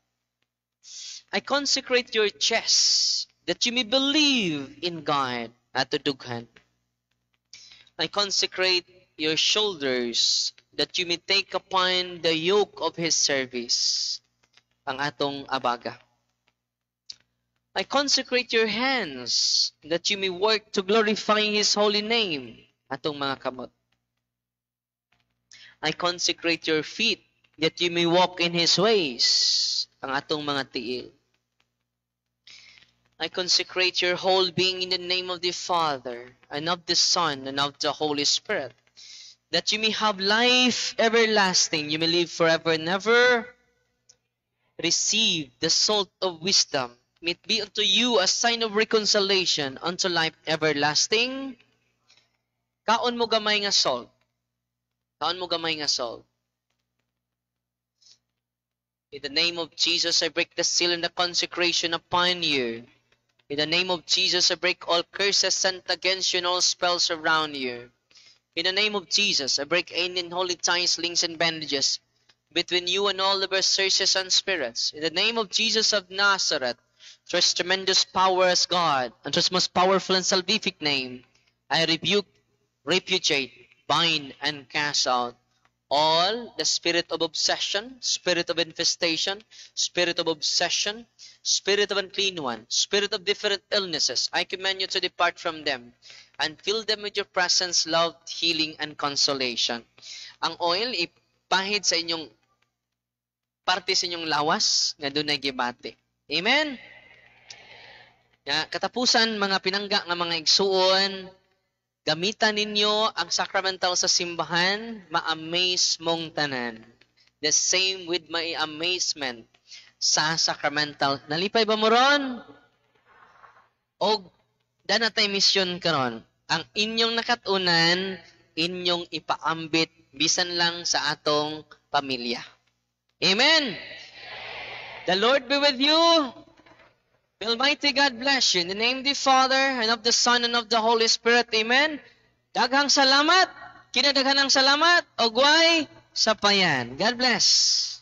I consecrate your chest that you may believe in God, ato dughan. I consecrate your shoulders that you may take upon the yoke of His service, ang atong abaga. I consecrate your hands that you may work to glorify His holy name, atong mga kamot. I consecrate your feet that you may walk in His ways, ang atong mga tiil. I consecrate your whole being in the name of the Father, and of the Son, and of the Holy Spirit, that you may have life everlasting, you may live forever and ever. Receive the salt of wisdom. May it be unto you a sign of reconciliation unto life everlasting. Kaon mo gamay nga salt. Kaon mo gamay nga salt. In the name of Jesus, I break the seal and the consecration upon you. In the name of Jesus, I break all curses sent against you and all spells around you. In the name of Jesus, I break any unholy ties, links, and bandages between you and all the berserkers and spirits. In the name of Jesus of Nazareth, through his tremendous power as God, and through his most powerful and salvific name, I rebuke, repudiate, bind, and cast out all the spirit of obsession, spirit of infestation, spirit of obsession, spirit of unclean one, spirit of different illnesses. I command you to depart from them and fill them with your presence, love, healing, and consolation. Ang oil, ipahid sa inyong parte sa inyong lawas nga dunay gibati. Amen? Ya, katapusan, mga pinangga nga mga igsuon, gamitan ninyo ang sacramental sa simbahan, ma-amaze mong tanan. The same with my amazement sa sacramental. Nalipay ba mo ron? Og dana tay misyon karon. Ang inyong nakatunan, inyong ipaambit bisan lang sa atong pamilya. Amen. The Lord be with you. May Almighty God bless you. In the name of the Father, and of the Son, and of the Holy Spirit. Amen. Daghang salamat. Kinadaghanang salamat. Ogway sa payan. God bless.